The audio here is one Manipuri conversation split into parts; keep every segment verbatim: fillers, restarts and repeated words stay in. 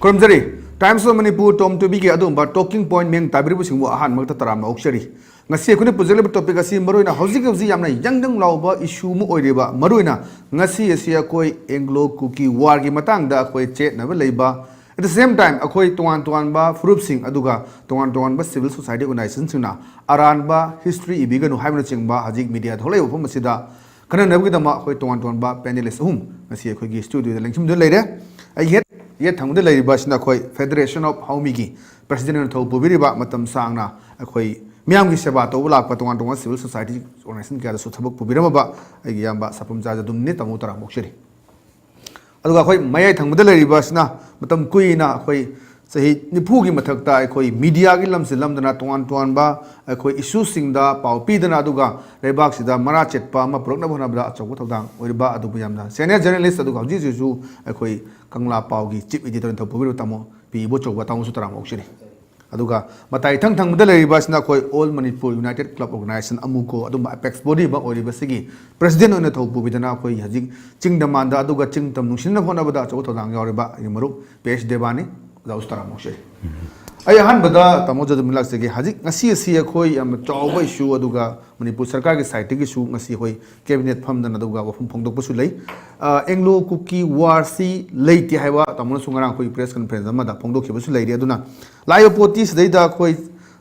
ꯈꯨꯔꯨꯝꯖꯔꯤ꯫ Times of Manipur ꯇꯣꯝ ꯇꯨꯕꯤꯒꯤ ꯑꯗꯨꯒꯨꯝꯕ talking point ꯃꯤꯌꯦꯡ ꯇꯥꯕꯤꯔꯤꯕꯁꯤꯡꯕꯨ ꯑꯍꯥꯟꯕ ꯃꯛꯇ ꯇꯔꯥꯝꯅ ꯑꯣꯛꯆꯔꯤ꯫ ꯉꯁꯤ ꯑꯩꯈꯣꯏꯅ ꯄꯨꯖꯔꯤꯕ topic ꯑꯁꯤ ꯃꯔꯨꯑꯣꯏꯅ ꯍꯧꯖꯤꯛ ꯍꯧꯖꯤꯛ ꯌꯥꯝꯅ ꯌꯪ ꯌꯪ ꯂꯥꯎꯕ issue ꯑꯃ ꯑꯣꯏꯔꯤꯕ, ꯃꯔꯨꯑꯣꯏꯅ ꯉꯁꯤ ꯑꯁꯤ ꯑꯩꯈꯣꯏ Anglo Kuki War ꯒꯤ ꯃꯇꯥꯡꯗ ꯑꯩꯈꯣꯏ ꯆꯌꯦꯠꯅꯕ ꯂꯩꯕ, at the same time ꯑꯩꯈꯣꯏ ꯇꯣꯉꯥꯟ ꯇꯣꯉꯥꯟꯕ ꯐꯨꯔꯨꯞꯁꯤꯡ ꯑꯗꯨꯒ ꯇꯣꯉꯥꯟ ꯇꯣꯉꯥꯟꯕ civil society organization ꯁꯤꯡꯅ ꯑꯔꯥꯟꯕ history ꯏꯕꯤꯒꯅꯨ ꯍꯥꯏꯕꯅꯆꯤꯡꯕ ꯍꯧꯖꯤꯛ media ꯊꯣꯛꯂꯛꯏꯕ ꯃꯐꯝ ꯑꯁꯤꯗ ꯈꯟꯅꯅꯕꯒꯤꯗꯃꯛ ꯑꯩꯈꯣꯏ ꯇꯣꯉꯥꯟ ꯇꯣꯉꯥꯟꯕ panelist ꯑꯍꯨꯝ ꯉꯁꯤ ꯑꯩꯈꯣꯏꯒꯤ studio ꯗ ꯂꯦꯡꯁꯤꯟꯗꯨꯅ ꯂꯩꯔꯦ꯫ ꯑꯩ ꯌꯦꯠ, ꯌꯦꯠ ꯊꯪꯕꯗ ꯂꯩꯔꯤꯕ ꯑꯁꯤꯅ ꯑꯩꯈꯣꯏ Federation of Haomee ꯒꯤ president ꯑꯣꯏꯅ ꯊꯧ ꯄꯨꯕꯤꯔꯤꯕ, ꯃꯇꯝ ꯁꯥꯡꯅ ꯑꯩꯈꯣꯏ ꯃꯤꯌꯥꯝꯒꯤ ꯁꯦꯕꯥ ꯇꯧꯕ ꯂꯥꯛꯄ ꯇꯣꯉꯥꯟ ꯇꯣꯉꯥꯟꯕ civil society organization ꯀꯌꯥꯗꯁꯨ ꯊꯕꯛ ꯄꯨꯕꯤꯔꯝꯃꯕ ꯑꯩꯒꯤ ꯏꯌꯥꯝꯕ ꯁꯥꯐꯝꯆꯥ ꯖꯗꯨꯝꯅꯤ꯫ ꯇꯥꯃꯣ ꯇꯔꯥꯝꯅ ꯑꯣꯛꯆꯔꯤ꯫ ꯑꯗꯨꯒ ꯑꯩꯈꯣꯏ ꯃꯌꯥꯏ ꯊꯪꯕꯗ ꯂꯩꯔꯤꯕ ꯑꯁꯤꯅ ꯃꯇꯝ ꯀꯨꯏꯅ ꯑꯩꯈꯣꯏ ꯆꯍꯤ ꯅꯤꯐꯨꯒꯤ ꯃꯊꯛꯇ ꯑꯩꯈꯣꯏ media ꯒꯤ ꯂꯝꯁꯤꯜꯂꯝꯗꯅ ꯇꯣꯉꯥꯟ ꯇꯣꯉꯥꯟꯕ ꯑꯩꯈꯣꯏ issue ꯁꯤꯡꯗ ꯄꯥꯎ ꯄꯤꯗꯅ ꯑꯗꯨꯒ ꯂꯩꯕꯥꯛꯁꯤꯗ ꯃꯔꯥ ꯆꯦꯠꯄ ꯑꯃ ꯄꯨꯔꯛꯅꯕ ꯍꯣꯠꯅꯕꯗ ꯑꯆꯧꯕ ꯊꯧꯗꯥꯡ ꯑꯣꯏꯔꯤꯕ ꯑꯗꯨꯕꯨ ꯌꯥꯝꯅ senior journalist ꯑꯗꯨꯒ ꯍꯧꯖꯤꯛ ꯍꯧꯖꯤꯛꯁꯨ ꯑꯩꯈꯣꯏ ꯀꯪꯂꯥ ꯄꯥꯎꯒꯤ chief editor ꯑꯣꯏꯅ ꯊꯧ ꯄꯨꯕꯤꯔꯤꯕ ꯇꯥꯃꯣ ꯄꯤ ꯏꯕꯣꯆꯧꯕ, ꯇꯥꯃꯣꯁꯨ ꯇꯔꯥꯝꯅ ꯑꯣꯛꯆꯔꯤ꯫ ꯑꯗꯨꯒ ꯃꯇꯥꯏ ꯏꯊꯪ ꯊꯪꯕꯗ ꯂꯩꯔꯤꯕ ꯑꯁꯤꯅ ꯑꯩꯈꯣꯏ All Manipur United Club Organisation, ꯑꯃꯨꯀꯣ, ꯑꯗꯨꯝꯕ apex body ꯑꯃ ꯑꯣꯏꯔꯤꯕꯁꯤꯒꯤ president ꯑꯣꯏꯅ ꯊꯧ ꯄꯨꯕꯤꯗꯅ ꯑꯩꯈꯣꯏ ꯍꯧꯖꯤꯛ ꯆꯤꯡꯗ ꯃꯥꯟꯗ ꯑꯗꯨꯒ ꯆꯤꯡ ꯇꯝ ꯅꯨꯡꯁꯤꯅꯅꯕ ꯍꯣꯠꯅꯕꯗ ꯑꯆꯧꯕ ꯊꯧꯗꯥꯡ ꯌꯥꯎꯔꯤꯕ ꯑꯩꯒꯤ ꯃꯔꯨꯞ ꯄꯤ ꯑꯩꯆ ꯗꯦꯕꯥꯅꯤ꯫ ꯑꯣꯖꯥ ꯎꯁꯇꯥꯔꯥ ꯃꯣꯛꯁꯦ꯫ ꯑꯩ ꯑꯍꯥꯟꯕꯗ ꯇꯥꯃꯣ ꯖꯗꯨꯝ ꯂꯥꯛꯆꯒꯦ꯫ ꯍꯧꯖꯤꯛ ꯉꯁꯤ ꯑꯁꯤ ꯑꯩꯈꯣꯏ ꯌꯥꯝꯅ ꯆꯥꯎꯕ issue, ꯑꯗꯨꯒ ꯃꯅꯤꯄꯨꯔ ꯁꯔꯀꯥꯔꯒꯤ side ꯇꯒꯤꯁꯨ ꯉꯁꯤ ꯑꯩꯈꯣꯏ cabinet ꯐꯝꯗꯅ ꯑꯗꯨꯒ ꯋꯥꯐꯝ ꯐꯣꯡꯗꯣꯛꯄꯁꯨ ꯂꯩ꯫ ꯑ, Anglo Kuki War ꯁꯤ ꯂꯩꯇꯦ ꯍꯥꯏꯕ ꯇꯥꯃꯣꯅꯁꯨ ꯉꯔꯥꯡ ꯑꯩꯈꯣꯏ press conference ꯑꯃꯗ ꯐꯣꯡꯗꯣꯛꯈꯤꯕꯁꯨ ꯂꯩꯔꯤ꯫ ꯑꯗꯨꯅ ꯂꯥꯛꯏꯕ ꯄꯣꯠꯇꯤ ꯁꯤꯗꯩꯗ ꯑꯩꯈꯣꯏ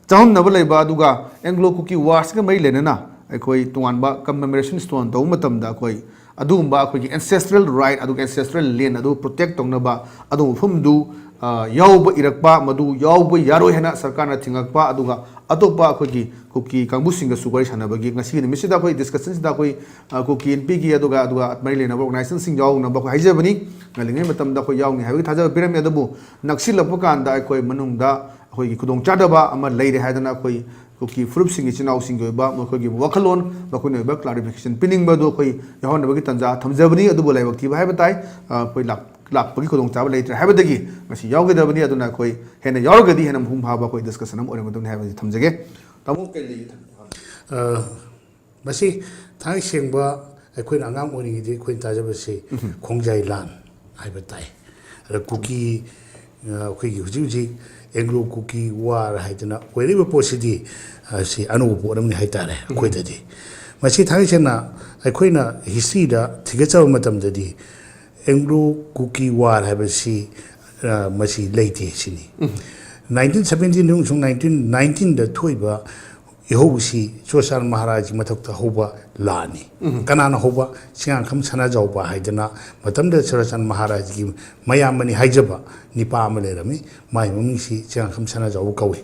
ꯆꯥꯎꯍꯟꯅꯕ ꯂꯩꯕ, ꯑꯗꯨꯒ Anglo Kuki War ꯁꯤꯒ ꯃꯔꯤ ꯂꯩꯅꯅ ꯑꯩꯈꯣꯏ ꯇꯣꯉꯥꯟꯕ commemoration stone ꯇꯧꯕ ꯃꯇꯝꯗ ꯑꯩꯈꯣꯏ ꯑꯗꯨꯒꯨꯝꯕ ꯑꯩꯈꯣꯏꯒꯤ ancestral right ꯑꯗꯨꯒ ancestral land ꯑꯗꯨ protect ꯇꯧꯅꯕ ꯑꯗꯨꯒꯨꯝꯕ ꯃꯐꯝꯗꯨ, ꯑ, ꯌꯥꯎꯕ ꯏꯔꯛꯄ, ꯃꯗꯨ ꯌꯥꯎꯕ ꯌꯥꯔꯣꯏ ꯍꯥꯏꯅ ꯁꯔꯀꯥꯔꯅ ꯊꯤꯡꯉꯛꯄ, ꯑꯗꯨꯒ ꯑꯇꯣꯞꯄ ꯑꯩꯈꯣꯏꯒꯤ ꯀꯨꯀꯤ ꯀꯥꯡꯕꯨꯁꯤꯡꯒꯁꯨ ꯋꯥꯔꯤ ꯁꯥꯟꯅꯕꯒꯤ ꯉꯁꯤꯒꯤ ꯅꯨꯃꯤꯠꯁꯤꯗ ꯑꯩꯈꯣꯏ discussion ꯁꯤꯗ ꯑꯩꯈꯣꯏ, ꯑ, ꯀꯨꯀꯤ ꯏꯟꯄꯤꯒꯤ ꯑꯗꯨꯒ, ꯑꯗꯨꯒ ꯃꯔꯤ ꯂꯩꯅꯕ organization ꯁꯤꯡ ꯌꯥꯎꯅꯕ ꯑꯩꯈꯣꯏ ꯍꯥꯏꯖꯕꯅꯤ꯫ ꯉꯜꯂꯤꯉꯩ ꯃꯇꯝꯗ ꯑꯩꯈꯣꯏ ꯌꯥꯎꯅꯤ ꯍꯥꯏꯕꯒꯤ ꯊꯥꯖꯕ ꯄꯤꯔꯝꯃꯤ, ꯑꯗꯨꯕꯨ ꯅꯛꯁꯤꯜꯂꯛꯄ ꯀꯥꯟꯗ ꯑꯩꯈꯣꯏ ꯃꯅꯨꯡꯗ ꯑꯩꯈꯣꯏꯒꯤ ꯈꯨꯗꯣꯡꯆꯥꯗꯕ ꯑꯃ ꯂꯩꯔꯦ ꯍꯥꯏꯗꯅ ꯑꯩꯈꯣꯏ ꯀꯨꯀꯤ ꯐꯨꯔꯨꯞꯁꯤꯡꯒꯤ ꯏꯆꯤꯟ ꯏꯅꯥꯎꯁꯤꯡꯒꯤ ꯑꯣꯏꯕ ꯃꯈꯣꯏꯒꯤ ꯋꯥꯈꯜꯂꯣꯟ, ꯃꯈꯣꯏꯅ ꯑꯣꯏꯕ clarification ꯄꯤꯅꯤꯡꯕ ꯑꯗꯨ ꯑꯩꯈꯣꯏ ꯌꯥꯎꯍꯟꯅꯕꯒꯤ ꯇꯥꯟꯖꯥ ꯊꯝꯖꯕꯅꯤ꯫ ꯑꯗꯨꯕꯨ ꯂꯥꯏꯕꯛ ꯊꯤꯕ ꯍꯥꯏꯕ ꯇꯥꯏ, ꯑ, ꯑꯩꯈꯣꯏ ꯂꯥꯛ-, ꯂꯥꯛꯄꯒꯤ ꯈꯨꯗꯣꯡꯆꯥꯕ ꯂꯩꯇ꯭ꯔꯦ ꯍꯥꯏꯕꯗꯒꯤ ꯉꯁꯤ ꯌꯥꯎꯒꯗꯕꯅꯤ꯫ ꯑꯗꯨꯅ ꯑꯩꯈꯣꯏ ꯍꯦꯟꯅ ꯌꯥꯎꯔꯒꯗꯤ ꯍꯦꯟꯅ ꯃꯄꯨꯡ ꯐꯥꯕ ꯑꯩꯈꯣꯏ discussion ꯑꯃ ꯑꯣꯏꯔꯝꯒꯗꯕꯅꯤ ꯍꯥꯏꯕꯁꯤ ꯊꯝꯖꯒꯦ꯫ ꯇꯥꯃꯣ ꯀꯩ ꯂꯩꯒꯦ? ꯑ, ꯃꯁꯤ ꯊꯥꯡ ꯁꯦꯡꯕ ꯑꯩꯈꯣꯏꯅ ꯑꯉꯥꯡ ꯑꯣꯏꯔꯤꯉꯩꯗꯒꯤ ꯑꯩꯈꯣꯏꯅ ꯇꯥꯖꯕꯁꯤ ꯈꯣꯡꯖꯥꯏ ꯂꯥꯟ ꯍꯥꯏꯕ ꯇꯥꯏ꯫ ꯑꯗ ꯀꯨꯀꯤ ꯑꯩꯈꯣꯏꯒꯤ ꯍꯧꯖꯤꯛ ꯍꯧꯖꯤꯛ ꯑꯦꯡꯒ꯭ꯂꯣ ꯀꯨꯀꯤ ꯋꯥꯔ ꯍꯥꯏꯗꯅ ꯑꯣꯏꯔꯤꯕ ꯄꯣꯠꯁꯤꯗꯤ, ꯑ, ꯁꯤ ꯑꯅꯧꯕ ꯄꯣꯠ ꯑꯃꯅꯤ ꯍꯥꯏꯇꯥꯔꯦ ꯑꯩꯈꯣꯏꯗꯗꯤ꯫ ꯃꯁꯤ ꯊꯥꯡꯒꯩ ꯁꯦꯡꯅ ꯑꯩꯈꯣꯏꯅ ꯍꯤꯁꯇ꯭ꯔꯤꯗ ꯊꯤꯒꯠꯆꯕ ꯃꯇꯝꯗꯗꯤ ꯑꯦꯡꯒ꯭ꯂꯣ ꯀꯨꯀꯤ ꯋꯥꯔ ꯍꯥꯏꯕꯁꯤ, ꯑ, ꯃꯁꯤ ꯂꯩꯇꯦ ꯁꯤꯅꯤ꯫ ꯅꯥꯏꯟꯇꯤꯟ ꯁꯕꯦꯟꯇꯤꯟ ꯑꯃꯁꯨꯡ ꯅꯥꯏꯟꯇꯤꯟ ꯅꯥꯏꯟꯇꯤꯟꯗ ꯊꯣꯛꯏꯕ ꯏꯍꯧꯁꯤ ꯆꯨꯔꯆꯥꯟ ꯃꯍꯥꯔꯥꯖꯒꯤ ꯃꯊꯛꯇ ꯍꯧꯕ ꯂꯥꯟꯅꯤ꯫ ꯀꯅꯥꯅ ꯍꯧꯕ? ꯆꯤꯡꯉꯥꯡꯈꯝ ꯁꯅꯥꯖꯥꯎꯕ ꯍꯥꯏꯗꯅ ꯃꯇꯝꯗ ꯆꯨꯔꯆꯥꯟ ꯃꯍꯥꯔꯥꯖꯒꯤ ꯃꯌꯥꯝꯕꯅꯤ ꯍꯥꯏꯖꯕ ꯅꯤꯄꯥ ꯑꯃ ꯂꯩꯔꯝꯃꯤ꯫ ꯃꯥꯒꯤ ꯃꯃꯤꯡꯁꯤ ꯆꯤꯡꯉꯥꯡꯈꯝ ꯁꯅꯥꯖꯥꯎꯕ ꯀꯧꯏ꯫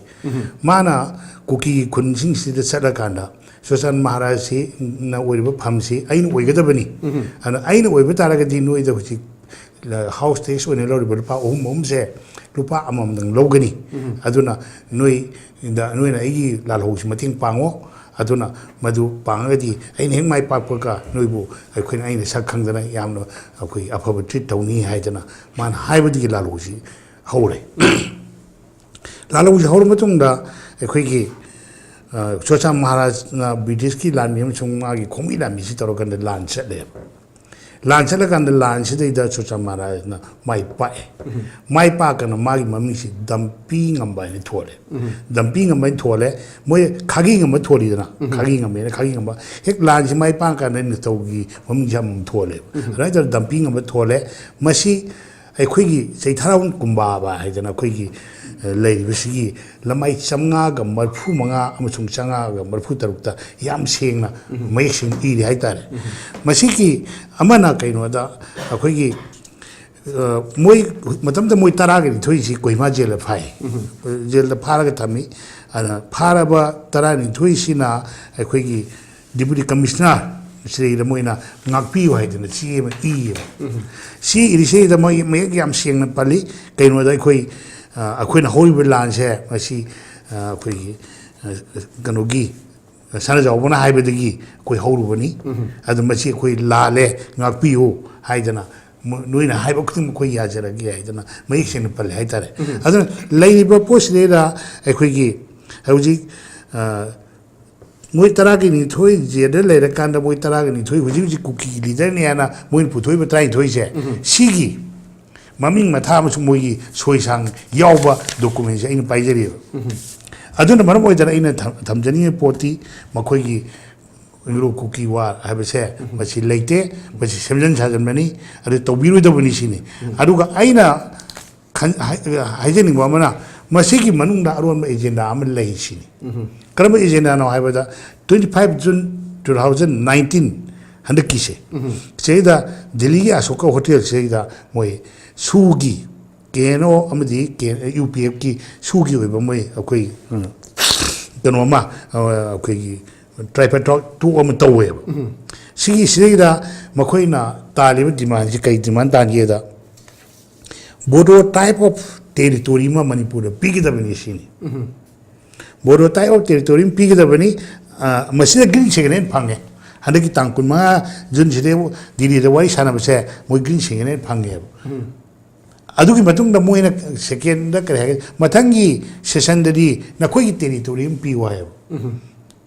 ꯃꯥꯅ ꯀꯨꯀꯤꯒꯤ ꯈꯨꯟꯁꯤꯡꯁꯤꯗ ꯆꯠꯂꯀꯥꯟꯗ ꯆꯨꯔꯆꯥꯟ ꯃꯍꯥꯔꯥꯖꯁꯤꯅ ꯑꯣꯏꯔꯤꯕ ꯐꯝꯁꯤ ꯑꯩꯅ ꯑꯣꯏꯒꯗꯕꯅꯤ꯫ ꯑꯗꯨꯅ ꯑꯩꯅ ꯑꯣꯏꯕ ꯇꯥꯔꯒꯗꯤ ꯅꯣꯏꯗ ꯍꯧꯖꯤꯛ ꯍꯥꯎꯁ ꯇꯦꯛꯁ ꯑꯣꯏꯅ ꯂꯧꯔꯤꯕ ꯂꯨꯄꯥ ꯑꯍꯨꯝ ꯑꯍꯨꯝꯁꯦ ꯂꯨꯄꯥ ꯑꯃꯃꯝꯗꯪ ꯂꯧꯒꯅꯤ꯫ ꯑꯗꯨꯅ ꯅꯣꯏꯗ, ꯅꯣꯏꯅ ꯑꯩꯒꯤ ꯂꯥꯜꯍꯧꯁꯤ ꯃꯇꯦꯡ ꯄꯥꯡꯉꯣ꯫ ꯑꯗꯨꯅ ꯃꯗꯨ ꯄꯥꯡꯉꯒꯗꯤ ꯑꯩꯅ ꯍꯦꯛ ꯃꯥꯏ ꯄꯥꯛꯄꯒ ꯅꯣꯏꯕꯨ ꯑꯩꯈꯣꯏꯅ, ꯑꯩꯅ ꯁꯛ ꯈꯪꯗꯅ ꯌꯥꯝꯅ ꯑꯩꯈꯣꯏ ꯑꯐꯕ ꯇ꯭ꯔꯤꯠ ꯇꯧꯅꯤ ꯍꯥꯏꯗꯅ ꯃꯥꯅ ꯍꯥꯏꯕꯗꯒꯤ ꯂꯥꯜꯍꯧꯁꯤ ꯍꯧꯔꯦ꯫ ꯂꯥꯜꯍꯧꯁꯤ ꯍꯧꯔ ꯃꯇꯨꯡꯗ ꯑꯩꯈꯣꯏꯒꯤ, ꯑ, ꯆꯨꯔꯆꯥꯟ ꯃꯍꯥꯔꯥꯖꯅ ꯕ꯭ꯔꯤꯇꯤꯁꯀꯤ ꯂꯥꯟꯃꯤ ꯑꯃꯁꯨꯡ ꯃꯥꯒꯤ ꯈꯣꯡꯃꯤ ꯂꯥꯟꯃꯤꯁꯤ ꯇꯧꯔꯀꯥꯟꯗ ꯂꯥꯟ ꯆꯠꯂꯦꯕ꯫ ꯂꯥꯟ ꯆꯠꯂꯀꯥꯟꯗ ꯂꯥꯟꯁꯤꯗꯩꯗ ꯆꯨꯔꯆꯥꯟ ꯃꯍꯥꯔꯥꯖꯅ ꯃꯥꯏ ꯄꯥꯛꯑꯦ꯫ ꯃꯥꯏ ꯄꯥꯛꯀꯅ ꯃꯥꯒꯤ ꯃꯃꯤꯡꯁꯤ ꯗꯝꯄꯤ ꯉꯝꯕ ꯍꯥꯏꯅ ꯊꯣꯜꯂꯦ꯫ ꯗꯝꯄꯤ ꯉꯝꯕ ꯍꯥꯏꯅ ꯊꯣꯜꯂꯦ꯫ ꯃꯣꯏ ꯈꯥꯒꯤ ꯉꯝꯕ ꯊꯣꯜꯂꯤꯗꯅ, ꯈꯥꯒꯤ ꯉꯝꯕ ꯍꯥꯏꯅ ꯈꯥꯒꯤ ꯉꯝꯕ꯫ ꯍꯦꯛ ꯂꯥꯟꯁꯤ ꯃꯥꯏ ꯄꯥꯛꯀꯥꯟꯗ ꯅꯤꯡꯊꯧꯒꯤ ꯃꯃꯤꯡꯁꯤ ꯑꯃꯃꯝ ꯊꯣꯜꯂꯦꯕ꯫ ꯑꯗꯨꯃꯥꯏꯅ ꯇꯧꯗꯅ ꯗꯝꯄꯤ ꯉꯝꯕ ꯊꯣꯜꯂꯦ꯫ ꯃꯁꯤ ꯑꯩꯈꯣꯏꯒꯤ ꯆꯩꯊꯥꯔꯣꯟ ꯀꯨꯝꯕꯥꯕ ꯍꯥꯏꯗꯅ ꯑꯩꯈꯣꯏꯒꯤ, ꯑ, ꯂꯩꯔꯤꯕꯁꯤꯒꯤ ꯂꯃꯥꯏ ꯆꯥꯝꯃꯉꯥꯒ ꯃꯔꯤꯐꯨ ꯃꯉꯥ ꯑꯃꯁꯨꯡ ꯆꯥꯝꯃꯉꯥꯒ ꯃꯔꯤꯐꯨ ꯇꯔꯨꯛꯇ ꯌꯥꯝ ꯁꯦꯡꯅ ꯃꯌꯦꯛ ꯁꯦꯡꯅ ꯏꯔꯤ ꯍꯥꯏꯇꯥꯔꯦ꯫ ꯃꯁꯤꯒꯤ ꯑꯃꯅ ꯀꯩꯅꯣꯗ ꯑꯩꯈꯣꯏꯒꯤ, ꯑ, ꯃꯣꯏ ꯃꯇꯝꯗ ꯃꯣꯏ ꯇꯔꯥꯒ ꯅꯤꯊꯣꯏꯁꯤ ꯀꯣꯍꯤꯃꯥ ꯖꯦꯜꯗ ꯐꯥꯏ꯫ ꯖꯦꯜꯗ ꯐꯥꯔꯒ ꯊꯝꯃꯤ꯫ ꯑꯗꯨꯅ ꯐꯥꯔꯕ ꯇꯔꯥꯅꯤꯊꯣꯏꯁꯤꯅ ꯑꯩꯈꯣꯏꯒꯤ ꯗꯤꯄꯨꯇꯤ ꯀꯃꯤꯁꯅꯔ ꯁꯤꯗꯩꯗ ꯃꯣꯏꯅ ꯉꯥꯛꯄꯤꯌꯨ ꯍꯥꯏꯗꯅ ꯆꯦ ꯑꯃ ꯏꯌꯦꯕ꯫ ꯆꯦ ꯏꯔꯤꯁꯤꯗ ꯃꯣꯏ ꯃꯌꯦꯛ ꯌꯥꯝ ꯁꯦꯡꯅ ꯄꯜꯂꯤ꯫ ꯀꯩꯅꯣꯗ ꯑꯩꯈꯣꯏ, ꯑ, ꯑꯩꯈꯣꯏꯅ ꯍꯧꯔꯤꯕ ꯂꯥꯟꯁꯦ ꯃꯁꯤ, ꯑ, ꯑꯩꯈꯣꯏꯒꯤ, ꯑ, ꯀꯩꯅꯣꯒꯤ, ꯁꯅꯥꯖꯥꯎꯕꯅ ꯍꯥꯏꯕꯗꯒꯤ ꯑꯩꯈꯣꯏ ꯍꯧꯔꯨꯕꯅꯤ꯫ ꯑꯗꯨ ꯃꯁꯤ ꯑꯩꯈꯣꯏ ꯂꯥꯜꯂꯦ, ꯉꯥꯛꯄꯤꯌꯨ ꯍꯥꯏꯗꯅ, ꯃ-, ꯅꯣꯏꯅ ꯍꯥꯏꯕ ꯈꯨꯗꯤꯡꯃꯛ ꯑꯩꯈꯣꯏ ꯌꯥꯖꯔꯒꯦ ꯍꯥꯏꯗꯅ ꯃꯌꯦꯛ ꯁꯦꯡꯅ ꯄꯜꯂꯦ ꯍꯥꯏꯇꯥꯔꯦ꯫ ꯑꯗꯨꯅ ꯂꯩꯔꯤꯕ ꯄꯣꯠꯁꯤꯗꯩꯗ ꯑꯩꯈꯣꯏꯒꯤ ꯍꯧꯖꯤꯛ, ꯑ, ꯃꯣꯏ ꯇꯔꯥꯒ ꯅꯤꯊꯣꯏ ꯖꯦꯜꯗ ꯂꯩꯔꯀꯥꯟꯗ ꯃꯣꯏ ꯇꯔꯥꯒ ꯅꯤꯊꯣꯏ ꯍꯧꯖꯤꯛ ꯍꯧꯖꯤꯛ ꯀꯨꯀꯤꯒꯤ ꯂꯤꯗꯔꯅꯤ ꯍꯥꯏꯅ ꯃꯣꯏꯅ ꯄꯨꯊꯣꯛꯏꯕ ꯇꯔꯥꯅꯤꯊꯣꯏꯁꯦ, ꯁꯤꯒꯤ ꯃꯃꯤꯡ ꯃꯊꯥ ꯑꯃꯁꯨꯡ ꯃꯣꯏꯒꯤ ꯁꯣꯏꯁꯥꯡ ꯌꯥꯎꯕ ꯗꯣꯀꯨꯃꯦꯟꯁꯦ ꯑꯩꯅ ꯄꯥꯏꯖꯔꯤꯑꯕ꯫ ꯑꯗꯨꯅ ꯃꯔꯝ ꯑꯣꯏꯗꯅ ꯑꯩꯅ ꯊꯝ- ꯊꯝꯖꯅꯤꯡꯉꯤꯕ ꯄꯣꯠꯇꯤ, ꯃꯈꯣꯏꯒꯤ ꯑꯦꯡꯒ꯭ꯂꯣ ꯀꯨꯀꯤ ꯋꯥꯔ ꯍꯥꯏꯕꯁꯦ ꯃꯁꯤ ꯂꯩꯇꯦ, ꯃꯁꯤ ꯁꯦꯝꯖꯤꯟ ꯁꯥꯖꯤꯟꯕꯅꯤ, ꯑꯗꯨ ꯇꯧꯕꯤꯔꯣꯏꯗꯕꯅꯤ ꯁꯤꯅꯤ꯫ ꯑꯗꯨꯒ ꯑꯩꯅ ꯈꯟ- ꯍꯥꯏ- ꯍꯥꯏꯖꯅꯤꯡꯕ ꯑꯃꯅ, ꯃꯁꯤꯒꯤ ꯃꯅꯨꯡꯗ ꯑꯔꯣꯟꯕ ꯑꯦꯖꯦꯟꯗꯥ ꯑꯃ ꯂꯩ ꯁꯤꯅꯤ꯫ ꯀꯔꯝꯕ ꯑꯦꯖꯦꯟꯗꯥꯅꯣ ꯍꯥꯏꯕꯗ, twenty five June two thousand nineteen, ꯍꯟꯗꯛꯀꯤꯁꯦ, ꯁꯤꯗꯩꯗ ꯗꯤꯜꯂꯤꯒꯤ ꯑꯁꯣꯀꯥ ꯍꯣꯇꯦꯜꯁꯤꯗꯩꯗ ꯃꯣꯏ ꯁꯨꯒꯤ, ꯀꯦ ꯑꯦꯟ ꯑꯣ ꯑꯃꯗꯤ ꯀꯦ ꯌꯨ ꯄꯤ ꯑꯦꯐꯀꯤ ꯁꯨꯒꯤ ꯑꯣꯏꯕ ꯃꯣꯏ ꯑꯩꯈꯣꯏ, ꯎꯝ, ꯀꯩꯅꯣ ꯑꯃ, ꯑ, ꯑꯩꯈꯣꯏꯒꯤ ꯇ꯭ꯔꯥꯏꯄꯦꯠ ꯇꯣꯛ ꯑꯃ ꯇꯧꯋꯦꯕ꯫ ꯁꯤꯒꯤ ꯁꯤꯗꯩꯗ ꯃꯈꯣꯏꯅ ꯇꯥꯜꯂꯤꯕ ꯗꯤꯃꯥꯟꯁꯤ ꯀꯩ ꯗꯤꯃꯥꯟ ꯇꯥꯟꯒꯦꯗ, ꯕꯣꯗꯣ type of territory ꯑꯃ ꯃꯅꯤꯄꯨꯔꯗ ꯄꯤꯒꯗꯕꯅꯤ ꯁꯤꯅꯤ꯫ ꯕꯣꯗꯣ type of territory ꯑꯃ ꯄꯤꯒꯗꯕꯅꯤ꯫ ꯑ, ꯃꯁꯤꯗ ꯒ꯭ꯔꯤꯟ ꯁꯤꯒꯅꯦꯜ ꯐꯪꯉꯦ꯫ ꯍꯟꯗꯛꯀꯤ ꯇꯥꯡ ꯀꯨꯟꯃꯉꯥ ꯖꯨꯟꯁꯤꯗ ꯗꯤꯜꯂꯤꯗ ꯋꯥꯔꯤ ꯁꯥꯟꯅꯕꯁꯦ ꯃꯣꯏ ꯒ꯭ꯔꯤꯟ ꯁꯤꯒꯅꯦꯜ ꯐꯪꯉꯦꯕ꯫ ꯑꯗꯨꯒꯤ ꯃꯇꯨꯡꯗ ꯃꯣꯏꯅ ꯁꯦꯀꯦꯟꯗ ꯀꯔꯤ ꯍꯥꯏꯒꯦ, ꯃꯊꯪꯒꯤ ꯁꯦꯁꯟꯗꯗꯤ ꯅꯈꯣꯏꯒꯤ ꯇꯦꯔꯤꯇꯣꯔꯤ ꯑꯃ ꯄꯤꯌꯨ ꯍꯥꯏꯌꯦꯕ꯫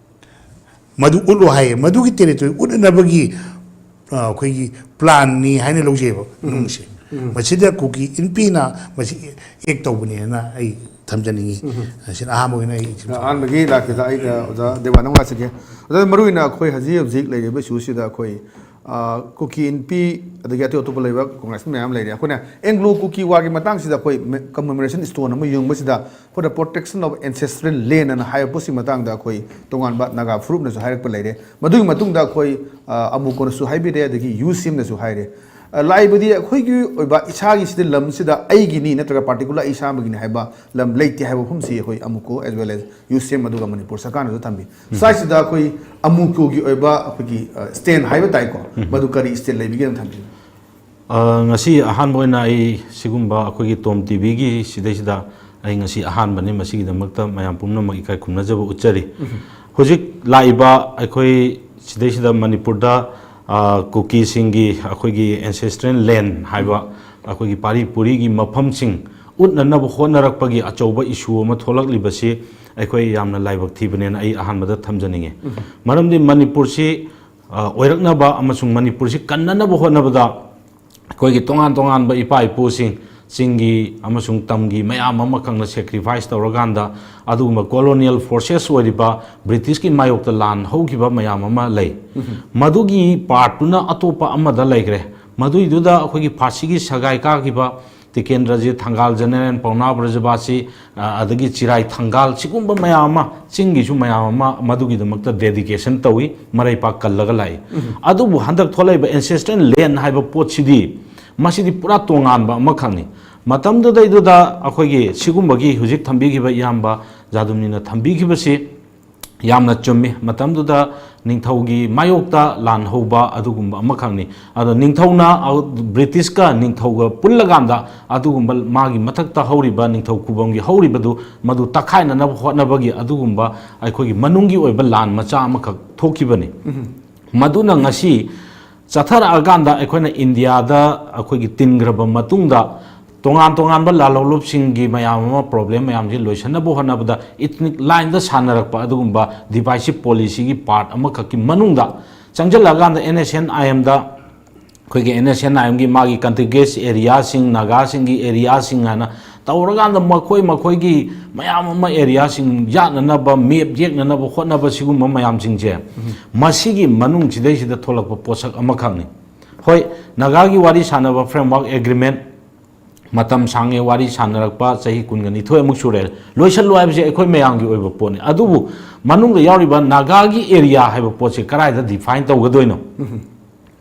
ꯃꯗꯨ ꯎꯠꯂꯨ ꯍꯥꯏꯌꯦ꯫ ꯃꯗꯨꯒꯤ ꯇꯦꯔꯤꯇꯣꯔꯤ ꯎꯠꯅꯅꯕꯒꯤ, ꯑ, ꯑꯩꯈꯣꯏꯒꯤ ꯄ꯭ꯂꯥꯟꯅꯤ ꯍꯥꯏꯅ ꯂꯧꯖꯩꯑꯕ ꯅꯨꯡꯁꯦ꯫ ꯃꯁꯤꯗ ꯀꯨꯀꯤ ꯏꯟꯄꯤꯅ ꯃꯁꯤ ꯑꯦꯛ ꯇꯧꯕꯅꯦꯅ ꯑꯩ ꯊꯝꯖꯅꯤꯡꯉꯤ꯫ ꯁꯤꯅ ꯑꯍꯥꯟꯕ ꯑꯣꯏꯅ ꯑꯩ ꯑꯍꯥꯟꯕꯒꯤ ꯂꯥꯛꯀꯦꯗ ꯑꯩꯅ ꯑꯣꯖꯥ ꯗꯦꯕꯥꯅꯟ ꯋꯥꯁꯤꯒꯦ꯫ ꯑꯣꯖꯥ, ꯃꯔꯨꯑꯣꯏꯅ ꯑꯩꯈꯣꯏ ꯍꯧꯖꯤꯛ ꯍꯧꯖꯤꯛ ꯂꯩꯔꯤꯕ ꯏꯁꯨꯁꯤꯗ ꯑꯩꯈꯣꯏ, ꯑ, ꯀꯨꯀꯤ ꯏꯟꯄꯤ, ꯑꯗꯒꯤ ꯑꯇꯣꯞ ꯑꯇꯣꯞꯄ ꯂꯩꯕ ꯀꯣꯡꯒ꯭ꯔꯦꯁ ꯃꯌꯥꯝ ꯂꯩꯔꯦ꯫ ꯑꯩꯈꯣꯏꯅ ꯑꯦꯡꯒ꯭ꯂꯣ ꯀꯨꯀꯤ ꯋꯥꯔꯒꯤ ꯃꯇꯥꯡꯁꯤꯗ ꯑꯩꯈꯣꯏ ꯃꯦ-, commemoration stone ꯑꯃ ꯌꯨꯡꯕꯁꯤꯗ for the protection of ancestral land ꯑꯅ ꯍꯥꯏꯕ ꯄꯣꯠꯁꯤꯒꯤ ꯃꯇꯥꯡꯗ ꯑꯩꯈꯣꯏ ꯇꯣꯉꯥꯟꯕ ꯅꯥꯒꯥ ꯐꯨꯔꯨꯞꯅꯁꯨ ꯍꯥꯏꯔꯛꯄ ꯂꯩꯔꯦ꯫ ꯃꯗꯨꯒꯤ ꯃꯇꯨꯡꯗ ꯑꯩꯈꯣꯏ, ꯑ, ꯑꯃꯨꯀꯣꯅꯁꯨ ꯍꯥꯏꯕꯤꯔꯦ, ꯑꯗꯒꯤ ꯌꯨ ꯁꯤ ꯑꯦꯝꯅꯁꯨ ꯍꯥꯏꯔꯦ꯫ ꯑ, ꯂꯥꯛꯏꯕꯗꯤ ꯑꯩꯈꯣꯏꯒꯤ ꯑꯣꯏꯕ ꯏꯁꯥꯒꯤ ꯁꯤꯗ ꯂꯝꯁꯤꯗ ꯑꯩꯒꯤꯅꯤ ꯅꯠꯇ꯭ꯔꯒ particular ꯑꯩ ꯏꯁꯥꯃꯛꯒꯤꯅꯤ ꯍꯥꯏꯕ ꯂꯝ ꯂꯩꯇꯦ ꯍꯥꯏꯕ ꯋꯥꯐꯝꯁꯤ ꯑꯩꯈꯣꯏ ꯑꯃꯨꯀꯣ as well as ꯌꯨ ꯁꯤ ꯑꯦꯝ ꯑꯗꯨꯒ ꯃꯅꯤꯄꯨꯔ ꯁꯔꯀꯥꯔꯅꯁꯨ ꯊꯝꯕꯤ꯫ ꯁ꯭ꯋꯥꯏꯁꯤꯗ ꯑꯩꯈꯣꯏ ꯑꯃꯨꯀꯣꯒꯤ ꯑꯣꯏꯕ ꯑꯩꯈꯣꯏꯒꯤ, ꯑ, stand ꯍꯥꯏꯕ ꯇꯥꯏꯀꯣ, ꯃꯗꯨ ꯀꯔꯤ stand ꯂꯩꯕꯤꯒꯦꯅ ꯊꯝꯕꯤꯌꯨ? ꯑ, ꯉꯁꯤ ꯑꯍꯥꯟꯕ ꯑꯣꯏꯅ ꯑꯩ ꯁꯤꯒꯨꯝꯕ ꯑꯩꯈꯣꯏꯒꯤ ꯇꯣꯝ ꯇꯤꯚꯤꯒꯤ ꯁꯤꯗꯩꯁꯤꯗ ꯑꯩ ꯉꯁꯤ ꯑꯍꯥꯟꯕꯅꯤ꯫ ꯃꯁꯤꯒꯤꯗꯃꯛꯇ ꯃꯌꯥꯝ ꯄꯨꯝꯅꯃꯛ ꯏꯀꯥꯏ ꯈꯨꯝꯅꯖꯕ ꯎꯠꯆꯔꯤ꯫ ꯍꯧꯖꯤꯛ ꯂꯥꯛꯏꯕ ꯑꯩꯈꯣꯏ ꯁꯤꯗꯩꯁꯤꯗ ꯃꯅꯤꯄꯨꯔꯗ, ꯑ, ꯀꯨꯀꯤꯁꯤꯡꯒꯤ ꯑꯩꯈꯣꯏꯒꯤ ancestral land ꯍꯥꯏꯕ ꯑꯩꯈꯣꯏꯒꯤ ꯄꯥꯔꯤ ꯄꯨꯔꯤꯒꯤ ꯃꯐꯝꯁꯤꯡ ꯎꯠꯅꯅꯕ ꯍꯣꯠꯅꯔꯛꯄꯒꯤ ꯑꯆꯧꯕ issue ꯑꯃ ꯊꯣꯛꯂꯛꯂꯤꯕꯁꯤ ꯑꯩꯈꯣꯏ ꯌꯥꯝꯅ ꯂꯥꯏꯕꯛ ꯊꯤꯕꯅꯦꯅ ꯑꯩ ꯑꯍꯥꯟꯕꯗ ꯊꯝꯖꯅꯤꯡꯉꯤ꯫ ꯃꯔꯝꯗꯤ ꯃꯅꯤꯄꯨꯔꯁꯤ, ꯑ, ꯑꯣꯏꯔꯛꯅꯕ ꯑꯃꯁꯨꯡ ꯃꯅꯤꯄꯨꯔꯁꯤ ꯀꯟꯅꯅꯕ ꯍꯣꯠꯅꯕꯗ ꯑꯩꯈꯣꯏꯒꯤ ꯇꯣꯉꯥꯟ ꯇꯣꯉꯥꯟꯕ ꯏꯄꯥ ꯏꯄꯨꯁꯤꯡ, ꯆꯤꯡꯒꯤ ꯑꯃꯁꯨꯡ ꯇꯝꯒꯤ ꯃꯌꯥꯝ ꯑꯃꯈꯛꯅ sacrifice ꯇꯧꯔꯀꯥꯟꯗ ꯑꯗꯨꯒꯨꯝꯕ colonial forces ꯑꯣꯏꯔꯤꯕ ꯕ꯭ꯔꯤꯇꯤꯁꯀꯤ ꯃꯥꯌꯣꯛꯇ ꯂꯥꯟ ꯍꯧꯈꯤꯕ ꯃꯌꯥꯝ ꯑꯃ ꯂꯩ꯫ ꯃꯗꯨꯒꯤ part ꯇꯨꯅ ꯑꯇꯣꯞꯄ ꯑꯃꯗ ꯂꯩꯈ꯭ꯔꯦ꯫ ꯃꯗꯨꯏꯗꯨꯗ ꯑꯩꯈꯣꯏꯒꯤ ꯐꯥꯁꯤꯒꯤ ꯁꯒꯥꯏ ꯀꯥꯈꯤꯕ ꯇꯤꯀꯦꯟꯗ꯭ꯔꯖꯤꯠ, ꯊꯪꯒꯥꯜ ꯖꯦꯅꯔꯦꯜ ꯄꯥꯎꯅꯥ ꯕ꯭ꯔꯖꯕꯥꯁꯤ, ꯑ, ꯑꯗꯒꯤ ꯆꯤꯔꯥꯏ ꯊꯪꯒꯥꯜ, ꯁꯤꯒꯨꯝꯕ ꯃꯌꯥꯝ ꯑꯃ, ꯆꯤꯡꯒꯤꯁꯨ ꯃꯌꯥꯝ ꯑꯃ ꯃꯗꯨꯒꯤꯗꯃꯛꯇ dedication ꯇꯧꯏ, ꯃꯔꯩ ꯄꯥꯛ ꯀꯜꯂꯒ ꯂꯥꯛꯏ꯫ ꯑꯗꯨꯕꯨ ꯍꯟꯗꯛ ꯊꯣꯛꯂꯛꯏꯕ ancestral land ꯍꯥꯏꯕ ꯄꯣꯠꯁꯤꯗꯤ, ꯃꯁꯤꯗꯤ ꯄꯨꯔꯥ ꯇꯣꯉꯥꯟꯕ ꯑꯃꯈꯛꯅꯤ꯫ ꯃꯇꯝꯗꯨꯗꯩꯗꯨꯗ ꯑꯩꯈꯣꯏꯒꯤ ꯁꯤꯒꯨꯝꯕꯒꯤ ꯍꯧꯖꯤꯛ ꯊꯝꯕꯤꯈꯤꯕ ꯏꯌꯥꯝꯕ ꯖꯥꯗꯨꯃꯅꯤꯅ ꯊꯝꯕꯤꯈꯤꯕꯁꯤ ꯌꯥꯝꯅ ꯆꯨꯝꯃꯤ꯫ ꯃꯇꯝꯗꯨꯗ ꯅꯤꯡꯊꯧꯒꯤ ꯃꯥꯌꯣꯛꯇ ꯂꯥꯟ ꯍꯧꯕ ꯑꯗꯨꯒꯨꯝꯕ ꯑꯃꯈꯛꯅꯤ꯫ ꯑꯗꯣ ꯅꯤꯡꯊꯧꯅ ꯕ꯭ꯔꯤꯇꯤꯁꯀ ꯅꯤꯡꯊꯧꯒ ꯄꯨꯜꯂꯀꯥꯟꯗ ꯑꯗꯨꯒꯨꯝꯕ ꯃꯥꯒꯤ ꯃꯊꯛꯇ ꯍꯧꯔꯤꯕ ꯅꯤꯡꯊꯧ ꯈꯨꯕꯝꯒꯤ ꯍꯧꯔꯤꯕꯗꯨ ꯃꯗꯨ ꯇꯛꯈꯥꯏꯅꯅꯕ ꯍꯣꯠꯅꯕꯒꯤ ꯑꯗꯨꯒꯨꯝꯕ ꯑꯩꯈꯣꯏꯒꯤ ꯃꯅꯨꯡꯒꯤ ꯑꯣꯏꯕ ꯂꯥꯟ ꯃꯆꯥ ꯑꯃꯈꯛ ꯊꯣꯛꯈꯤꯕꯅꯤ꯫ ꯃꯗꯨꯅ ꯉꯁꯤ ꯆꯠꯊꯔꯛꯑꯀꯥꯟꯗ ꯑꯩꯈꯣꯏꯅ ꯏꯟꯗꯤꯌꯥꯗ ꯑꯩꯈꯣꯏꯒꯤ ꯇꯤꯟꯈ꯭ꯔꯕ ꯃꯇꯨꯡꯗ ꯇꯣꯉꯥꯟ ꯇꯣꯉꯥꯟꯕ ꯂꯥꯜꯍꯧꯂꯨꯞꯁꯤꯡꯒꯤ ꯃꯌꯥꯝ ꯑꯃ, problem ꯃꯌꯥꯝꯁꯤ ꯂꯣꯏꯁꯤꯟꯅꯕ ꯍꯣꯠꯅꯕꯗ ethnic line ꯗ ꯁꯥꯟꯅꯔꯛꯄ ꯑꯗꯨꯒꯨꯝꯕ divisive policy ꯒꯤ part ꯑꯃꯈꯛꯀꯤ ꯃꯅꯨꯡꯗ ꯆꯪꯁꯤꯜꯂꯛꯑꯀꯥꯟꯗ NSCN-IM ꯗ, ꯑꯩꯈꯣꯏꯒꯤ NSCN-IM ꯒꯤ ꯃꯥꯒꯤ contiguous area ꯁꯤꯡ, ꯅꯥꯒꯥꯁꯤꯡꯒꯤ area ꯁꯤꯡ ꯍꯥꯏꯅ ꯇꯧꯔꯀꯥꯟꯗ ꯃꯈꯣꯏ ꯃꯈꯣꯏꯒꯤ ꯃꯌꯥꯝ ꯑꯃ area ꯁꯤꯡ ꯌꯥꯠꯅꯅꯕ, map ꯌꯦꯛꯅꯅꯕ ꯍꯣꯠꯅꯕ, ꯁꯤꯒꯨꯝꯕ ꯃꯌꯥꯝꯁꯤꯡꯁꯦ ꯃꯁꯤꯒꯤ ꯃꯅꯨꯡꯁꯤꯗꯩꯁꯤꯗ ꯊꯣꯛꯂꯛꯄ ꯄꯣꯠꯁꯛ ꯑꯃꯈꯛꯅꯤ꯫ ꯍꯣꯏ, ꯅꯥꯒꯥꯒꯤ ꯋꯥꯔꯤ ꯁꯥꯟꯅꯕ framework agreement, ꯃꯇꯝ ꯁꯥꯡꯉꯦ ꯋꯥꯔꯤ ꯁꯥꯟꯅꯔꯛꯄ, ꯆꯍꯤ ꯀꯨꯟꯒ ꯅꯤꯊꯣꯏ ꯑꯃꯨꯛ ꯁꯨꯔꯦ꯫ ꯂꯣꯏꯁꯜꯂꯨ ꯍꯥꯏꯕꯁꯦ ꯑꯩꯈꯣꯏ ꯃꯌꯥꯝꯒꯤ ꯑꯣꯏꯕ ꯄꯣꯠꯅꯤ꯫ ꯑꯗꯨꯕꯨ ꯃꯅꯨꯡꯗ ꯌꯥꯎꯔꯤꯕ ꯅꯥꯒꯥꯒꯤ area ꯍꯥꯏꯕ ꯄꯣꯠꯁꯦ ꯀꯗꯥꯏꯗ define ꯇꯧꯒꯗꯣꯏꯅꯣ?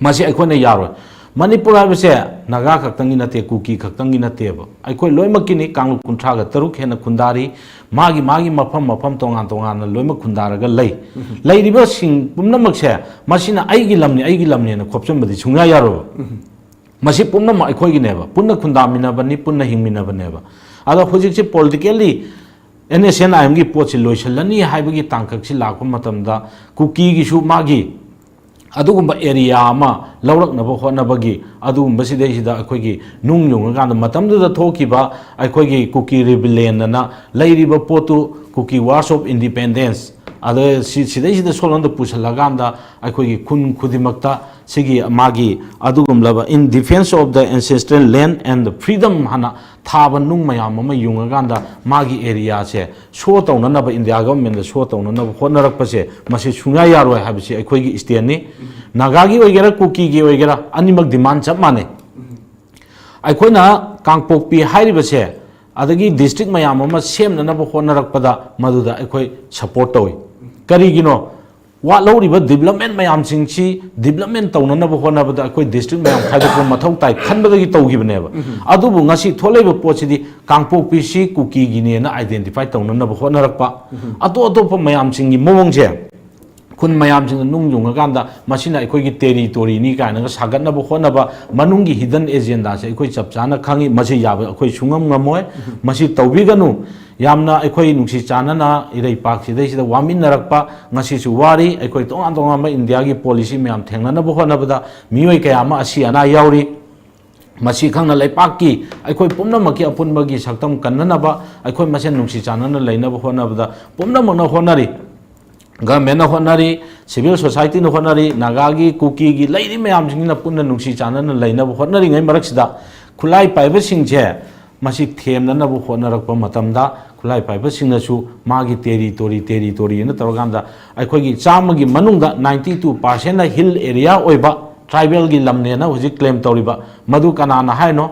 ꯃꯁꯤ ꯑꯩꯈꯣꯏꯅ ꯌꯥꯔꯣꯏ꯫ ꯃꯅꯤꯄꯨꯔ ꯍꯥꯏꯕꯁꯦ ꯅꯥꯒꯥ ꯈꯛꯇꯪꯒꯤ ꯅꯠꯇꯦ, ꯀꯨꯀꯤ ꯈꯛꯇꯪꯒꯤ ꯅꯠꯇꯦꯕ꯫ ꯑꯩꯈꯣꯏ ꯂꯣꯏꯅꯃꯛꯀꯤꯅꯤ꯫ ꯀꯥꯡꯂꯨꯞ ꯀꯨꯟꯊ꯭ꯔꯥꯒ ꯇꯔꯨꯛ ꯍꯦꯟꯅ ꯈꯨꯟꯗꯥꯔꯤ꯫ ꯃꯥꯒꯤ ꯃꯥꯒꯤ ꯃꯐꯝ ꯃꯐꯝ ꯇꯣꯉꯥꯟ ꯇꯣꯉꯥꯟꯅ ꯂꯣꯏꯅꯃꯛ ꯈꯨꯟꯗꯥꯔꯒ ꯂꯩ꯫ ꯂꯩꯔꯤꯕꯁꯤꯡ ꯄꯨꯝꯅꯃꯛꯁꯦ ꯃꯁꯤꯅ ꯑꯩꯒꯤ ꯂꯝꯅꯤ, ꯑꯩꯒꯤ ꯂꯝꯅꯦꯅ ꯈꯣꯞꯆꯟꯕꯗꯤ ꯁꯨꯡꯌꯥ ꯌꯥꯔꯣꯏꯕ꯫ ꯃꯁꯤ ꯄꯨꯝꯅꯃꯛ ꯑꯩꯈꯣꯏꯒꯤꯅꯦꯕ, ꯄꯨꯟꯅ ꯈꯨꯟꯗꯥꯃꯤꯟꯅꯕꯅꯤ, ꯄꯨꯟꯅ ꯍꯤꯡꯃꯤꯟꯅꯕꯅꯦꯕ꯫ ꯑꯗꯣ ꯍꯧꯖꯤꯛꯁꯦ politically NSCN-IM ꯒꯤ ꯄꯣꯠꯁꯤ ꯂꯣꯏꯁꯤꯜꯂꯅꯤ ꯍꯥꯏꯕꯒꯤ ꯇꯥꯡꯀꯛꯁꯤ ꯂꯥꯛꯄ ꯃꯇꯝꯗ ꯀꯨꯀꯤꯒꯤꯁꯨ ꯃꯥꯒꯤ ꯑꯗꯨꯒꯨꯝꯕ area ꯑꯃ ꯂꯧꯔꯛꯅꯕ ꯍꯣꯠꯅꯕꯒꯤ ꯑꯗꯨꯒꯨꯝꯕꯁꯤꯗꯩꯁꯤꯗ ꯑꯩꯈꯣꯏꯒꯤ ꯅꯨꯡ ꯌꯨꯡꯉꯀꯥꯟꯗ ꯃꯇꯝꯗꯨꯗ ꯊꯣꯛꯈꯤꯕ ꯑꯩꯈꯣꯏꯒꯤ ꯀꯨꯀꯤ rebellion ꯑꯅ ꯂꯩꯔꯤꯕ ꯄꯣꯠꯇꯨ, Kuki Wars of Independence, ꯑꯗ ꯁꯤ-, ꯁꯤꯗꯩꯁꯤꯗ ꯁꯣꯝꯂꯣꯝꯗ ꯄꯨꯁꯜꯂꯀꯥꯟꯗ ꯑꯩꯈꯣꯏꯒꯤ ꯈꯨꯟ ꯈꯨꯗꯤꯡꯃꯛꯇ ꯁꯤꯒꯤ ꯃꯥꯒꯤ ꯑꯗꯨꯒꯨꯝꯂꯕ "In defense of the ancestral land and freedom" ꯍꯥꯏꯅ ꯊꯥꯕ ꯅꯨꯡ ꯃꯌꯥꯝ ꯑꯃ ꯌꯨꯡꯉꯀꯥꯟꯗ ꯃꯥꯒꯤ ꯑꯦꯔꯤꯌꯥꯁꯦ ꯁꯣ ꯇꯧꯅꯅꯕ, ꯏꯟꯗꯤꯌꯥ ꯒꯚꯔꯟꯃꯦꯟꯗ ꯁꯣ ꯇꯧꯅꯅꯕ ꯍꯣꯠꯅꯔꯛꯄꯁꯦ, ꯃꯁꯤ ꯁꯨꯡꯌꯥ ꯌꯥꯔꯣꯏ ꯍꯥꯏꯕꯁꯤ ꯑꯩꯈꯣꯏꯒꯤ ꯁ꯭ꯇꯦꯟꯅꯤ꯫ ꯅꯥꯒꯥꯒꯤ ꯑꯣꯏꯒꯦꯔꯥ, ꯀꯨꯀꯤꯒꯤ ꯑꯣꯏꯒꯦꯔꯥ, ꯑꯅꯤꯃꯛ ꯗꯤꯃꯥꯟ ꯆꯞ ꯃꯥꯟꯅꯩ꯫ ꯑꯩꯈꯣꯏꯅ ꯀꯥꯡꯄꯣꯛꯄꯤ ꯍꯥꯏꯔꯤꯕꯁꯦ, ꯑꯗꯒꯤ ꯗꯤꯁꯇ꯭ꯔꯤꯛ ꯃꯌꯥꯝ ꯑꯃ ꯁꯦꯝꯅꯅꯕ ꯍꯣꯠꯅꯔꯛꯄꯗ ꯃꯗꯨꯗ ꯑꯩꯈꯣꯏ ꯁꯄꯣꯔꯠ ꯇꯧꯏ꯫ ꯀꯔꯤꯒꯤꯅꯣ? ꯋꯥꯠꯍꯧꯔꯤꯕ ꯗꯤꯕꯂꯞꯃꯦꯟ ꯃꯌꯥꯝꯁꯤꯡꯁꯤ ꯗꯤꯕꯂꯞꯃꯦꯟ ꯇꯧꯅꯅꯕ ꯍꯣꯠꯅꯕꯗ ꯑꯩꯈꯣꯏ ꯗꯤꯁꯇ꯭ꯔꯤꯛ ꯃꯌꯥꯝ ꯈꯥꯏꯗꯣꯛꯄ ꯃꯊꯧ ꯇꯥꯏ ꯈꯟꯕꯗꯒꯤ ꯇꯧꯈꯤꯕꯅꯦꯕ꯫ ꯑꯗꯨꯕꯨ ꯉꯁꯤ ꯊꯣꯛꯂꯛꯏꯕ ꯄꯣꯠꯁꯤꯗꯤ ꯀꯥꯡꯄꯣꯛꯄꯤꯁꯤ ꯀꯨꯀꯤꯒꯤꯅꯦꯅ ꯑꯥꯏꯗꯦꯟꯇꯤꯐꯥꯏ ꯇꯧꯅꯅꯕ ꯍꯣꯠꯅꯔꯛꯄ, ꯑꯇꯣꯞ ꯑꯇꯣꯞꯄ ꯃꯌꯥꯝꯁꯤꯡꯒꯤ ꯃꯑꯣꯡꯁꯦ, ꯈꯨꯟ ꯃꯌꯥꯝꯁꯤꯡꯅ ꯅꯨꯡ ꯌꯨꯡꯉꯀꯥꯟꯗ ꯃꯁꯤꯅ ꯑꯩꯈꯣꯏꯒꯤ ꯇꯦꯔꯤꯇꯣꯔꯤꯅꯤ ꯀꯥꯏꯅꯒ ꯁꯥꯒꯠꯅꯕ ꯍꯣꯠꯅꯕ, ꯃꯅꯨꯡꯒꯤ ꯍꯤꯗꯟ ꯑꯦꯖꯦꯟꯗꯥꯁꯦ ꯑꯩꯈꯣꯏ ꯆꯞ ꯆꯥꯅ ꯈꯪꯉꯤ꯫ ꯃꯁꯤ ꯌꯥꯕ ꯑꯩꯈꯣꯏ ꯁꯨꯡꯉꯝ ꯉꯝꯃꯣꯏ꯫ ꯃꯁꯤ ꯇꯧꯕꯤꯒꯅꯨ꯫ ꯌꯥꯝꯅ ꯑꯩꯈꯣꯏ ꯅꯨꯡꯁꯤ ꯆꯥꯟꯅꯅ ꯏꯔꯩꯄꯥꯛꯁꯤꯗꯩꯁꯤꯗ ꯋꯥꯃꯤꯟꯅꯔꯛꯄ, ꯉꯁꯤꯁꯨ ꯋꯥꯔꯤ꯫ ꯑꯩꯈꯣꯏ ꯇꯣꯉꯥꯟ ꯇꯣꯉꯥꯟꯕ ꯏꯟꯗꯤꯌꯥꯒꯤ ꯄꯣꯂꯤꯁꯤ ꯃꯌꯥꯝ ꯊꯦꯡꯅꯅꯕ ꯍꯣꯠꯅꯕꯗ ꯃꯤꯑꯣꯏ ꯀꯌꯥ ꯑꯃ ꯑꯁꯤ ꯑꯅꯥ ꯌꯥꯎꯔꯤ꯫ ꯃꯁꯤ ꯈꯪꯅ ꯂꯩꯄꯥꯛꯀꯤ ꯑꯩꯈꯣꯏ ꯄꯨꯝꯅꯃꯛꯀꯤ ꯑꯄꯨꯟꯕꯒꯤ ꯁꯛꯇꯝ ꯀꯟꯅꯅꯕ, ꯑꯩꯈꯣꯏ ꯃꯁꯦꯟ ꯅꯨꯡꯁꯤ ꯆꯥꯟꯅꯅ ꯂꯩꯅꯕ ꯍꯣꯠꯅꯕꯗ ꯄꯨꯝꯅꯃꯛꯅ ꯍꯣꯠꯅꯔꯤ꯫ ꯒꯚꯔꯟꯃꯦꯟꯅ ꯍꯣꯠꯅꯔꯤ, ꯁꯤꯚꯤꯜ ꯁꯣꯁꯥꯏꯇꯤꯅ ꯍꯣꯠꯅꯔꯤ, ꯅꯥꯒꯥꯒꯤ, ꯀꯨꯀꯤꯒꯤ ꯂꯩꯔꯤ ꯃꯌꯥꯝꯁꯤꯡꯁꯤꯅ ꯄꯨꯟꯅ ꯅꯨꯡꯁꯤ ꯆꯥꯟꯅꯅ ꯂꯩꯅꯕ ꯍꯣꯠꯅꯔꯤꯉꯩ ꯃꯔꯛꯁꯤꯗ, ꯈꯨꯠꯂꯥꯏ ꯄꯥꯏꯕꯁꯤꯡꯁꯦ ꯃꯁꯤ ꯊꯦꯝꯅꯅꯕ ꯍꯣꯠꯅꯔꯛꯄ ꯃꯇꯝꯗ, ꯈꯨꯠꯂꯥꯏ ꯄꯥꯏꯕꯁꯤꯡꯅꯁꯨ ꯃꯥꯒꯤ ꯇꯦꯔꯤꯇꯣꯔꯤ, ꯇꯦꯔꯤꯇꯣꯔꯤꯅ ꯇꯧꯔꯀꯥꯟꯗ, ꯑꯩꯈꯣꯏꯒꯤ ꯆꯥꯝꯃꯒꯤ ꯃꯅꯨꯡꯗ ninety two percent ꯅ ꯍꯤꯜ ꯑꯦꯔꯤꯌꯥ ꯑꯣꯏꯕ ꯇ꯭ꯔꯥꯏꯕꯦꯜꯒꯤ ꯂꯝꯅꯦꯅ ꯍꯧꯖꯤꯛ ꯀ꯭ꯂꯦꯝ ꯇꯧꯔꯤꯕ, ꯃꯗꯨ ꯀꯅꯥꯅ ꯍꯥꯏꯅꯣ?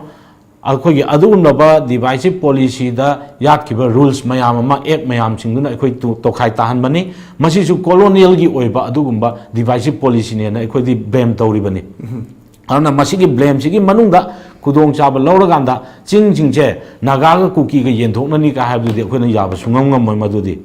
ꯑꯩꯈꯣꯏꯒꯤ ꯑꯗꯨꯒꯨꯝꯂꯕ ꯗꯤꯚꯥꯏꯁꯤꯞ ꯄꯣꯂꯤꯁꯤꯗ ꯌꯥꯠꯈꯤꯕ ꯔꯨꯜꯁ ꯃꯌꯥꯝ ꯑꯃ, ꯑꯦꯛ ꯃꯌꯥꯝꯁꯤꯡꯗꯨꯅ ꯑꯩꯈꯣꯏ ꯇꯨ-, ꯇꯣꯈꯥꯏ ꯇꯥꯍꯟꯕꯅꯤ꯫ ꯃꯁꯤꯁꯨ ꯀꯣꯂꯣꯅꯤꯌꯦꯜꯒꯤ ꯑꯣꯏꯕ ꯑꯗꯨꯒꯨꯝꯕ ꯗꯤꯚꯥꯏꯁꯤꯞ ꯄꯣꯂꯤꯁꯤꯅꯦꯅ ꯑꯩꯈꯣꯏꯗꯤ ꯕ꯭ꯂꯦꯝ ꯇꯧꯔꯤꯕꯅꯤ꯫ ꯑꯗꯨꯅ ꯃꯁꯤꯒꯤ ꯕ꯭ꯂꯦꯝꯁꯤꯒꯤ ꯃꯅꯨꯡꯗ ꯈꯨꯗꯣꯡꯆꯥꯕ ꯂꯧꯔꯀꯥꯟꯗ ꯆꯤꯡꯁꯤꯡꯁꯦ ꯅꯥꯒꯥꯒ ꯀꯨꯀꯤꯒ ꯌꯦꯟꯊꯣꯛꯅꯅꯤ ꯀꯥꯏ ꯍꯥꯏꯕꯗꯨꯗꯤ ꯑꯩꯈꯣꯏꯅ ꯌꯥꯕ ꯁꯨꯡꯉꯝ ꯉꯝꯃꯣꯏ꯫ ꯃꯗꯨꯗꯤ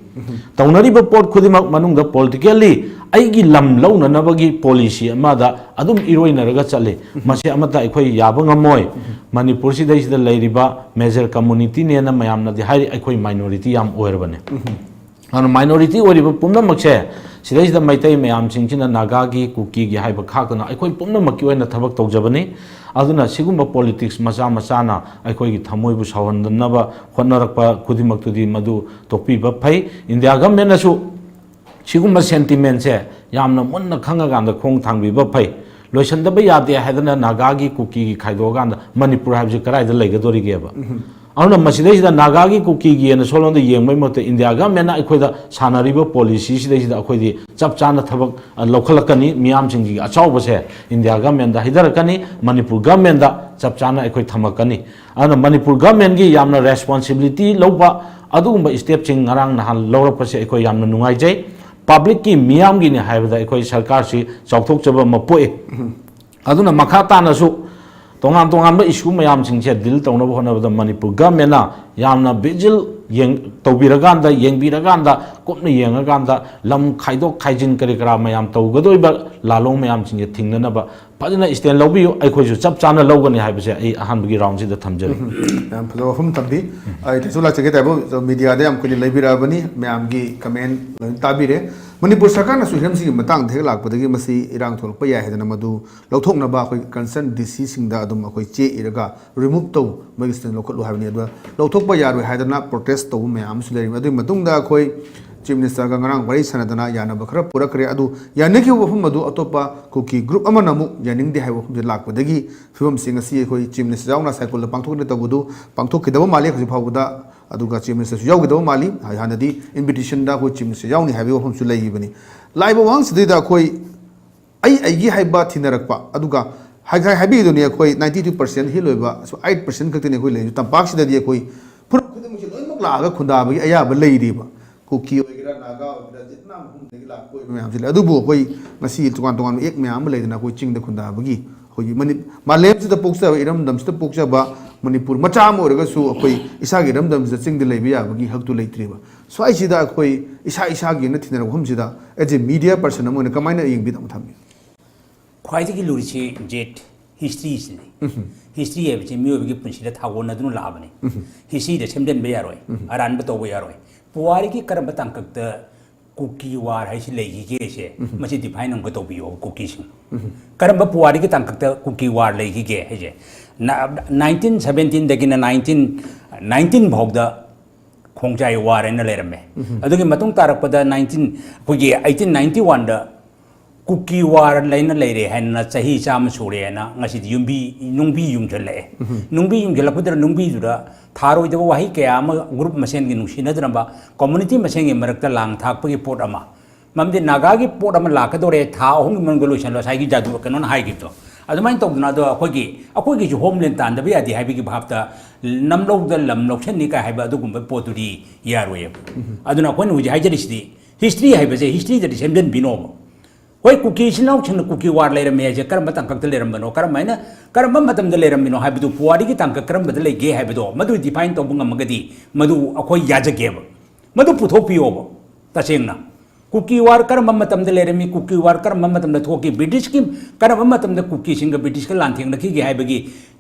ꯇꯧꯅꯔꯤꯕ ꯄꯣꯠ ꯈꯨꯗꯤꯡꯃꯛ ꯃꯅꯨꯡꯗ ꯄꯣꯂꯤꯇꯤꯀꯦꯜꯂꯤ ꯑꯩꯒꯤ ꯂꯝ ꯂꯧꯅꯅꯕꯒꯤ ꯄꯣꯂꯤꯁꯤ ꯑꯃꯗ ꯑꯗꯨꯝ ꯏꯔꯣꯏꯅꯔꯒ ꯆꯠꯂꯤ꯫ ꯃꯁꯤ ꯑꯃꯠꯇ ꯑꯩꯈꯣꯏ ꯌꯥꯕ ꯉꯝꯃꯣꯏ꯫ ꯃꯅꯤꯄꯨꯔꯁꯤꯗꯩꯁꯤꯗ ꯂꯩꯔꯤꯕ ꯃꯦꯖꯔ ꯀꯝꯃꯨꯅꯤꯇꯤꯅꯦꯅ ꯃꯌꯥꯝꯅꯗꯤ ꯍꯥꯏꯔꯤ, ꯑꯩꯈꯣꯏ ꯃꯥꯏꯅꯣꯔꯤꯇꯤ ꯌꯥꯝ ꯑꯣꯏꯔꯕꯅꯦ꯫ ꯑꯗꯨꯅ ꯃꯥꯏꯅꯣꯔꯤꯇꯤ ꯑꯣꯏꯔꯤꯕ ꯄꯨꯝꯅꯃꯛꯁꯦ, ꯁꯤꯗꯩꯁꯤꯗ ꯃꯩꯇꯩ ꯃꯌꯥꯝꯁꯤꯡꯁꯤꯅ ꯅꯥꯒꯥꯒꯤ, ꯀꯨꯀꯤꯒꯤ ꯍꯥꯏꯕ ꯈꯥꯛꯇꯅ ꯑꯩꯈꯣꯏ ꯄꯨꯝꯅꯃꯛꯀꯤ ꯑꯣꯏꯅ ꯊꯕꯛ ꯇꯧꯖꯕꯅꯤ꯫ ꯑꯗꯨꯅ ꯁꯤꯒꯨꯝꯕ ꯄꯣꯂꯤꯇꯤꯛꯁ ꯃꯆꯥ ꯃꯆꯥꯅ ꯑꯩꯈꯣꯏꯒꯤ ꯊꯃꯣꯏꯕꯨ ꯁꯥꯎꯍꯟꯗꯅꯕ ꯍꯣꯠꯅꯔꯛꯄ ꯈꯨꯗꯤꯡꯃꯛꯇꯨꯗꯤ ꯃꯗꯨ ꯇꯣꯛꯄꯤꯕ ꯐꯩ꯫ ꯏꯟꯗꯤꯌꯥ ꯒꯚꯔꯟꯃꯦꯟꯅꯁꯨ ꯁꯤꯒꯨꯝꯕ ꯁꯦꯟꯇꯤꯃꯦꯟꯁꯦ ꯌꯥꯝꯅ ꯃꯨꯟꯅ ꯈꯪꯉꯀꯥꯟꯗ ꯈꯣꯡ ꯊꯥꯡꯕꯤꯕ ꯐꯩ꯫ ꯂꯣꯏꯁꯤꯟꯗꯕ ꯌꯥꯗꯦ ꯍꯥꯏꯗꯅ ꯅꯥꯒꯥꯒꯤ ꯀꯨꯀꯤꯒꯤ ꯈꯥꯏꯗꯣꯛꯑꯀꯥꯟꯗ ꯃꯅꯤꯄꯨꯔ ꯍꯥꯏꯕꯁꯤ ꯀꯗꯥꯏꯗ ꯂꯩꯒꯗꯣꯔꯤꯒꯦꯕ? ꯑꯗꯨꯅ ꯃꯁꯤꯗꯩꯁꯤꯗ ꯅꯥꯒꯥꯒꯤ ꯀꯨꯀꯤꯒꯤꯅ ꯁꯣꯝꯂꯣꯝꯗ ꯌꯦꯡꯕꯒꯤ ꯃꯍꯨꯠꯇ ꯏꯟꯗꯤꯌꯥ ꯒꯃꯦꯟꯅ ꯑꯩꯈꯣꯏꯗ ꯁꯥꯟꯅꯔꯤꯕ ꯄꯣꯂꯤꯁꯤꯁꯤꯗꯩꯁꯤꯗ ꯑꯩꯈꯣꯏꯗꯤ ꯆꯞ ꯆꯥꯅ ꯊꯕꯛ, ꯑ, ꯂꯧꯈꯠꯂꯛꯀꯅꯤ꯫ ꯃꯤꯌꯥꯝꯁꯤꯡꯒꯤ ꯑꯆꯧꯕꯁꯦ ꯏꯟꯗꯤꯌꯥ ꯒꯃꯦꯟꯗ ꯍꯩꯊꯔꯛꯀꯅꯤ, ꯃꯅꯤꯄꯨꯔ ꯒꯃꯦꯟꯗ ꯆꯞ ꯆꯥꯅ ꯑꯩꯈꯣꯏ ꯊꯝꯃꯛꯀꯅꯤ꯫ ꯑꯗꯨꯅ ꯃꯅꯤꯄꯨꯔ ꯒꯃꯦꯟꯒꯤ ꯌꯥꯝꯅ ꯔꯦꯁꯄꯣꯟꯁꯤꯕꯤꯂꯤꯇꯤ ꯂꯧꯕ ꯑꯗꯨꯒꯨꯝꯕ ꯁ꯭ꯇꯦꯞꯁꯤꯡ ꯉꯔꯥꯡ ꯅꯍꯥꯟ ꯂꯧꯔꯛꯄꯁꯦ ꯑꯩꯈꯣꯏ ꯌꯥꯝꯅ ꯅꯨꯡꯉꯥꯏꯖꯩ꯫ ꯄꯕ꯭ꯂꯤꯛꯀꯤ, ꯃꯤꯌꯥꯝꯒꯤꯅꯤ ꯍꯥꯏꯕꯗ ꯑꯩꯈꯣꯏ ꯁꯔꯀꯥꯔꯁꯤ ꯆꯥꯎꯊꯣꯛꯆꯕ ꯑꯃ ꯄꯣꯛꯏ꯫ ꯑꯗꯨꯅ ꯃꯈꯥ ꯇꯥꯅꯁꯨ ꯇꯣꯉꯥꯟ ꯇꯣꯉꯥꯟꯕ ꯏꯁꯨ ꯃꯌꯥꯝꯁꯤꯡꯁꯦ ꯗꯤꯜ ꯇꯧꯅꯕ ꯍꯣꯠꯅꯕꯗ ꯃꯅꯤꯄꯨꯔ ꯒꯃꯦꯟꯅ ꯌꯥꯝꯅ ꯚꯤꯖꯤꯜ ꯌꯦꯡ-, ꯇꯧꯕꯤꯔꯀꯥꯟꯗ, ꯌꯦꯡꯕꯤꯔꯀꯥꯟꯗ, ꯀꯨꯞꯅ ꯌꯦꯡꯉꯀꯥꯟꯗ ꯂꯝ ꯈꯥꯏꯗꯣꯛ ꯈꯥꯏꯖꯤꯟ ꯀꯔꯤ ꯀꯔꯥ ꯃꯌꯥꯝ ꯇꯧꯒꯗꯣꯔꯤꯕ ꯂꯥꯂꯣꯡ ꯃꯌꯥꯝꯁꯤꯡꯁꯦ ꯊꯤꯡꯅꯅꯕ ꯐꯖꯅ ꯁ꯭ꯇꯦꯟ ꯂꯧꯕꯤꯌꯨ꯫ ꯑꯩꯈꯣꯏꯁꯨ ꯆꯞ ꯆꯥꯅ ꯂꯧꯒꯅꯤ ꯍꯥꯏꯕꯁꯦ ꯑꯩ ꯑꯍꯥꯟꯕꯒꯤ ꯔꯥꯎꯟꯁꯤꯗ ꯊꯝꯖꯔꯤ꯫ ꯌꯥꯝ ꯐꯖꯕ ꯋꯥꯐꯝ ꯊꯝꯕꯤ꯫ ꯑꯩ ꯀꯩꯁꯨ ꯂꯥꯛꯆꯒꯦ ꯇꯥꯏꯕ, ꯃꯤꯗꯤꯌꯥꯗ ꯌꯥꯝ ꯀꯨꯏꯅ ꯂꯩꯕꯤꯔꯛꯑꯕꯅꯤ, ꯃꯌꯥꯝꯒꯤ ꯀꯃꯦꯟ ꯂꯣꯏꯅ ꯇꯥꯕꯤꯔꯦ꯫ ꯃꯅꯤꯄꯨꯔ ꯁꯔꯀꯥꯔꯅꯁꯨ ꯍꯤꯔꯝꯁꯤꯒꯤ ꯃꯇꯥꯡꯗ ꯍꯦꯛ ꯂꯥꯛꯄꯗꯒꯤ ꯃꯁꯤ ꯏꯔꯥꯡ ꯊꯣꯛꯂꯛꯄ ꯌꯥꯏ ꯍꯥꯏꯗꯅ ꯃꯗꯨ ꯂꯧꯊꯣꯛꯅꯕ ꯑꯩꯈꯣꯏ ꯀꯟꯁꯔꯟ ꯗꯤ ꯁꯤꯁꯤꯡꯗ ꯑꯗꯨꯝ ꯑꯩꯈꯣꯏ ꯆꯦ ꯏꯔꯒ ꯔꯤꯃꯨꯚ ꯇꯧ, ꯃꯣꯏꯒꯤ ꯁ꯭ꯇꯦꯟ ꯂꯧꯈꯠꯂꯨ ꯍꯥꯏꯕꯅꯤ꯫ ꯑꯗꯨꯒ ꯂꯧꯊꯣꯛꯄ ꯌꯥꯔꯣꯏ ꯍꯥꯏꯗꯅ ꯄ꯭ꯔꯣꯇꯦꯁ ꯇꯧꯕ ꯃꯌꯥꯝ ꯑꯃꯁꯨ ꯂꯩꯔꯤꯕꯅꯤ꯫ ꯑꯗꯨꯒꯤ ꯃꯇꯨꯡꯗ ꯑꯩꯈꯣꯏ ꯆꯤꯐ ꯃꯤꯅꯤꯁꯇꯔꯒ ꯉꯔꯥꯡ ꯋꯥꯔꯤ ꯁꯥꯟꯅꯗꯅ ꯌꯥꯅꯕ ꯈꯔ ꯄꯨꯔꯛꯈ꯭ꯔꯦ꯫ ꯑꯗꯨ ꯌꯥꯅꯈꯤꯕ ꯋꯥꯐꯝ ꯑꯗꯨ ꯑꯇꯣꯞꯄ ꯀꯨꯀꯤ ꯒ꯭ꯔꯨꯞ ꯑꯃꯅ ꯑꯃꯨꯛ ꯌꯥꯅꯤꯡꯗꯦ ꯍꯥꯏꯕ ꯋꯥꯐꯝꯁꯦ ꯂꯥꯛꯄꯗꯒꯤ ꯐꯤꯕꯝꯁꯤ ꯉꯁꯤ ꯑꯩꯈꯣꯏ ꯆꯤꯐ ꯃꯤꯅꯤꯁꯇꯔ ꯌꯥꯎꯅ ꯁꯥꯏꯀꯨꯜꯗ ꯄꯥꯡꯊꯣꯛꯀꯅꯤ ꯇꯧꯕꯗꯨ ꯄꯥꯡꯊꯣꯛꯈꯤꯗꯕ ꯃꯥꯜꯂꯤ ꯍꯧꯖꯤꯛ ꯐꯥꯎꯕꯗ꯫ ꯑꯗꯨꯒ ꯆꯤꯐ ꯃꯤꯅꯤꯁꯇꯔꯁꯨ ꯌꯥꯎꯒꯗꯕ ꯃꯥꯜꯂꯤ꯫ ꯍꯥꯟꯅꯗꯤ ꯏꯟꯚꯤꯇꯦꯁꯟꯗ ꯑꯩꯈꯣꯏ ꯆꯤꯐ ꯃꯤꯅꯤꯁꯇꯔ ꯌꯥꯎꯅꯤ ꯍꯥꯏꯕꯒꯤ ꯋꯥꯐꯝꯁꯨ ꯂꯩꯈꯤꯕꯅꯤ꯫ ꯂꯥꯛꯏꯕ ꯋꯥꯍꯪꯁꯤꯗꯩꯗ ꯑꯩꯈꯣꯏ ꯑꯩ ꯑꯩꯒꯤ ꯍꯥꯏꯕ ꯊꯤꯅꯔꯛꯄ, ꯑꯗꯨꯒ ꯍꯥꯏ-, ꯍꯥꯏ-, ꯍꯥꯏꯕꯤꯗꯨꯅꯤ, ꯑꯩꯈꯣꯏ ninety two percent ꯍꯤꯜ ꯑꯣꯏꯕ, ꯑꯩꯠ ꯄꯥꯔꯁꯦꯟ ꯈꯛꯇꯅꯤ ꯑꯩꯈꯣꯏ ꯂꯩꯔꯤꯁꯦ꯫ ꯇꯝꯄꯥꯛꯁꯤꯗꯗꯤ ꯑꯩꯈꯣꯏ ꯐꯨꯔꯨꯞ ꯈꯨꯗꯤꯡꯃꯛꯁꯦ ꯂꯣꯏꯅꯃꯛ ꯂꯥꯛꯑꯒ ꯈꯨꯟꯗꯥꯕꯒꯤ ꯑꯌꯥꯕ ꯂꯩꯔꯤꯕ꯫ ꯀꯨꯀꯤ ꯑꯣꯏꯒꯦꯔꯥ, ꯅꯥꯒꯥ ꯑꯣꯏꯒꯦꯔꯥ, ꯖꯤꯠ ꯃꯐꯝꯗꯒꯤ ꯂꯥꯛꯄ ꯑꯣꯏꯕ ꯃꯌꯥꯝꯁꯦ ꯂꯩ꯫ ꯑꯗꯨꯕꯨ ꯑꯩꯈꯣꯏ ꯉꯁꯤ ꯇꯣꯉꯥꯟ ꯇꯣꯉꯥꯟꯕ ꯑꯦꯛ ꯃꯌꯥꯝ ꯑꯃ ꯂꯩꯗꯅ ꯑꯩꯈꯣꯏ ꯆꯤꯡꯗ ꯈꯨꯟꯗꯥꯕꯒꯤ, ꯑꯩꯈꯣꯏꯒꯤ ꯃꯅꯤ-, ꯃꯥꯂꯦꯝꯁꯤꯗ ꯄꯣꯛꯆꯕ, ꯏꯔꯝꯗꯝꯁꯤꯗ ꯄꯣꯛꯆꯕ ꯃꯅꯤꯄꯨꯔ ꯃꯆꯥ ꯑꯃ ꯑꯣꯏꯔꯒꯁꯨ ꯑꯩꯈꯣꯏ ꯏꯁꯥꯒꯤ ꯏꯔꯝꯗꯝꯁꯤꯗ ꯆꯤꯡꯗ ꯂꯩꯕ ꯌꯥꯕꯒꯤ ꯍꯛꯇꯨ ꯂꯩꯇ꯭ꯔꯤꯕ꯫ ꯁ꯭ꯋꯥꯏꯁꯤꯗ ꯑꯩꯈꯣꯏ ꯏꯁꯥ ꯏꯁꯥꯒꯤꯅ ꯊꯤꯅꯔꯛꯄ ꯃꯐꯝꯁꯤꯗ as a media person ꯑꯃ ꯑꯣꯏꯅ ꯀꯃꯥꯏꯅ ꯌꯦꯡꯕꯤꯗ ꯑꯃ ꯊꯝꯕꯤ? ꯈ꯭ꯋꯥꯏꯗꯒꯤ ꯂꯨꯔꯤꯁꯤ ꯖꯦꯠ ꯍꯤꯁꯇ꯭ꯔꯤꯁꯤꯅꯤ꯫ ꯍꯤꯁꯇ꯭ꯔꯤ ꯍꯥꯏꯕꯁꯤ ꯃꯤꯑꯣꯏꯕꯒꯤ ꯄꯨꯟꯁꯤꯗ ꯊꯥꯒꯣꯟꯅꯗꯨꯅ ꯂꯥꯛꯑꯕꯅꯤ꯫ ꯍꯤꯁꯇ꯭ꯔꯤꯗ ꯁꯦꯝꯖꯤꯟꯕ ꯌꯥꯔꯣꯏ, ꯑꯔꯥꯟꯕ ꯇꯧꯕ ꯌꯥꯔꯣꯏ꯫ ꯄꯨꯋꯥꯔꯤꯒꯤ ꯀꯔꯝꯕ ꯇꯥꯡꯀꯛꯇ ꯀꯨꯀꯤ ꯋꯥꯔ ꯍꯥꯏꯁꯤ ꯂꯩꯈꯤꯒꯦꯁꯦ, ꯃꯁꯤ ꯗꯤꯐꯥꯏꯟ ꯑꯃꯨꯛꯀ ꯇꯧꯕꯤꯌꯣ꯫ ꯀꯨꯀꯤꯁꯤꯡ ꯀꯔꯝꯕ ꯄꯨꯋꯥꯔꯤꯒꯤ ꯇꯥꯡꯀꯛꯇ ꯀꯨꯀꯤ ꯋꯥꯔ ꯂꯩꯈꯤꯒꯦ ꯍꯥꯏꯁꯦ, nineteen seventeen ꯗꯒꯤꯅ nineteen nineteen ꯐꯥꯎꯗ ꯈꯣꯡꯖꯥꯏ ꯋꯥꯔ ꯍꯥꯏꯅ ꯂꯩꯔꯝꯃꯦ꯫ ꯑꯗꯨꯒꯤ ꯃꯇꯨꯡ ꯇꯥꯔꯛꯄꯗ ꯅꯥꯏꯟꯇꯤꯟ ꯑꯩꯈꯣꯏꯒꯤ ꯑꯩꯇꯤꯟ ꯅꯥꯏꯟꯇꯤ ꯋꯥꯟꯗ ꯀꯨꯀꯤ ꯋꯥꯔ ꯂꯩꯅ ꯂꯩꯔꯦ ꯍꯥꯏꯅ ꯆꯍꯤ ꯆꯥꯝꯃ ꯁꯨꯔꯦꯅ ꯉꯁꯤꯗꯤ ꯌꯨꯝꯕꯤ ꯅꯨꯡꯕꯤ ꯌꯨꯡꯁꯤꯜꯂꯛꯑꯦ꯫ ꯅꯨꯡꯕꯤ ꯌꯨꯡꯁꯤꯜꯂꯛꯄꯗꯨꯗ ꯅꯨꯡꯕꯤꯗꯨꯗ ꯊꯥꯔꯣꯏꯗꯕ ꯋꯥꯍꯩ ꯀꯌꯥ ꯑꯃ ꯒ꯭ꯔꯨꯞ ꯃꯁꯦꯟꯒꯤ ꯅꯨꯡꯁꯤꯅꯗꯅꯕ ꯀꯝꯃꯨꯅꯤꯇꯤ ꯃꯁꯦꯟꯒꯤ ꯃꯔꯛꯇ ꯂꯥꯡ ꯊꯥꯛꯄꯒꯤ ꯄꯣꯠ ꯑꯃ, ꯃꯔꯝꯗꯤ ꯅꯥꯒꯥꯒꯤ ꯄꯣꯠ ꯑꯃ ꯂꯥꯛꯀꯗꯧꯔꯦ, ꯊꯥ ꯑꯍꯨꯝꯒꯤ ꯃꯅꯨꯡꯗ ꯂꯣꯏꯁꯤꯜꯂꯣ, ꯉꯁꯥꯏꯒꯤ ꯖꯥꯗꯨ ꯀꯩꯅꯣꯅ ꯍꯥꯏꯈꯤꯕꯗꯣ ꯑꯗꯨꯃꯥꯏꯅ ꯇꯧꯗꯅ, ꯑꯗꯣ ꯑꯩꯈꯣꯏꯒꯤ ꯑꯩꯈꯣꯏꯒꯤꯁꯨ ꯍꯣꯝꯂꯦꯟ ꯇꯥꯟꯗꯕ ꯌꯥꯗꯦ ꯍꯥꯏꯕꯒꯤ ꯚꯥꯞꯇ ꯅꯝꯂꯧꯗ ꯂꯝ ꯂꯧꯁꯟꯅꯤ ꯀꯥꯏ ꯍꯥꯏꯕ ꯑꯗꯨꯒꯨꯝꯕ ꯄꯣꯠꯇꯨꯗꯤ ꯌꯥꯔꯣꯏꯌꯦꯕ꯫ ꯑꯗꯨꯅ ꯑꯩꯈꯣꯏꯅ ꯍꯧꯖꯤꯛ ꯍꯥꯏꯖꯔꯤꯁꯤꯗꯤ ꯍꯤꯁꯇ꯭ꯔꯤ ꯍꯥꯏꯕꯁꯦ ꯍꯤꯁꯇ꯭ꯔꯤꯗꯗꯤ ꯁꯦꯝꯖꯤꯟꯕꯤꯅꯣꯕ꯫ ꯍꯣꯏ, ꯀꯨꯀꯤ ꯏꯆꯤꯟ ꯏꯅꯥꯎꯁꯤꯡꯅ ꯀꯨꯀꯤ ꯋꯥꯔ ꯂꯩꯔꯝꯃꯦ ꯍꯥꯏꯁꯦ ꯀꯔꯝꯕ ꯇꯥꯡꯀꯛꯇ ꯂꯩꯔꯝꯕꯅꯣ, ꯀꯔꯝꯍꯥꯏꯅ, ꯀꯔꯝꯕ ꯃꯇꯝꯗ ꯂꯩꯔꯝꯃꯤꯅꯣ ꯍꯥꯏꯕꯗꯨ, ꯄꯨꯋꯥꯔꯤꯒꯤ ꯇꯥꯡꯀꯛ ꯀꯔꯝꯕꯗ ꯂꯩꯒꯦ ꯍꯥꯏꯕꯗꯣ ꯃꯗꯨ ꯗꯤꯐꯥꯏꯟ ꯇꯧꯕ ꯉꯝꯃꯒꯗꯤ ꯃꯗꯨ ꯑꯩꯈꯣꯏ ꯌꯥꯖꯒꯦꯕ꯫ ꯃꯗꯨ ꯄꯨꯊꯣꯛꯄꯤꯌꯣꯕ ꯇꯁꯦꯡꯅ꯫ ꯀꯨꯀꯤ ꯋꯥꯔ ꯀꯔꯝꯕ ꯃꯇꯝꯗ ꯂꯩꯔꯝꯃꯤ, ꯀꯨꯀꯤ ꯋꯥꯔ ꯀꯔꯝꯕ ꯃꯇꯝꯗ ꯊꯣꯛꯈꯤ, ꯕ꯭ꯔꯤꯇꯤꯁꯀꯤ ꯀꯔꯝꯕ ꯃꯇꯝꯗ ꯀꯨꯀꯤꯁꯤꯡꯒ ꯕ꯭ꯔꯤꯇꯤꯁꯀ ꯂꯥꯟꯊꯦꯡꯅꯈꯤꯒꯦ ꯍꯥꯏꯕꯒꯤ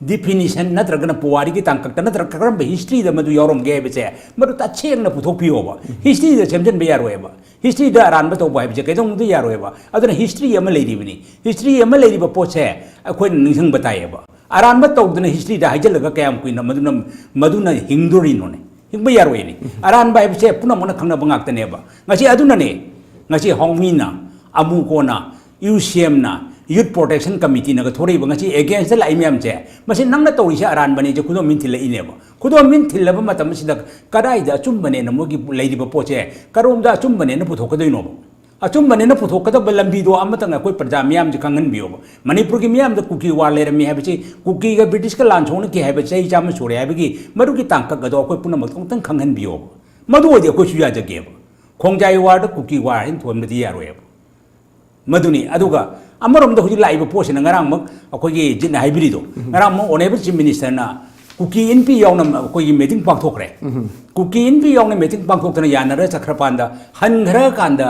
ꯗꯤꯐꯤꯅꯤꯁꯟ ꯅꯠꯇ꯭ꯔꯒꯅ ꯄꯨꯋꯥꯔꯤꯒꯤ ꯇꯥꯡꯀꯛꯇ ꯅꯠꯇ꯭ꯔꯒ ꯀꯔꯝꯕ ꯍꯤꯁꯇ꯭ꯔꯤꯗ ꯃꯗꯨ ꯌꯥꯎꯔꯝꯒꯦ ꯍꯥꯏꯕꯁꯦ ꯃꯗꯨ ꯇꯁꯦꯡꯅ ꯄꯨꯊꯣꯛꯄꯤꯌꯣꯕ꯫ ꯍꯤꯁꯇ꯭ꯔꯤꯗ ꯁꯦꯝꯖꯤꯟꯕ ꯌꯥꯔꯣꯏꯕ꯫ ꯍꯤꯁꯇ꯭ꯔꯤꯗ ꯑꯔꯥꯟꯕ ꯇꯧꯕ ꯍꯥꯏꯕꯁꯦ ꯀꯩꯗꯧꯅꯨꯡꯗ ꯌꯥꯔꯣꯏꯕ꯫ ꯑꯗꯨꯅ ꯍꯤꯁꯇ꯭ꯔꯤ ꯑꯃ ꯂꯩꯔꯤꯕꯅꯤ꯫ ꯍꯤꯁꯇ꯭ꯔꯤ ꯑꯃ ꯂꯩꯔꯤꯕ ꯄꯣꯠꯁꯦ ꯑꯩꯈꯣꯏꯅ ꯅꯤꯡꯁꯤꯡꯕ ꯇꯥꯏꯌꯦꯕ꯫ ꯑꯔꯥꯟꯕ ꯇꯧꯗꯅ ꯍꯤꯁꯇ꯭ꯔꯤꯗ ꯍꯥꯏꯖꯤꯜꯂꯒ ꯀꯌꯥꯝ ꯀꯨꯏꯅ ꯃꯗꯨꯅ, ꯃꯗꯨꯅ ꯍꯤꯡꯗꯣꯔꯤꯅꯣꯅꯦ? ꯍꯤꯡꯕ ꯌꯥꯔꯣꯏꯅꯦ꯫ ꯑꯔꯥꯟꯕ ꯍꯥꯏꯕꯁꯦ ꯄꯨꯝꯅꯃꯛꯅ ꯈꯪꯅꯕ ꯉꯥꯛꯇꯅꯦꯕ꯫ ꯉꯁꯤ ꯑꯗꯨꯅꯅꯦ, ꯉꯁꯤ ꯍꯣꯡꯃꯤꯅ, ꯑꯃꯨꯀꯣꯅ, ꯌꯨ ꯁꯤ ꯑꯦꯝꯅ, ꯌꯨꯠ ꯄ꯭ꯔꯣꯇꯦꯛꯁꯟ ꯀꯃꯤꯇꯤꯅꯒ ꯊꯣꯔꯛꯏꯕ ꯉꯁꯤ ꯑꯦꯒꯦꯟꯁꯇ ꯂꯥꯛꯏ ꯃꯌꯥꯝꯁꯦ, ꯃꯁꯤ ꯅꯪꯅ ꯇꯧꯔꯤꯁꯦ ꯑꯔꯥꯟꯕꯅꯤ, ꯁꯦ ꯈꯨꯗꯣꯝꯕꯤꯅ ꯊꯤꯜꯂꯛꯏꯅꯦꯕ꯫ ꯈꯨꯗꯣꯝꯕꯤꯅ ꯊꯤꯜꯂꯕ ꯃꯇꯝ ꯑꯁꯤꯗ ꯀꯗꯥꯏꯗ ꯑꯆꯨꯝꯕꯅꯦꯅ ꯃꯣꯏꯒꯤ ꯂꯩꯔꯤꯕ ꯄꯣꯠꯁꯦ ꯀꯔꯣꯝꯗ ꯑꯆꯨꯝꯕꯅꯦꯅ ꯄꯨꯊꯣꯛꯀꯗꯣꯏꯅꯣꯕ? ꯑꯆꯨꯝꯕꯅꯦꯅ ꯄꯨꯊꯣꯛꯀꯗꯕ ꯂꯝꯕꯤꯗꯣ ꯑꯃꯇꯪ ꯑꯩꯈꯣꯏ ꯄ꯭ꯔꯖꯥ ꯃꯤꯌꯥꯝꯁꯦ ꯈꯪꯍꯟꯕꯤꯌꯣꯕ꯫ ꯃꯅꯤꯄꯨꯔꯒꯤ ꯃꯤꯌꯥꯝꯗ ꯀꯨꯀꯤ ꯋꯥꯔ ꯂꯩꯔꯝꯃꯤ ꯍꯥꯏꯕꯁꯤ, ꯀꯨꯀꯤꯒ ꯕ꯭ꯔꯤꯇꯤꯁꯀ ꯂꯥꯟ ꯁꯣꯛꯅꯈꯤ ꯍꯥꯏꯕ ꯆꯍꯤ ꯆꯥꯝꯃ ꯁꯨꯔꯦ ꯍꯥꯏꯕꯒꯤ ꯃꯗꯨꯒꯤ ꯇꯥꯡꯀꯛ ꯑꯗꯣ ꯑꯩꯈꯣꯏ ꯄꯨꯝꯅꯃꯛ ꯑꯃꯨꯛꯇꯪ ꯈꯪꯍꯟꯕꯤꯌꯣꯕ꯫ ꯃꯗꯨ ꯑꯣꯏꯔꯗꯤ ꯑꯩꯈꯣꯏꯁꯨ ꯌꯥꯖꯒꯦꯕ꯫ ꯈꯣꯡꯖꯥꯏ ꯋꯥꯔꯗ ꯀꯨꯀꯤ ꯋꯥꯔ ꯍꯥꯏꯅ ꯊꯣꯟꯕꯗꯤ ꯌꯥꯔꯣꯏꯕ꯫ ꯃꯗꯨꯅꯤ꯫ ꯑꯗꯨꯒ ꯑꯃꯔꯣꯝꯗ ꯍꯧꯖꯤꯛ ꯂꯥꯛꯏꯕ ꯄꯣꯠꯁꯤꯅ ꯉꯔꯥꯡꯃꯛ ꯑꯩꯈꯣꯏꯒꯤ ꯖꯤꯠꯅ ꯍꯥꯏꯕꯤꯔꯤꯗꯣ, ꯉꯔꯥꯡꯃꯛ ꯑꯣꯅꯦꯕꯜ ꯆꯤꯐ ꯃꯤꯅꯤꯁꯇꯔꯅ ꯀꯨꯀꯤ ꯏꯟꯄꯤ ꯌꯥꯎꯅ ꯑꯩꯈꯣꯏꯒꯤ ꯃꯤꯇꯤꯡ ꯄꯥꯡꯊꯣꯛꯈ꯭ꯔꯦ꯫ ꯀꯨꯀꯤ ꯏꯟꯄꯤ ꯌꯥꯎꯅ ꯃꯤꯇꯤꯡ ꯄꯥꯡꯊꯣꯛꯇꯅ ꯌꯥꯅꯔ ꯆꯠꯈ꯭ꯔꯀꯥꯟꯗ, ꯍꯟꯈ꯭ꯔꯀꯥꯟꯗ,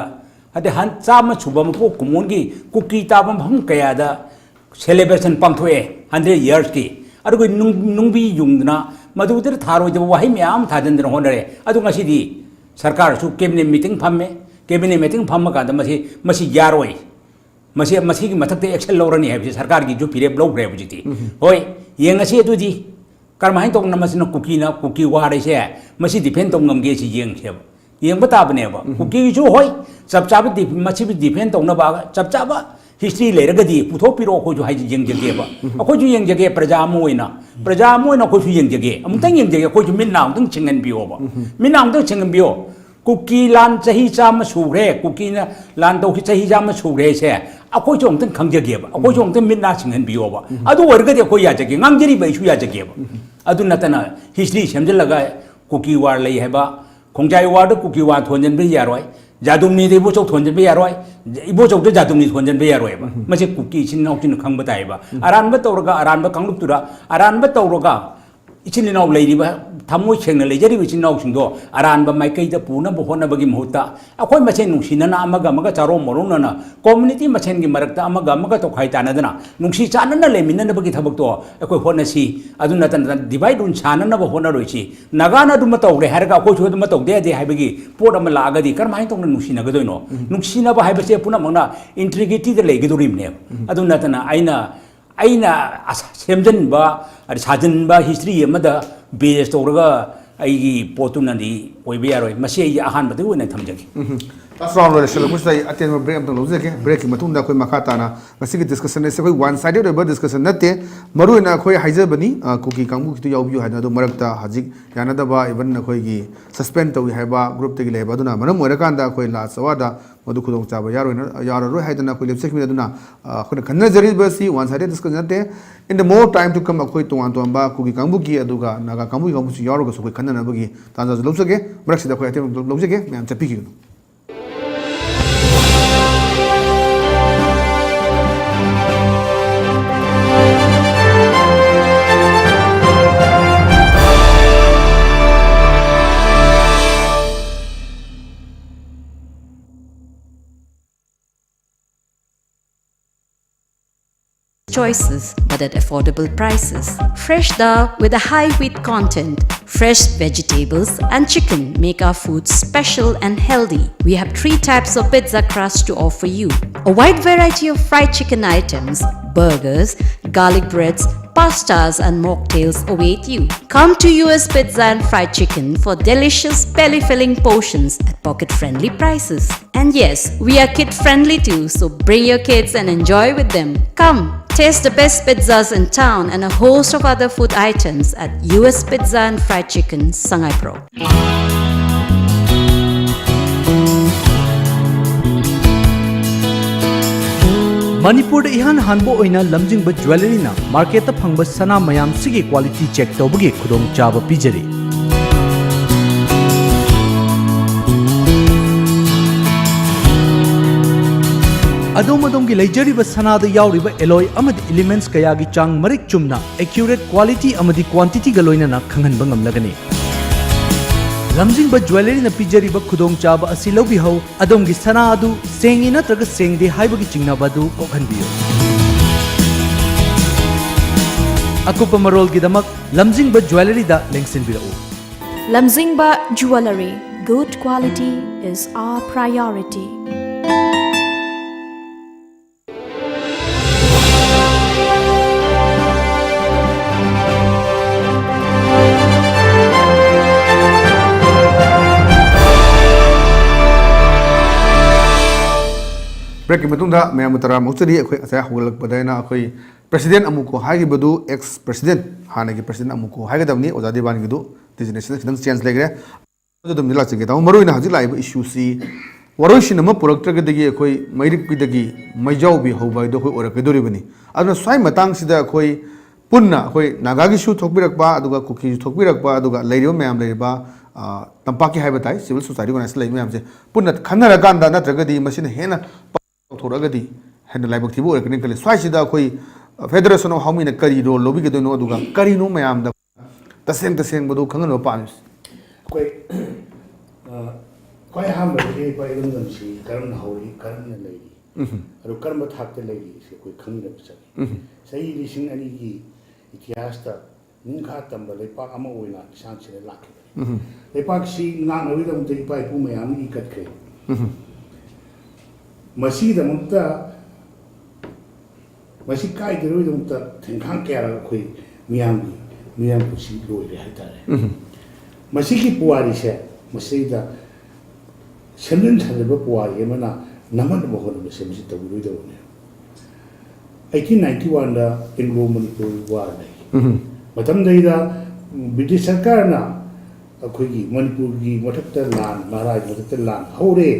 ꯍꯥꯏꯗꯤ ꯍꯟ-, ꯆꯥꯝꯃ ꯁꯨꯕ ꯃꯄꯣꯛ ꯀꯨꯝꯑꯣꯟꯒꯤ ꯀꯨꯀꯤ ꯇꯥꯕ ꯃꯐꯝ ꯀꯌꯥꯗ ꯁꯦꯂꯦꯕ꯭ꯔꯦꯁꯟ ꯄꯥꯡꯊꯣꯛꯑꯦ, ꯍꯟꯗ꯭ꯔꯦꯠ ꯌꯔꯁꯀꯤ꯫ ꯑꯗꯨꯒ ꯅꯨꯡ-, ꯅꯨꯡꯕꯤ ꯌꯨꯡꯗꯅ ꯃꯗꯨꯗ ꯊꯥꯔꯣꯏꯗꯕ ꯋꯥꯍꯩ ꯃꯌꯥꯝ ꯑꯃ ꯊꯥꯖꯤꯟꯗꯅ ꯍꯣꯠꯅꯔꯦ꯫ ꯑꯗꯨ ꯉꯁꯤꯗꯤ ꯁꯔꯀꯥꯔꯁꯨ ꯀꯦꯕꯤꯅꯦꯠ ꯃꯤꯇꯤꯡ ꯐꯝꯃꯦ꯫ ꯀꯦꯕꯤꯅꯦꯠ ꯃꯤꯇꯤꯡ ꯐꯝꯃꯀꯥꯟꯗ ꯃꯁꯤ, ꯃꯁꯤ ꯌꯥꯔꯣꯏ, ꯃꯁꯤ, ꯃꯁꯤꯒꯤ ꯃꯊꯛꯇ ꯑꯦꯛꯁꯟ ꯂꯧꯔꯅꯤ ꯍꯥꯏꯕꯁꯤ ꯁꯔꯀꯥꯔꯒꯤꯁꯨ ꯐꯤꯔꯦꯞ ꯂꯧꯈ꯭ꯔꯦ ꯍꯧꯖꯤꯛꯇꯤ꯫ ꯍꯣꯏ, ꯌꯦꯡꯉꯁꯤ ꯑꯗꯨꯗꯤ꯫ ꯀꯔꯝꯍꯥꯏꯅ ꯇꯧꯗꯅ ꯃꯁꯤꯅ ꯀꯨꯀꯤꯅ, ꯀꯨꯀꯤ ꯋꯥꯔ ꯍꯥꯏꯁꯦ ꯃꯁꯤ ꯗꯤꯐꯦꯟ ꯇꯧ ꯉꯝꯒꯦ ꯁꯤ ꯌꯦꯡꯁꯦꯕ꯫ ꯌꯦꯡꯕ ꯇꯥꯕꯅꯦꯕ꯫ ꯀꯨꯀꯤꯒꯤꯁꯨ ꯍꯣꯏ, ꯆꯞ ꯆꯥꯕ ꯗꯤ-, ꯃꯁꯤꯕꯨ ꯗꯤꯐꯦꯟ ꯇꯧꯅꯕ ꯆꯞ ꯆꯥꯕ ꯍꯤꯁꯇ꯭ꯔꯤ ꯂꯩꯔꯒꯗꯤ ꯄꯨꯊꯣꯛꯄꯤꯔꯛꯑꯣ, ꯑꯩꯈꯣꯏꯁꯨ ꯍꯥꯏꯁꯦ ꯌꯦꯡꯖꯒꯦꯕ꯫ ꯑꯩꯈꯣꯏꯁꯨ ꯌꯦꯡꯖꯒꯦ, ꯄ꯭ꯔꯖꯥ ꯑꯃ ꯑꯣꯏꯅ, ꯄ꯭ꯔꯖꯥ ꯑꯃ ꯑꯣꯏꯅ ꯑꯩꯈꯣꯏꯁꯨ ꯌꯦꯡꯖꯒꯦ꯫ ꯑꯃꯨꯛꯇꯪ ꯌꯦꯡꯖꯒꯦ, ꯑꯩꯈꯣꯏꯁꯨ ꯃꯤꯠ ꯅꯥ ꯑꯃꯨꯛꯇꯪ ꯁꯤꯡꯍꯟꯕꯤꯌꯣꯕ꯫ ꯃꯤꯠ ꯅꯥ ꯑꯃꯨꯛꯇꯪ ꯁꯤꯡꯍꯟꯕꯤꯌꯣ꯫ ꯀꯨꯀꯤ ꯂꯥꯟ ꯆꯍꯤ ꯆꯥꯝꯃ ꯁꯨꯈ꯭ꯔꯦ, ꯀꯨꯀꯤꯅ ꯂꯥꯟ ꯇꯧꯈꯤ ꯆꯍꯤ ꯆꯥꯝꯃ ꯁꯨꯈ꯭ꯔꯦ ꯍꯥꯏꯁꯦ, ꯑꯩꯈꯣꯏꯁꯨ ꯑꯃꯨꯛꯇꯪ ꯈꯪꯖꯒꯦꯕ, ꯑꯩꯈꯣꯏꯁꯨ ꯑꯃꯨꯛꯇꯪ ꯃꯤꯠ ꯅꯥ ꯁꯤꯡꯍꯟꯕꯤꯌꯣꯕ꯫ ꯑꯗꯨ ꯑꯣꯏꯔꯒꯗꯤ ꯑꯩꯈꯣꯏ ꯌꯥꯖꯒꯦ, ꯉꯥꯡꯖꯔꯤꯕ ꯑꯩꯁꯨ ꯌꯥꯖꯒꯦꯕ꯫ ꯑꯗꯨ ꯅꯠꯇꯅ ꯍꯤꯁꯇ꯭ꯔꯤ ꯁꯦꯝꯖꯤꯜꯂꯒ ꯀꯨꯀꯤ ꯋꯥꯔ ꯂꯩ ꯍꯥꯏꯕ, ꯈꯣꯡꯖꯥꯏ ꯋꯥꯔꯗ ꯀꯨꯀꯤ ꯋꯥꯔ ꯊꯣꯟꯖꯤꯟꯕ ꯌꯥꯔꯣꯏ, ꯖꯥꯗꯨꯝꯅꯤꯗ ꯏꯕꯣꯆꯧ ꯊꯣꯟꯖꯤꯟꯕ ꯌꯥꯔꯣꯏ, ꯏꯕꯣꯆꯧꯗ ꯖꯥꯗꯨꯝꯅꯤ ꯊꯣꯟꯖꯤꯟꯕ ꯌꯥꯔꯣꯏꯕ꯫ ꯃꯁꯤ ꯀꯨꯀꯤ ꯏꯆꯤꯟ ꯏꯅꯥꯎꯁꯤꯡꯅ ꯈꯪꯕ ꯇꯥꯏꯕ꯫ ꯑꯔꯥꯟꯕ ꯇꯧꯔꯒ, ꯑꯔꯥꯟꯕ ꯀꯥꯡꯂꯨꯞꯇꯨꯗ ꯑꯔꯥꯟꯕ ꯇꯧꯔꯒ, ꯏꯆꯤꯟ ꯏꯅꯥꯎ ꯂꯩꯔꯤꯕ, ꯊꯃꯣꯏ ꯁꯦꯡꯅ ꯂꯩꯖꯔꯤꯕ ꯏꯆꯤꯟ ꯏꯅꯥꯎꯁꯤꯡꯗꯣ ꯑꯔꯥꯟꯕ ꯃꯥꯏꯀꯩꯗ ꯄꯨꯅꯕ ꯍꯣꯠꯅꯕꯒꯤ ꯃꯍꯨꯠꯇ, ꯑꯩꯈꯣꯏ ꯃꯁꯦꯟ ꯅꯨꯡꯁꯤꯅꯅ, ꯑꯃꯒ ꯑꯃꯒ ꯆꯥꯔꯣꯟ ꯃꯔꯣꯟꯅꯅ, ꯀꯝꯃ꯭ꯌꯨꯅꯤꯇꯤ ꯃꯁꯦꯟꯒꯤ ꯃꯔꯛꯇ ꯑꯃꯒ ꯑꯃꯒ ꯇꯣꯈꯥꯏ ꯇꯥꯅꯗꯅ ꯅꯨꯡꯁꯤ ꯆꯥꯟꯅꯅ ꯂꯩꯃꯤꯟꯅꯅꯕꯒꯤ ꯊꯕꯛꯇꯣ ꯑꯩꯈꯣꯏ ꯍꯣꯠꯅꯁꯤ꯫ ꯑꯗꯨ ꯅꯠꯇꯅ divide and rule ꯁꯥꯟꯅꯅꯕ ꯍꯣꯠꯅꯔꯣꯏꯁꯤ꯫ ꯅꯥꯒꯥꯅ ꯑꯗꯨꯃ ꯇꯧꯔꯦ ꯍꯥꯏꯔꯒ ꯑꯩꯈꯣꯏꯁꯨ ꯑꯗꯨꯃ ꯇꯧꯗ ꯌꯥꯗꯦ ꯍꯥꯏꯕꯒꯤ ꯄꯣꯠ ꯑꯃ ꯂꯥꯛꯑꯒꯗꯤ ꯀꯔꯝꯍꯥꯏꯅ ꯇꯧꯅ ꯅꯨꯡꯁꯤꯅꯒꯗꯣꯏꯅꯣ? ꯅꯨꯡꯁꯤꯅꯕ ꯍꯥꯏꯕꯁꯦ ꯄꯨꯝꯅꯃꯛꯅ ꯏꯟꯇꯤꯒ꯭ꯔꯤꯇꯤꯗ ꯂꯩꯒꯗꯧꯔꯤꯕꯅꯦꯕ꯫ ꯑꯗꯨ ꯅꯠꯇꯅ ꯑꯩꯅ ꯑꯩꯅ ꯑꯁ-, ꯁꯦꯝꯖꯤꯟꯕ, ꯁꯥꯖꯤꯟꯕ ꯍꯤꯁꯇ꯭ꯔꯤ ꯑꯃꯗ ꯕꯦꯖ ꯇꯧꯔꯒ ꯑꯩꯒꯤ ꯄꯣꯠꯇꯨꯅꯗꯤ ꯑꯣꯏꯕ ꯌꯥꯔꯣꯏ꯫ ꯃꯁꯤ ꯑꯩꯒꯤ ꯑꯍꯥꯟꯕꯗ ꯑꯣꯏꯅ ꯊꯝꯖꯒꯦ꯫ ꯂꯥꯁ ꯔꯥꯎꯟ ꯂꯣꯏꯁꯤꯜꯂꯛꯄꯁꯤꯗ ꯑꯩ ꯑꯇꯦꯟꯕ ꯕ꯭ꯔꯦꯛ ꯑꯝꯇꯪ ꯂꯧꯖꯒꯦ꯫ ꯕ꯭ꯔꯦꯛꯀꯤ ꯃꯇꯨꯡꯗ ꯑꯩꯈꯣꯏ ꯃꯈꯥ ꯇꯥꯅ ꯉꯁꯤꯒꯤ ꯗꯤꯁꯀꯁꯟ ꯑꯁꯤ ꯑꯩꯈꯣꯏ ꯋꯥꯟ ꯁꯥꯏꯗꯦꯗ ꯑꯣꯏꯕ ꯗꯤꯁꯀꯁꯟ ꯅꯠꯇꯦ꯫ ꯃꯔꯨꯑꯣꯏꯅ ꯑꯩꯈꯣꯏ ꯍꯥꯏꯖꯕꯅꯤ, ꯑ, ꯀꯨꯀꯤ ꯀꯥꯡꯕꯨꯒꯤꯗꯨ ꯌꯥꯎꯕꯤꯌꯨ ꯍꯥꯏꯗꯅ, ꯑꯗꯨ ꯃꯔꯛꯇ ꯍꯧꯖꯤꯛ ꯌꯥꯅꯗꯕ, ꯏꯚꯟ ꯑꯩꯈꯣꯏꯒꯤ ꯁꯁꯄꯦꯟ ꯇꯧꯏ ꯍꯥꯏꯕ ꯒ꯭ꯔꯨꯞꯇꯒꯤ ꯂꯩꯕ, ꯑꯗꯨꯅ ꯃꯔꯝ ꯑꯣꯏꯔꯀꯥꯟꯗ ꯑꯩꯈꯣꯏ ꯂꯥꯁ ꯑꯋꯥꯔꯗ ꯃꯗꯨ ꯈꯨꯗꯣꯡꯆꯥꯕ ꯌꯥꯔꯣꯏꯅ-, ꯌꯥꯔꯔꯣꯏ ꯍꯥꯏꯗꯅ ꯑꯩꯈꯣꯏ ꯂꯦꯞꯆꯈꯤꯕꯅꯤ꯫ ꯑꯗꯨꯅ, ꯑ, ꯑꯩꯈꯣꯏꯅ ꯈꯟꯅꯖꯔꯤꯕꯁꯤ ꯋꯥꯟ ꯁꯥꯏꯗꯦꯗ ꯗꯤꯁꯀꯁꯟ ꯅꯠꯇꯦ꯫ In the more time to come ꯑꯩꯈꯣꯏ ꯇꯣꯉꯥꯟ ꯇꯣꯉꯥꯟꯕ ꯀꯨꯀꯤ ꯀꯥꯡꯕꯨꯒꯤ ꯑꯗꯨꯒ ꯅꯥꯒꯥ ꯀꯥꯡꯕꯨꯒꯤ ꯀꯥꯡꯕꯨꯁꯨ ꯌꯥꯎꯔꯒꯁꯨ ꯑꯩꯈꯣꯏ ꯈꯟꯅꯅꯕꯒꯤ ꯇꯥꯟꯖꯥꯁꯨ ꯂꯧꯖꯒꯦ꯫ ꯃꯔꯛꯁꯤꯗ ꯑꯩꯈꯣꯏ ꯑꯇꯦꯟꯕ ꯂꯧꯖꯒꯦ, ꯃꯌꯥꯝ ꯆꯠꯄꯤꯈꯤꯒꯅꯨ꯫ Choices, but at affordable prices. Fresh dal with a high wheat content, fresh vegetables and chicken make our food special and healthy. We have three types of pizza crust to offer you. A wide variety of fried chicken items, burgers, garlic breads, pastas, and mocktails await you. Come to U S Pizza and Fried Chicken for delicious, belly filling portions at pocket friendly prices. And yes, we are kid friendly too, so bring your kids and enjoy with them. Come, taste the best pizzas in town and a host of other food items at U S Pizza and Fried Chicken, Sangaipro. ꯃꯅꯤꯄꯨꯔꯗ ꯏꯍꯥꯟ ꯍꯥꯟꯕ ꯑꯣꯏꯅ ꯂꯝꯖꯤꯡꯕ ꯖ꯭ꯋꯦꯂꯔꯤꯅ ꯃꯥꯔꯀꯦꯠꯇ ꯐꯪꯕ ꯁꯅꯥ ꯃꯌꯥꯝꯁꯤꯒꯤ ꯀ꯭ꯋꯥꯂꯤꯇꯤ ꯆꯦꯛ ꯇꯧꯕꯒꯤ ꯈꯨꯗꯣꯡꯆꯥꯕ ꯄꯤꯖꯔꯤ꯫ ꯑꯗꯣꯝ ꯑꯗꯣꯝꯒꯤ ꯂꯩꯖꯔꯤꯕ ꯁꯅꯥꯗ ꯌꯥꯎꯔꯤꯕ ꯑꯦꯂꯣꯏ ꯑꯃꯗꯤ ꯏꯂꯤꯃꯦꯟꯠꯁ ꯀꯌꯥꯒꯤ ꯆꯥꯡ ꯃꯔꯤꯛ ꯆꯨꯝꯅ, ꯑꯦꯀ꯭ꯌꯨꯔꯦꯠ ꯀ꯭ꯋꯥꯂꯤꯇꯤ ꯑꯃꯗꯤ ꯀ꯭ꯋꯥꯟꯇꯤꯇꯤꯒ ꯂꯣꯏꯅꯅ ꯈꯪꯍꯟꯕ ꯉꯝꯂꯒꯅꯤ꯫ ꯂꯝꯖꯤꯡꯕ ꯖ꯭ꯋꯦꯂꯔꯤꯅ ꯄꯤꯖꯔꯤꯕ ꯈꯨꯗꯣꯡꯆꯥꯕ ꯑꯁꯤ ꯂꯧꯕꯤꯍꯧ꯫ ꯑꯗꯣꯝꯒꯤ ꯁꯅꯥ ꯑꯗꯨ ꯁꯦꯡꯉꯤ ꯅꯠꯇ꯭ꯔꯒ ꯁꯦꯡꯗꯦ ꯍꯥꯏꯕꯒꯤ ꯆꯤꯡꯅꯕ ꯑꯗꯨ ꯀꯣꯛꯍꯟꯕꯤꯌꯨ꯫ ꯑꯀꯨꯞꯄ ꯃꯔꯣꯜꯒꯤꯗꯃꯛ ꯂꯝꯖꯤꯡꯕ ꯖ꯭ꯋꯦꯂꯔꯤꯗ ꯂꯦꯡꯁꯤꯟꯕꯤꯔꯛꯎ꯫ Lamzingba Jewellery, good quality is our priority. ꯕ꯭ꯔꯦꯛꯀꯤ ꯃꯇꯨꯡꯗ ꯃꯌꯥꯝꯕꯨ ꯇꯔꯥꯝꯅ ꯑꯣꯛꯆꯔꯤ꯫ ꯑꯩꯈꯣꯏ ꯉꯁꯥꯏ ꯍꯧꯒꯠꯂꯛꯄꯗ ꯑꯩꯅ ꯑꯩꯈꯣꯏ ꯄ꯭ꯔꯦꯁꯤꯗꯦꯟ ꯑꯃꯨꯛꯀꯣ ꯍꯥꯏꯈꯤꯕꯗꯨ ꯑꯦꯛꯁ ꯄ꯭ꯔꯦꯁꯤꯗꯦꯟ, ꯍꯥꯟꯅꯒꯤ ꯄ꯭ꯔꯦꯁꯤꯗꯦꯟ ꯑꯃꯨꯛꯀꯣ ꯍꯥꯏꯒꯗꯕꯅꯤ꯫ ꯑꯣꯖꯥ ꯗꯤꯋꯥꯟꯒꯤꯗꯨ ꯗꯤꯖꯤꯅꯦꯁꯟꯗ ꯈꯤꯇꯪ ꯆꯦꯟꯖ ꯂꯩꯈ꯭ꯔꯦ꯫ ꯑꯗꯨ ꯑꯗꯨꯝꯗꯤ ꯂꯥꯛꯆꯒꯦ ꯇꯥꯃꯣ꯫ ꯃꯔꯨꯑꯣꯏꯅ ꯍꯧꯖꯤꯛ ꯂꯥꯛꯏꯕ ꯏꯁꯨꯁꯤ ꯋꯥꯔꯣꯏꯁꯤꯟ ꯑꯃ ꯄꯨꯔꯛꯇ꯭ꯔꯒꯗꯤ ꯑꯩꯈꯣꯏ ꯃꯩꯔꯤꯛꯄꯤꯗꯒꯤ ꯃꯩꯖꯥꯎꯕꯤ ꯍꯧꯕ ꯍꯥꯏꯗꯣ ꯑꯩꯈꯣꯏ ꯑꯣꯏꯔꯛꯀꯗꯣꯔꯤꯕꯅꯤ꯫ ꯑꯗꯨꯅ ꯁ꯭ꯋꯥꯏ ꯃꯇꯥꯡꯁꯤꯗ ꯑꯩꯈꯣꯏ ꯄꯨꯟꯅ ꯑꯩꯈꯣꯏ ꯅꯥꯒꯥꯒꯤꯁꯨ ꯊꯣꯛꯄꯤꯔꯛꯄ, ꯑꯗꯨꯒ ꯀꯨꯀꯤꯁꯨ ꯊꯣꯛꯄꯤꯔꯛꯄ, ꯑꯗꯨꯒ ꯂꯩꯔꯤꯕ ꯃꯌꯥꯝ ꯂꯩꯔꯤꯕ, ꯑ, ꯇꯝꯄꯥꯛꯀꯤ ꯍꯥꯏꯕ ꯇꯥꯏ, ꯁꯤꯚꯤꯜ ꯁꯣꯁꯥꯏꯇꯤ ꯑꯣꯔꯒꯅꯥꯏꯖꯦꯁꯟ ꯂꯩꯕ ꯃꯌꯥꯝꯁꯦ ꯄꯨꯟꯅ ꯈꯟꯅꯔꯀꯥꯟꯗ, ꯅꯠꯇ꯭ꯔꯒꯗꯤ ꯃꯁꯤꯅ ꯍꯦꯟꯅ ꯆꯥꯎꯊꯣꯔꯛꯑꯒꯗꯤ ꯍꯦꯟꯅ ꯂꯥꯏꯕꯛ ꯊꯤꯕ ꯑꯣꯏꯔꯛꯀꯅꯤ ꯈꯜꯂꯤ꯫ ꯁ꯭ꯋꯥꯏꯁꯤꯗ ꯑꯩꯈꯣꯏ, ꯑ, ꯐꯦꯗꯔꯦꯁꯟ ꯑꯣꯐ ꯍꯥꯎꯃꯤꯅ ꯀꯔꯤ ꯔꯣꯜ ꯂꯧꯕꯤꯒꯗꯣꯏꯅꯣ, ꯑꯗꯨꯒ ꯀꯔꯤꯅꯣ ꯃꯌꯥꯝꯗ ꯇꯁꯦꯡ ꯇꯁꯦꯡꯕꯗꯨ ꯈꯪꯍꯟꯕ ꯄꯥꯝꯃꯤꯁꯦ꯫ ꯑꯩꯈꯣꯏ, ꯑ, ꯈ꯭ꯋꯥꯏ ꯑꯍꯥꯟꯕꯗꯒꯤ ꯑꯩꯈꯣꯏ ꯏꯔꯝꯗꯝꯁꯤ ꯀꯔꯝꯅ ꯍꯧꯔꯛꯏ, ꯀꯔꯝꯅ ꯂꯩꯔꯤ, ꯑꯗꯨ ꯀꯔꯝꯕ ꯊꯥꯛꯇ ꯂꯩꯔꯤ ꯁꯤ ꯑꯩꯈꯣꯏ ꯈꯪꯃꯤꯟꯅꯕ ꯆꯪꯉꯤ꯫ ꯆꯍꯤ ꯂꯤꯁꯤꯡ ꯑꯅꯤꯒꯤ ꯏꯇꯤꯍꯥꯁꯇ ꯅꯤꯡꯈꯥ ꯇꯝꯕ ꯂꯩꯄꯥꯛ ꯑꯃ ꯑꯣꯏꯅ ꯂꯤꯁꯥꯡꯁꯤꯠꯅ ꯂꯥꯛꯈꯤꯕꯅꯤ꯫ ꯂꯩꯄꯥꯛꯁꯤ ꯉꯥꯛꯅꯕꯒꯤꯗꯃꯛꯇ ꯏꯄꯥ ꯏꯄꯨ ꯃꯌꯥꯝ ꯑꯃ ꯏꯀꯠꯈ꯭ꯔꯦ꯫ ꯃꯁꯤꯒꯤꯗꯃꯛꯇ ꯃꯁꯤ ꯀꯥꯏꯗꯅꯕꯒꯤꯗꯃꯛꯇ ꯊꯦꯡꯈꯥꯡ ꯀꯌꯥꯔꯛ ꯑꯩꯈꯣꯏ ꯃꯤꯌꯥꯝꯒꯤ ꯃꯤꯌꯥꯝ ꯄꯨꯟꯁꯤ ꯂꯣꯏꯔꯦ ꯍꯥꯏꯇꯥꯔꯦ꯫ ꯃꯁꯤꯒꯤ ꯄꯨꯋꯥꯔꯤꯁꯦ ꯃꯁꯤꯗ ꯁꯦꯝꯖꯤꯟ ꯁꯥꯖꯤꯟꯕ ꯄꯨꯋꯥꯔꯤ ꯑꯃꯅ ꯅꯝꯍꯟꯅꯕ ꯍꯣꯠꯅꯕꯁꯦ ꯃꯁꯤ ꯇꯧꯕꯤꯔꯣꯏꯗꯕꯅꯦ꯫ ꯑꯩꯠꯇꯤꯟ ꯅꯥꯏꯟꯇꯤ ꯋꯥꯟꯗ ꯑꯦꯡꯒ꯭ꯂꯣ ꯃꯅꯤꯄꯨꯔ ꯋꯥꯔ ꯂꯩ꯫ ꯃꯇꯝꯗꯩꯗ ꯕ꯭ꯔꯤꯇꯤꯁ ꯁꯔꯀꯥꯔꯅ ꯑꯩꯈꯣꯏꯒꯤ ꯃꯅꯤꯄꯨꯔꯒꯤ ꯃꯊꯛꯇ ꯂꯥꯟ, ꯃꯍꯥꯔꯥꯖ ꯃꯊꯛꯇ ꯂꯥꯟ ꯍꯧꯔꯦ,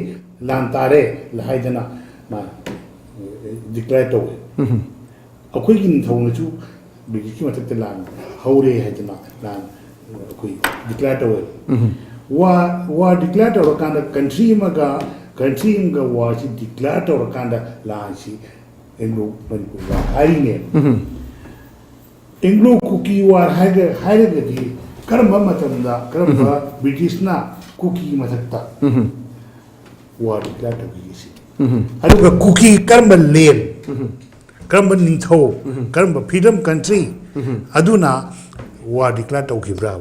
ꯂꯥꯟ ꯇꯥꯔꯦ ꯍꯥꯏꯗꯅ ꯃꯥ ꯗꯤꯀ꯭ꯂꯦꯌꯔ ꯇꯧꯋꯦ꯫ ꯑꯩꯈꯣꯏꯒꯤ ꯅꯤꯡꯊꯧꯅꯁꯨ ꯕ꯭ꯔꯤꯇꯤꯁꯀꯤ ꯃꯊꯛꯇ ꯂꯥꯟ ꯍꯧꯔꯦ ꯍꯥꯏꯗꯅ ꯂꯥꯟ ꯑꯩꯈꯣꯏ ꯗꯤꯀ꯭ꯂꯦꯌꯔ ꯇꯧꯋꯦ꯫ ꯋꯥ ꯋꯥꯔ ꯗꯤꯀ꯭ꯂꯦꯌꯔ ꯇꯧꯔꯀꯥꯟꯗ ꯀꯟꯇ꯭ꯔꯤ ꯑꯃꯒ ꯀꯟꯇ꯭ꯔꯤ ꯑꯃꯒ ꯋꯥꯔꯁꯤ ꯗꯤꯀ꯭ꯂꯦꯌꯔ ꯇꯧꯔꯀꯥꯟꯗ ꯂꯥꯟꯁꯤ ꯑꯦꯡꯒ꯭ꯂꯣ ꯃꯅꯤꯄꯨꯔ ꯋꯥꯔ ꯍꯥꯏꯔꯤꯅꯦꯕ꯫ ꯑꯦꯡꯒ꯭ꯂꯣ ꯀꯨꯀꯤ ꯋꯥꯔ ꯍꯥꯏꯔꯒ ꯍꯥꯏꯔꯒꯗꯤ ꯀꯔꯝꯕ ꯃꯇꯝꯗ ꯀꯔꯝꯕ ꯕ꯭ꯔꯤꯇꯤꯁꯅ ꯀꯨꯀꯤ ꯃꯊꯛꯇ ꯋꯥꯔ ꯗꯤꯀ꯭ꯂꯦꯌꯔ ꯇꯧꯈꯤꯒꯦ ꯁꯤꯅꯤ꯫ ꯑꯗꯨꯒ ꯀꯨꯀꯤ ꯀꯔꯝꯕ ꯂꯦꯟ, ꯀꯔꯝꯕ ꯅꯤꯡꯊꯧ, ꯀꯔꯝꯕ ꯐ꯭ꯔꯤꯗꯝ ꯀꯟꯇ꯭ꯔꯤ ꯑꯗꯨꯅ ꯋꯥꯔ ꯗꯤꯀ꯭ꯂꯦꯌꯔ ꯇꯧꯈꯤꯕ꯭ꯔꯥ?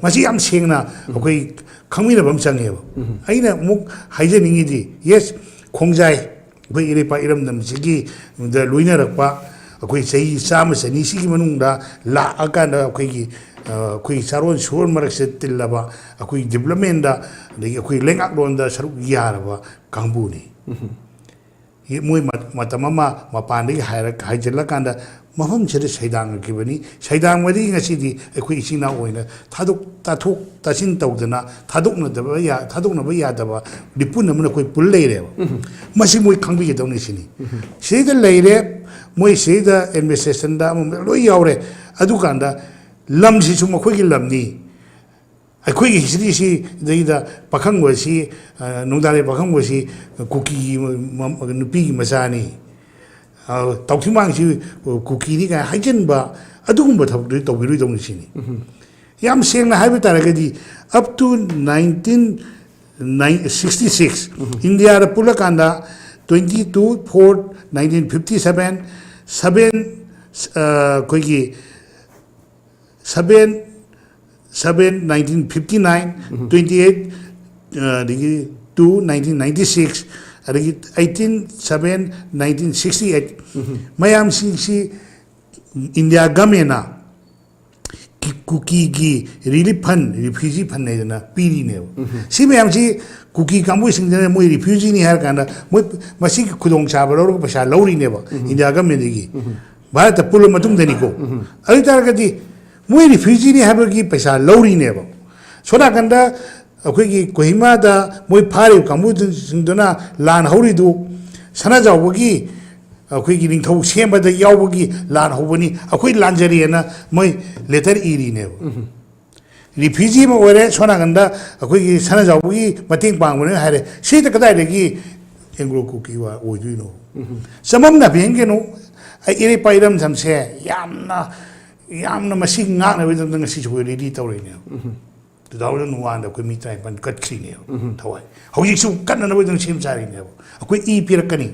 ꯃꯁꯤ ꯌꯥꯝ ꯁꯦꯡꯅ ꯑꯩꯈꯣꯏ ꯈꯪꯃꯤꯟꯅꯕ ꯑꯃ ꯆꯪꯉꯦꯕ꯫ ꯑꯩꯅ ꯑꯃꯨꯛ ꯍꯥꯏꯖꯅꯤꯡꯉꯤꯗꯤ, ꯌꯦꯁ, ꯈꯣꯡꯖꯥꯏ, ꯑꯩꯈꯣꯏ ꯏꯔꯩꯄꯥꯛ ꯏꯔꯝꯗꯝꯁꯤꯒꯤ ꯗ ꯂꯣꯏꯅꯔꯛꯄ ꯑꯩꯈꯣꯏ ꯆꯍꯤ ꯆꯥꯝꯃ ꯆꯅꯤ ꯁꯤꯒꯤ ꯃꯅꯨꯡꯗ ꯂꯥꯛꯑꯀꯥꯟꯗ ꯑꯩꯈꯣꯏꯒꯤ, ꯑ, ꯑꯩꯈꯣꯏꯒꯤ ꯆꯥꯔꯣꯟ ꯁꯨꯔꯣꯟ ꯃꯔꯛꯁꯤꯗ ꯇꯤꯜꯂꯕ, ꯑꯩꯈꯣꯏ ꯗꯤꯕ꯭ꯂꯞꯃꯦꯟꯗ, ꯑꯗꯒꯤ ꯑꯩꯈꯣꯏ ꯂꯩꯉꯥꯛꯂꯣꯟꯗ ꯁꯔꯨꯛ ꯌꯥꯔꯕ ꯀꯥꯡꯕꯨꯅꯤ꯫ ꯃꯣꯏ ꯃ-, ꯃꯇꯝ ꯑꯃ ꯃꯄꯥꯟꯗꯒꯤ ꯍꯥꯏꯔꯛ-, ꯍꯥꯏꯖꯤꯜꯂꯀꯥꯟꯗ ꯃꯐꯝꯁꯤꯗ ꯁꯩꯗꯥꯡꯉꯛꯈꯤꯕꯅꯤ꯫ ꯁꯩꯗꯥꯡꯕꯗꯒꯤ ꯉꯁꯤꯗꯤ ꯑꯩꯈꯣꯏ ꯏꯆꯤꯟ ꯏꯅꯥꯎ ꯑꯣꯏꯅ ꯊꯥꯗꯣꯛ ꯇꯥꯊꯣꯛ ꯇꯥꯁꯤꯟ ꯇꯧꯗꯅ ꯊꯥꯗꯣꯛꯅꯗꯕ ꯌꯥ-, ꯊꯥꯗꯣꯛꯅꯕ ꯌꯥꯗꯕ ꯂꯤꯄꯨꯟ ꯑꯃꯅ ꯑꯩꯈꯣꯏ ꯄꯨꯜ ꯂꯩꯔꯦꯕ꯫ ꯃꯁꯤ ꯃꯣꯏ ꯈꯪꯕꯤꯒꯗꯧꯅꯤ ꯁꯤꯅꯤ꯫ ꯁꯤꯗꯩꯗ ꯂꯩꯔꯦ, ꯃꯣꯏ ꯁꯤꯗꯩꯗ ꯑꯦꯗꯃꯤꯅꯤꯁꯇ꯭ꯔꯦꯁꯟꯗ ꯑꯃ ꯂꯣꯏ ꯌꯥꯎꯔꯦ꯫ ꯑꯗꯨꯀꯥꯟꯗ ꯂꯝꯁꯤꯁꯨ ꯃꯈꯣꯏꯒꯤ ꯂꯝꯅꯤ꯫ ꯑꯩꯈꯣꯏꯒꯤ ꯍꯤꯁꯇ꯭ꯔꯤꯁꯤꯗꯩꯗ ꯄꯥꯈꯪꯕꯁꯤ, ꯑ, ꯅꯨꯡꯗꯥꯡꯔꯦ ꯄꯥꯈꯪꯕꯁꯤ ꯀꯨꯀꯤꯒꯤ ꯃ-, ꯃ-, ꯅꯨꯄꯤꯒꯤ ꯃꯆꯥꯅꯤ꯫ ꯑ, ꯇꯥꯎꯊꯤꯃꯥꯡꯁꯤ ꯀꯨꯀꯤꯅꯤ ꯀꯥꯏꯅ ꯍꯥꯏꯖꯤꯟꯕ, ꯑꯗꯨꯒꯨꯝꯕ ꯊꯕꯛꯇꯨꯗꯤ ꯇꯧꯕꯤꯔꯣꯏꯗꯧꯅꯤ ꯁꯤꯅꯤ꯫ ꯌꯥꯝ ꯁꯦꯡꯅ ꯍꯥꯏꯕ ꯇꯥꯔꯒꯗꯤ, up to nineteen sixty six, ꯏꯟꯗꯤꯌꯥꯗ ꯄꯨꯜꯂꯀꯥꯟꯗ twenty two four nineteen fifty seven, seven, ꯑ, ꯑꯩꯈꯣꯏꯒꯤ seven, seven nineteen fifty nine, twenty eight, ꯑ, ꯑꯗꯒꯤ two nineteen ninety six, ꯑꯗꯒꯤ eighteen seven nineteen sixty eight, ꯃꯌꯥꯝꯁꯤꯡꯁꯤ India ꯒꯃꯦꯟꯅ ꯀꯨꯀꯤꯒꯤ relief fund, refugee fund ꯍꯥꯏꯗꯅ ꯄꯤꯔꯤꯅꯦꯕ꯫ ꯁꯤ ꯃꯌꯥꯝꯁꯤ ꯀꯨꯀꯤ ꯀꯥꯡꯕꯨꯁꯤꯡꯁꯤꯅ ꯃꯣꯏ refugeeꯅꯤ ꯍꯥꯏꯔ ꯀꯥꯟꯗ ꯃꯣꯏ ꯃꯁꯤꯒꯤ ꯈꯨꯗꯣꯡꯆꯥꯕ ꯂꯧꯔꯒ ꯄꯩꯁꯥ ꯂꯧꯔꯤꯅꯦꯕ ꯏꯟꯗꯤꯌꯥ ꯒꯃꯦꯟꯗꯒꯤ꯫ ꯚꯥꯔꯠꯇ ꯄꯨꯜꯂ ꯃꯇꯨꯡꯗꯅꯤꯀꯣ꯫ ꯑꯗꯨ ꯑꯣꯏ ꯇꯥꯔꯒꯗꯤ ꯃꯣꯏ refugeeꯅꯤ ꯍꯥꯏꯕꯒꯤ ꯄꯩꯁꯥ ꯂꯧꯔꯤꯅꯦꯕ꯫ ꯁꯣꯝ ꯅꯥꯀꯟꯗ ꯑꯩꯈꯣꯏꯒꯤ ꯀꯣꯍꯤꯃꯥꯗ ꯃꯣꯏ ꯐꯥꯔꯤꯕ ꯀꯥꯡꯕꯨꯁꯤꯡꯗꯨꯅ ꯂꯥꯟ ꯍꯧꯔꯤꯗꯨ ꯁꯅꯥꯖꯥꯎꯕꯒꯤ, ꯑꯩꯈꯣꯏꯒꯤ ꯅꯤꯡꯊꯧ ꯁꯦꯝꯕꯗ ꯌꯥꯎꯕꯒꯤ ꯂꯥꯟ ꯍꯧꯕꯅꯤ, ꯑꯩꯈꯣꯏ ꯂꯥꯟꯖꯔꯦꯅ ꯃꯣꯏ letter ꯏꯔꯤꯅꯦꯕ꯫ Refugee ꯑꯃ ꯑꯣꯏꯔꯦ, ꯁꯣꯝ ꯅꯥꯀꯟꯗ ꯑꯩꯈꯣꯏꯒꯤ ꯁꯅꯥꯖꯥꯎꯕꯒꯤ ꯃꯇꯦꯡ ꯄꯥꯡꯕꯅꯦ ꯍꯥꯏꯔꯦ꯫ ꯁꯤꯗ ꯀꯗꯥꯏꯗꯒꯤ Anglo Kuki ꯋꯥ ꯑꯣꯏꯗꯣꯏꯅꯣ? ꯆꯃꯝꯅꯕ ꯍꯦꯟꯒꯅꯨ꯫ ꯑꯩ ꯏꯔꯩ ꯄꯥꯏꯔꯝꯗꯝꯁꯦ ꯌꯥꯝꯅ, ꯌꯥꯝꯅ ꯃꯁꯤ ꯉꯥꯛꯅꯕꯒꯤꯗꯃꯛꯇ ꯉꯁꯤꯁꯨ ꯑꯩꯈꯣꯏ ready ꯇꯧꯔꯤꯅꯦꯕ꯫ Two thousand oneꯗ ꯑꯩꯈꯣꯏ ꯃꯤ ꯇꯔꯥꯅꯤꯄꯥꯟ ꯀꯠꯈ꯭ꯔꯤꯅꯦꯕ ꯊꯋꯥꯏ꯫ ꯍꯧꯖꯤꯛꯁꯨ ꯀꯠꯅꯅꯕꯒꯤꯗꯃꯛ ꯁꯦꯝ ꯁꯥꯔꯤꯅꯦꯕ꯫ ꯑꯩꯈꯣꯏ ꯏ ꯄꯤꯔꯛꯀꯅꯤ꯫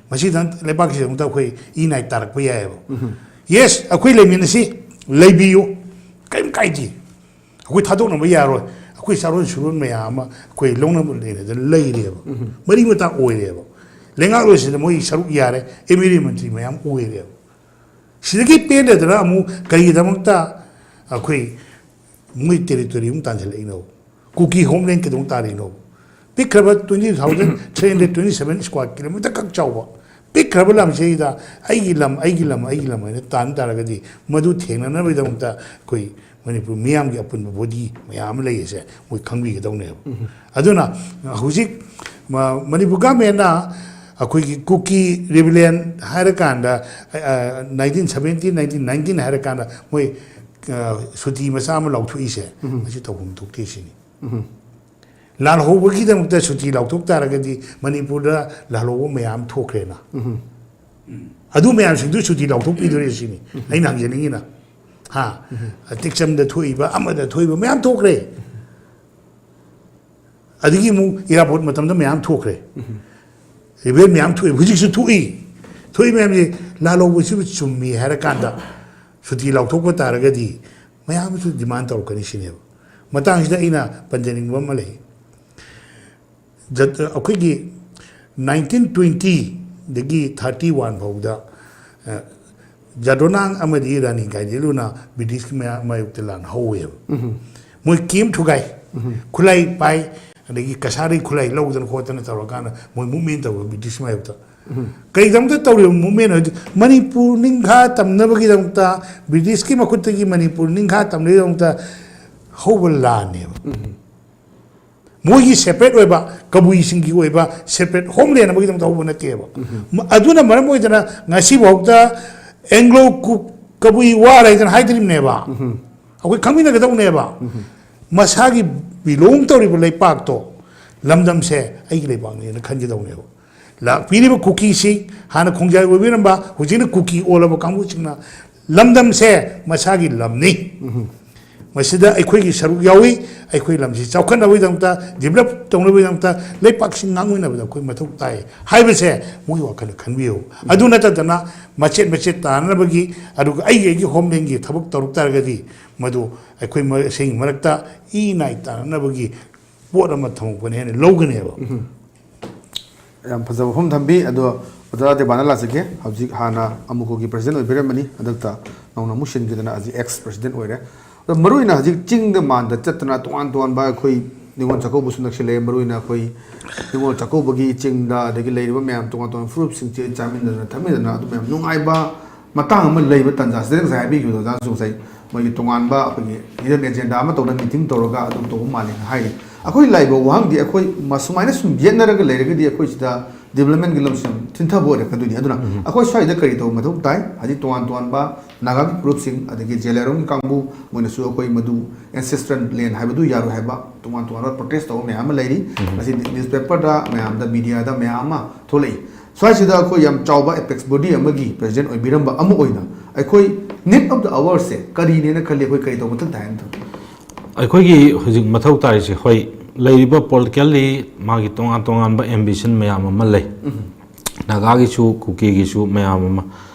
ꯃꯁꯤꯗꯪ ꯂꯩꯕꯥꯛꯀꯤꯗꯃꯛꯇ ꯑꯩꯈꯣꯏ ꯏ ꯅꯥꯏ ꯇꯥꯔꯛꯄ ꯌꯥꯏꯑꯕ꯫ Yes, ꯑꯩꯈꯣꯏ ꯂꯩꯃꯤꯟꯅꯁꯤ, ꯂꯩꯕꯤꯌꯨ, ꯀꯔꯤꯝ ꯀꯥꯏꯗꯦ꯫ ꯑꯩꯈꯣꯏ ꯊꯥꯗꯣꯛꯅꯕ ꯌꯥꯔꯣꯏ꯫ ꯑꯩꯈꯣꯏ ꯆꯥꯔꯣꯟ ꯁꯨꯔꯣꯟ ꯃꯌꯥꯝ ꯑꯃ ꯑꯩꯈꯣꯏ ꯂꯧꯅꯕ ꯂꯩꯅꯗꯅ ꯂꯩꯔꯦꯕ꯫ ꯃꯔꯤ ꯃꯇꯥ ꯑꯣꯏꯔꯦꯕ꯫ ꯂꯩꯉꯥꯛꯂꯣꯏꯁꯤꯗ ꯃꯣꯏ ꯁꯔꯨꯛ ꯌꯥꯔꯦ, M L A ꯃꯟꯇ꯭ꯔꯤ ꯃꯌꯥꯝ ꯑꯣꯏꯔꯦꯕ꯫ ꯁꯤꯗꯒꯤ ꯄꯦꯟꯗꯗꯅ ꯑꯃꯨꯛ ꯀꯔꯤꯒꯤꯗꯃꯛꯇ ꯑꯩꯈꯣꯏ ꯃꯣꯏ territory ꯑꯃꯨꯛ ꯇꯥꯟꯁꯤꯜꯂꯛꯏꯅꯣ? ꯀꯨꯀꯤ homeland ꯀꯩꯗꯧ ꯇꯥꯔꯤꯅꯣ? ꯄꯤꯛꯈ꯭ꯔꯕ twenty thousand three hundred twenty seven square kilometer ꯈꯛ ꯆꯥꯎꯕ ꯄꯤꯛꯈ꯭ꯔꯕ ꯂꯝꯁꯤꯗ ꯑꯩꯒꯤ ꯂꯝ, ꯑꯩꯒꯤ ꯂꯝ, ꯑꯩꯒꯤ ꯂꯝ ꯍꯥꯏꯅ ꯇꯥꯟ ꯇꯥꯔꯒꯗꯤ ꯃꯗꯨ ꯊꯦꯡꯅꯅꯕꯒꯤꯗꯃꯛꯇ ꯑꯩꯈꯣꯏ ꯃꯅꯤꯄꯨꯔ ꯃꯤꯌꯥꯝꯒꯤ ꯑꯄꯨꯟꯕ body ꯃꯌꯥꯝ ꯑꯃ ꯂꯩꯔꯤꯁꯦ ꯃꯣꯏ ꯈꯪꯕꯤꯒꯗꯧꯅꯦꯕ꯫ ꯑꯗꯨꯅ ꯍꯧꯖꯤꯛ ꯃ-, ꯃꯅꯤꯄꯨꯔ governmentꯅ ꯑꯩꯈꯣꯏꯒꯤ ꯀꯨꯀꯤ rebellion ꯍꯥꯏꯔꯀꯥꯟꯗ, ꯑ, nineteen seventeen, nineteen nineteen ꯍꯥꯏꯔꯀꯥꯟꯗ ꯃꯣꯏ, ꯑ, ꯁꯨꯇꯤ ꯃꯆꯥ ꯑꯃ ꯂꯥꯎꯊꯣꯛꯏꯁꯦ, ꯃꯁꯤ ꯇꯧꯐꯝ ꯊꯣꯛꯇꯦ ꯁꯤꯅꯤ꯫ ꯂꯥꯜꯍꯧꯕꯒꯤꯗꯃꯛꯇ ꯁꯨꯇꯤ ꯂꯥꯎꯊꯣꯛ ꯇꯥꯔꯒꯗꯤ ꯃꯅꯤꯄꯨꯔꯗ ꯂꯥꯜꯍꯧꯕ ꯃꯌꯥꯝ ꯊꯣꯛꯈ꯭ꯔꯦꯅ꯫ ꯑꯗꯨ ꯃꯌꯥꯝꯁꯤꯡꯗꯨ ꯁꯨꯇꯤ ꯂꯥꯎꯊꯣꯛꯄꯤꯗꯣꯔꯦ ꯁꯤꯅꯤ ꯑꯩꯅ ꯍꯪꯖꯅꯤꯡꯉꯤꯅ꯫ ꯍꯥ? ꯇꯦꯛꯆꯝꯗ ꯊꯣꯛꯏꯕ, ꯑꯃꯗ ꯊꯣꯛꯏꯕ ꯃꯌꯥꯝ ꯊꯣꯛꯈ꯭ꯔꯦ꯫ ꯑꯗꯒꯤ ꯑꯃꯨꯛ ꯏꯔꯥꯕꯣꯠ ꯃꯇꯝꯗ ꯃꯌꯥꯝ ꯊꯣꯛꯈ꯭ꯔꯦ꯫ Rebel ꯃꯌꯥꯝ ꯊꯣꯛꯏ, ꯍꯧꯖꯤꯛꯁꯨ ꯊꯣꯛꯏ꯫ ꯊꯣꯛꯏ ꯃꯌꯥꯝꯁꯦ ꯂꯥꯜꯍꯧꯕꯁꯤꯕꯨ ꯆꯨꯝꯃꯤ ꯍꯥꯏꯔꯀꯥꯟꯗ ꯁꯨꯇꯤ ꯂꯥꯎꯊꯣꯛꯄ ꯇꯥꯔꯒꯗꯤ ꯃꯌꯥꯝꯁꯨ demand ꯇꯧꯔꯛꯀꯅꯤ ꯁꯤꯅꯦꯕ꯫ ꯃꯇꯥꯡꯁꯤꯗ ꯑꯩꯅ ꯄꯟꯖꯅꯤꯡꯕ ꯑꯃ ꯂꯩ꯫ ꯖꯠ-, ꯑꯩꯈꯣꯏꯒꯤ ꯅꯥꯏꯟꯇꯤꯟ ꯇ꯭ꯋꯦꯟꯇꯤꯗꯒꯤ ꯊꯥꯔꯇꯤ ꯋꯥꯟ ꯐꯥꯎꯗ, ꯑ, ꯖꯥꯗꯣꯅꯥꯡ ꯑꯃꯗꯤ ꯔꯥꯅꯤ ꯒꯥꯏꯗꯦꯂꯨꯅ ꯕ꯭ꯔꯤꯇꯤꯁꯀꯤ ꯃꯌꯥ-, ꯃꯥꯌꯣꯛꯇ ꯂꯥꯟ ꯍꯧꯋꯦꯕ꯫ ꯃꯣꯏ ꯀꯦꯝ ꯊꯨꯒꯥꯏ, ꯈꯨꯠꯂꯥꯏ ꯄꯥꯏ, ꯑꯗꯒꯤ ꯀꯁꯥꯔꯤ ꯈꯨꯠꯂꯥꯏ ꯂꯧꯗꯅ ꯈꯣꯠꯇꯅ ꯇꯧꯔꯀꯥꯟꯗ ꯃꯣꯏ ꯃꯨꯞꯃꯦꯟ ꯇꯧꯕ ꯕ꯭ꯔꯤꯇꯤꯁ ꯃꯥꯌꯣꯛꯇ꯫ ꯀꯩꯗꯃꯛꯇ ꯇꯧꯔꯤꯕ ꯃꯨꯞꯃꯦꯟ ꯍꯥꯏꯗꯤ ꯃꯅꯤꯄꯨꯔ ꯅꯤꯡꯈꯥ ꯇꯝꯅꯕꯒꯤꯗꯃꯛꯇ, ꯕ꯭ꯔꯤꯇꯤꯁꯀꯤ ꯃꯈꯨꯠꯇꯒꯤ ꯃꯅꯤꯄꯨꯔ ꯅꯤꯡꯈꯥ ꯇꯝꯅꯕꯒꯤꯗꯃꯛꯇ ꯍꯧꯕ ꯂꯥꯟꯅꯦꯕ꯫ ꯃꯣꯏꯒꯤ ꯁꯦꯄꯔꯦꯠ ꯑꯣꯏꯕ, ꯀꯕꯨꯏꯁꯤꯡꯒꯤ ꯑꯣꯏꯕ ꯁꯦꯄꯔꯦꯠ ꯍꯣꯝꯂꯦꯟ ꯑꯃꯒꯤꯗꯃꯛꯇ ꯍꯧꯕ ꯅꯠꯇꯦꯕ꯫ ꯃ-, ꯑꯗꯨꯅ ꯃꯔꯝ ꯑꯣꯏꯗꯅ ꯉꯁꯤꯐꯥꯎꯗ ꯑꯦꯡꯒ꯭ꯂꯣ ꯀꯨ-, ꯀꯕꯨꯏ ꯋꯥꯔ ꯍꯥꯏꯗꯅ ꯍꯥꯏꯗ꯭ꯔꯤꯕꯅꯦꯕ꯫ ꯑꯩꯈꯣꯏ ꯈꯪꯃꯤꯟꯅꯒꯗꯧꯅꯦꯕ꯫ ꯃꯁꯥꯒꯤ ꯕꯤꯂꯣꯡ ꯇꯧꯔꯤꯕ ꯂꯩꯄꯥꯛꯇꯣ, ꯂꯝꯗꯝꯁꯦ ꯑꯩꯒꯤ ꯂꯩꯄꯥꯛꯅꯦꯅ ꯈꯟꯒꯗꯧꯅꯦꯕ꯫ ꯂꯥꯛꯄꯤꯔꯤꯕ ꯀꯨꯀꯤꯁꯤ ꯍꯥꯟꯅ ꯈꯣꯡꯖꯥꯏ ꯑꯣꯏꯕꯤꯔꯝꯕ, ꯍꯧꯖꯤꯛꯅ ꯀꯨꯀꯤ ꯑꯣꯜꯂꯕ ꯀꯥꯡꯕꯨꯁꯤꯡꯅ ꯂꯝꯗꯝꯁꯦ ꯃꯁꯥꯒꯤ ꯂꯝꯅꯤ꯫ ꯃꯁꯤꯗ ꯑꯩꯈꯣꯏꯒꯤ ꯁꯔꯨꯛ ꯌꯥꯎꯏ꯫ ꯑꯩꯈꯣꯏ ꯂꯝꯁꯤ ꯆꯥꯎꯈꯠꯅꯕꯒꯤꯗꯃꯛꯇ, ꯗꯤꯕꯂꯞ ꯇꯧꯅꯕꯒꯤꯗꯃꯛꯇ, ꯂꯩꯄꯥꯛꯁꯤ ꯉꯥꯛꯅꯕꯗ ꯑꯩꯈꯣꯏ ꯃꯊꯧ ꯇꯥꯏ ꯍꯥꯏꯕꯁꯦ ꯃꯣꯏꯒꯤ ꯋꯥꯈꯜꯗ ꯈꯟꯕꯤꯌꯨ꯫ ꯑꯗꯨ ꯅꯠꯇꯗꯅ ꯃꯆꯦꯠ ꯃꯆꯦꯠ ꯇꯥꯅꯅꯕꯒꯤ, ꯑꯗꯨꯒ ꯑꯩꯒꯤ, ꯑꯩꯒꯤ ꯍꯣꯝꯂꯦꯟꯒꯤ ꯊꯕꯛ ꯇꯧꯔꯛ ꯇꯥꯔꯒꯗꯤ ꯃꯗꯨ ꯑꯩꯈꯣꯏ ꯃꯁꯦꯟꯒꯤ ꯃꯔꯛꯇ ꯏ ꯅꯥꯏ ꯇꯥꯅꯅꯕꯒꯤ ꯄꯣꯠ ꯑꯃ ꯊꯝꯃꯛꯄꯅ ꯍꯦꯟꯅ ꯂꯧꯒꯅꯦꯕ꯫ ꯌꯥꯝ ꯐꯖꯕ ꯋꯥꯐꯝ ꯊꯝꯕꯤ꯫ ꯑꯗꯣ ꯑꯣꯖꯥ ꯗꯦꯕꯥꯅ ꯂꯥꯛꯆꯒꯦ꯫ ꯍꯧꯖꯤꯛ ꯍꯥꯟꯅ ꯑꯃꯨꯀꯣꯒꯤ ꯄ꯭ꯔꯁꯤꯗꯦꯟ ꯑꯣꯏꯕꯤꯔꯝꯕꯅꯤ, ꯍꯟꯗꯛꯇ ꯅꯧꯅ ꯑꯃꯨꯛ ꯁꯤꯟꯈꯤꯗꯅ ꯍꯧꯖꯤꯛ ꯑꯦꯛꯁ ꯄ꯭ꯔꯁꯤꯗꯦꯟ ꯑꯣꯏꯔꯦ꯫ ꯑꯗꯣ ꯃꯔꯨꯑꯣꯏꯅ ꯍꯧꯖꯤꯛ ꯆꯤꯡꯗ ꯃꯥꯟꯗ ꯆꯠꯇꯅ ꯇꯣꯉꯥꯟ ꯇꯣꯉꯥꯟꯕ ꯑꯩꯈꯣꯏ ꯅꯤꯉꯣꯜ ꯆꯥꯛꯀꯧꯕꯁꯨ ꯅꯛꯁꯤꯜꯂꯛꯑꯦ꯫ ꯃꯔꯨꯑꯣꯏꯅ ꯑꯩꯈꯣꯏ ꯅꯤꯉꯣꯜ ꯆꯥꯛꯀꯧꯕꯒꯤ ꯆꯤꯡꯗ ꯑꯗꯒꯤ ꯂꯩꯔꯤꯕ ꯃꯌꯥꯝ ꯇꯣꯉꯥꯟ ꯇꯣꯉꯥꯟꯕ ꯐꯨꯔꯨꯞꯁꯤꯡꯁꯦ ꯆꯥꯃꯤꯟꯅꯗꯅ ꯊꯛꯃꯤꯟꯅꯗꯅ ꯑꯗꯨ ꯃꯌꯥꯝ ꯅꯨꯡꯉꯥꯏꯕ ꯃꯇꯥꯡ ꯑꯃ ꯂꯩꯕ ꯇꯥꯟꯖꯥꯁꯤꯗ ꯉꯁꯥꯏ ꯍꯥꯏꯕꯤꯈꯤꯕꯗꯣ ꯑꯣꯖꯥꯁꯨ ꯉꯁꯥꯏ ꯃꯣꯏꯒꯤ ꯇꯣꯉꯥꯟꯕ ꯑꯩꯈꯣꯏꯒꯤ hidden agenda ꯑꯃ ꯇꯧꯗꯅ meeting ꯇꯧꯔꯒ ꯑꯗꯨꯝ ꯇꯧꯕ ꯃꯥꯜꯂꯦꯅ ꯍꯥꯏꯔꯤ꯫ ꯑꯩꯈꯣꯏ ꯂꯥꯛꯏꯕ ꯋꯥꯍꯪꯗꯤ ꯑꯩꯈꯣꯏ ꯃ-, ꯁꯨꯃꯥꯏꯅ ꯁꯨꯝ ꯌꯦꯠꯅꯔꯒ ꯂꯩꯔꯒꯗꯤ ꯑꯩꯈꯣꯏ ꯁꯤꯗ developmentꯀꯤ ꯂꯝꯁꯤ ꯌꯥꯝ ꯊꯤꯟꯊꯕ ꯑꯣꯏꯔꯛꯀꯗꯣꯏꯅꯤ꯫ ꯑꯗꯨꯅ ꯑꯩꯈꯣꯏ ꯁ꯭ꯋꯥꯏꯗ ꯀꯔꯤ ꯇꯧꯕ ꯃꯊꯧ ꯇꯥꯏ? ꯍꯧꯖꯤꯛ ꯇꯣꯉꯥꯟ ꯇꯣꯉꯥꯟꯕ ꯅꯥꯒꯥꯒꯤ ꯐꯨꯔꯨꯞꯁꯤꯡ ꯑꯗꯒꯤ ꯖꯦꯂꯦꯔꯣꯡꯒꯤ ꯀꯥꯡꯕꯨ ꯃꯣꯏꯅꯁꯨ ꯑꯩꯈꯣꯏ ꯃꯗꯨ ancestral land ꯍꯥꯏꯕꯗꯨ ꯌꯥꯔꯣꯏ ꯍꯥꯏꯕ ꯇꯣꯉꯥꯟ ꯇꯣꯉꯥꯟꯕ protest ꯇꯧꯕ ꯃꯌꯥꯝ ꯑꯃ ꯂꯩꯔꯤ꯫ ꯉꯁꯤ newspaperꯗ ꯃꯌꯥꯝꯗ mediaꯗ ꯃꯌꯥꯝ ꯑꯃ ꯊꯣꯛꯂꯛꯏ꯫ ꯁ꯭ꯋꯥꯏꯁꯤꯗ ꯑꯩꯈꯣꯏ ꯌꯥꯝ ꯆꯥꯎꯕ apex body ꯑꯃꯒꯤ president ꯑꯣꯏꯕꯤꯔꯝꯕ ꯑꯃ ꯑꯣꯏꯅ ꯑꯩꯈꯣꯏ need of the hourꯁꯦ ꯀꯔꯤꯅꯦꯅ ꯈꯜꯂꯤ? ꯑꯩꯈꯣꯏ ꯀꯔꯤ ꯇꯧꯕ ꯃꯊꯧ ꯇꯥꯏ ꯍꯥꯏꯅ ꯈꯜꯂꯤ? ꯑꯩꯈꯣꯏꯒꯤ ꯍꯧꯖꯤꯛ ꯃꯊꯧ ꯇꯥꯔꯤꯁꯦ, ꯍꯣꯏ, ꯂꯩꯔꯤꯕ politically ꯃꯥꯒꯤ ꯇꯣꯉꯥꯟ ꯇꯣꯉꯥꯟꯕ ambition ꯃꯌꯥꯝ ꯑꯃ ꯂꯩ, ꯅꯥꯒꯥꯒꯤꯁꯨ ꯀꯨꯀꯤꯒꯤꯁꯨ ꯃꯌꯥꯝ ꯑꯃ꯫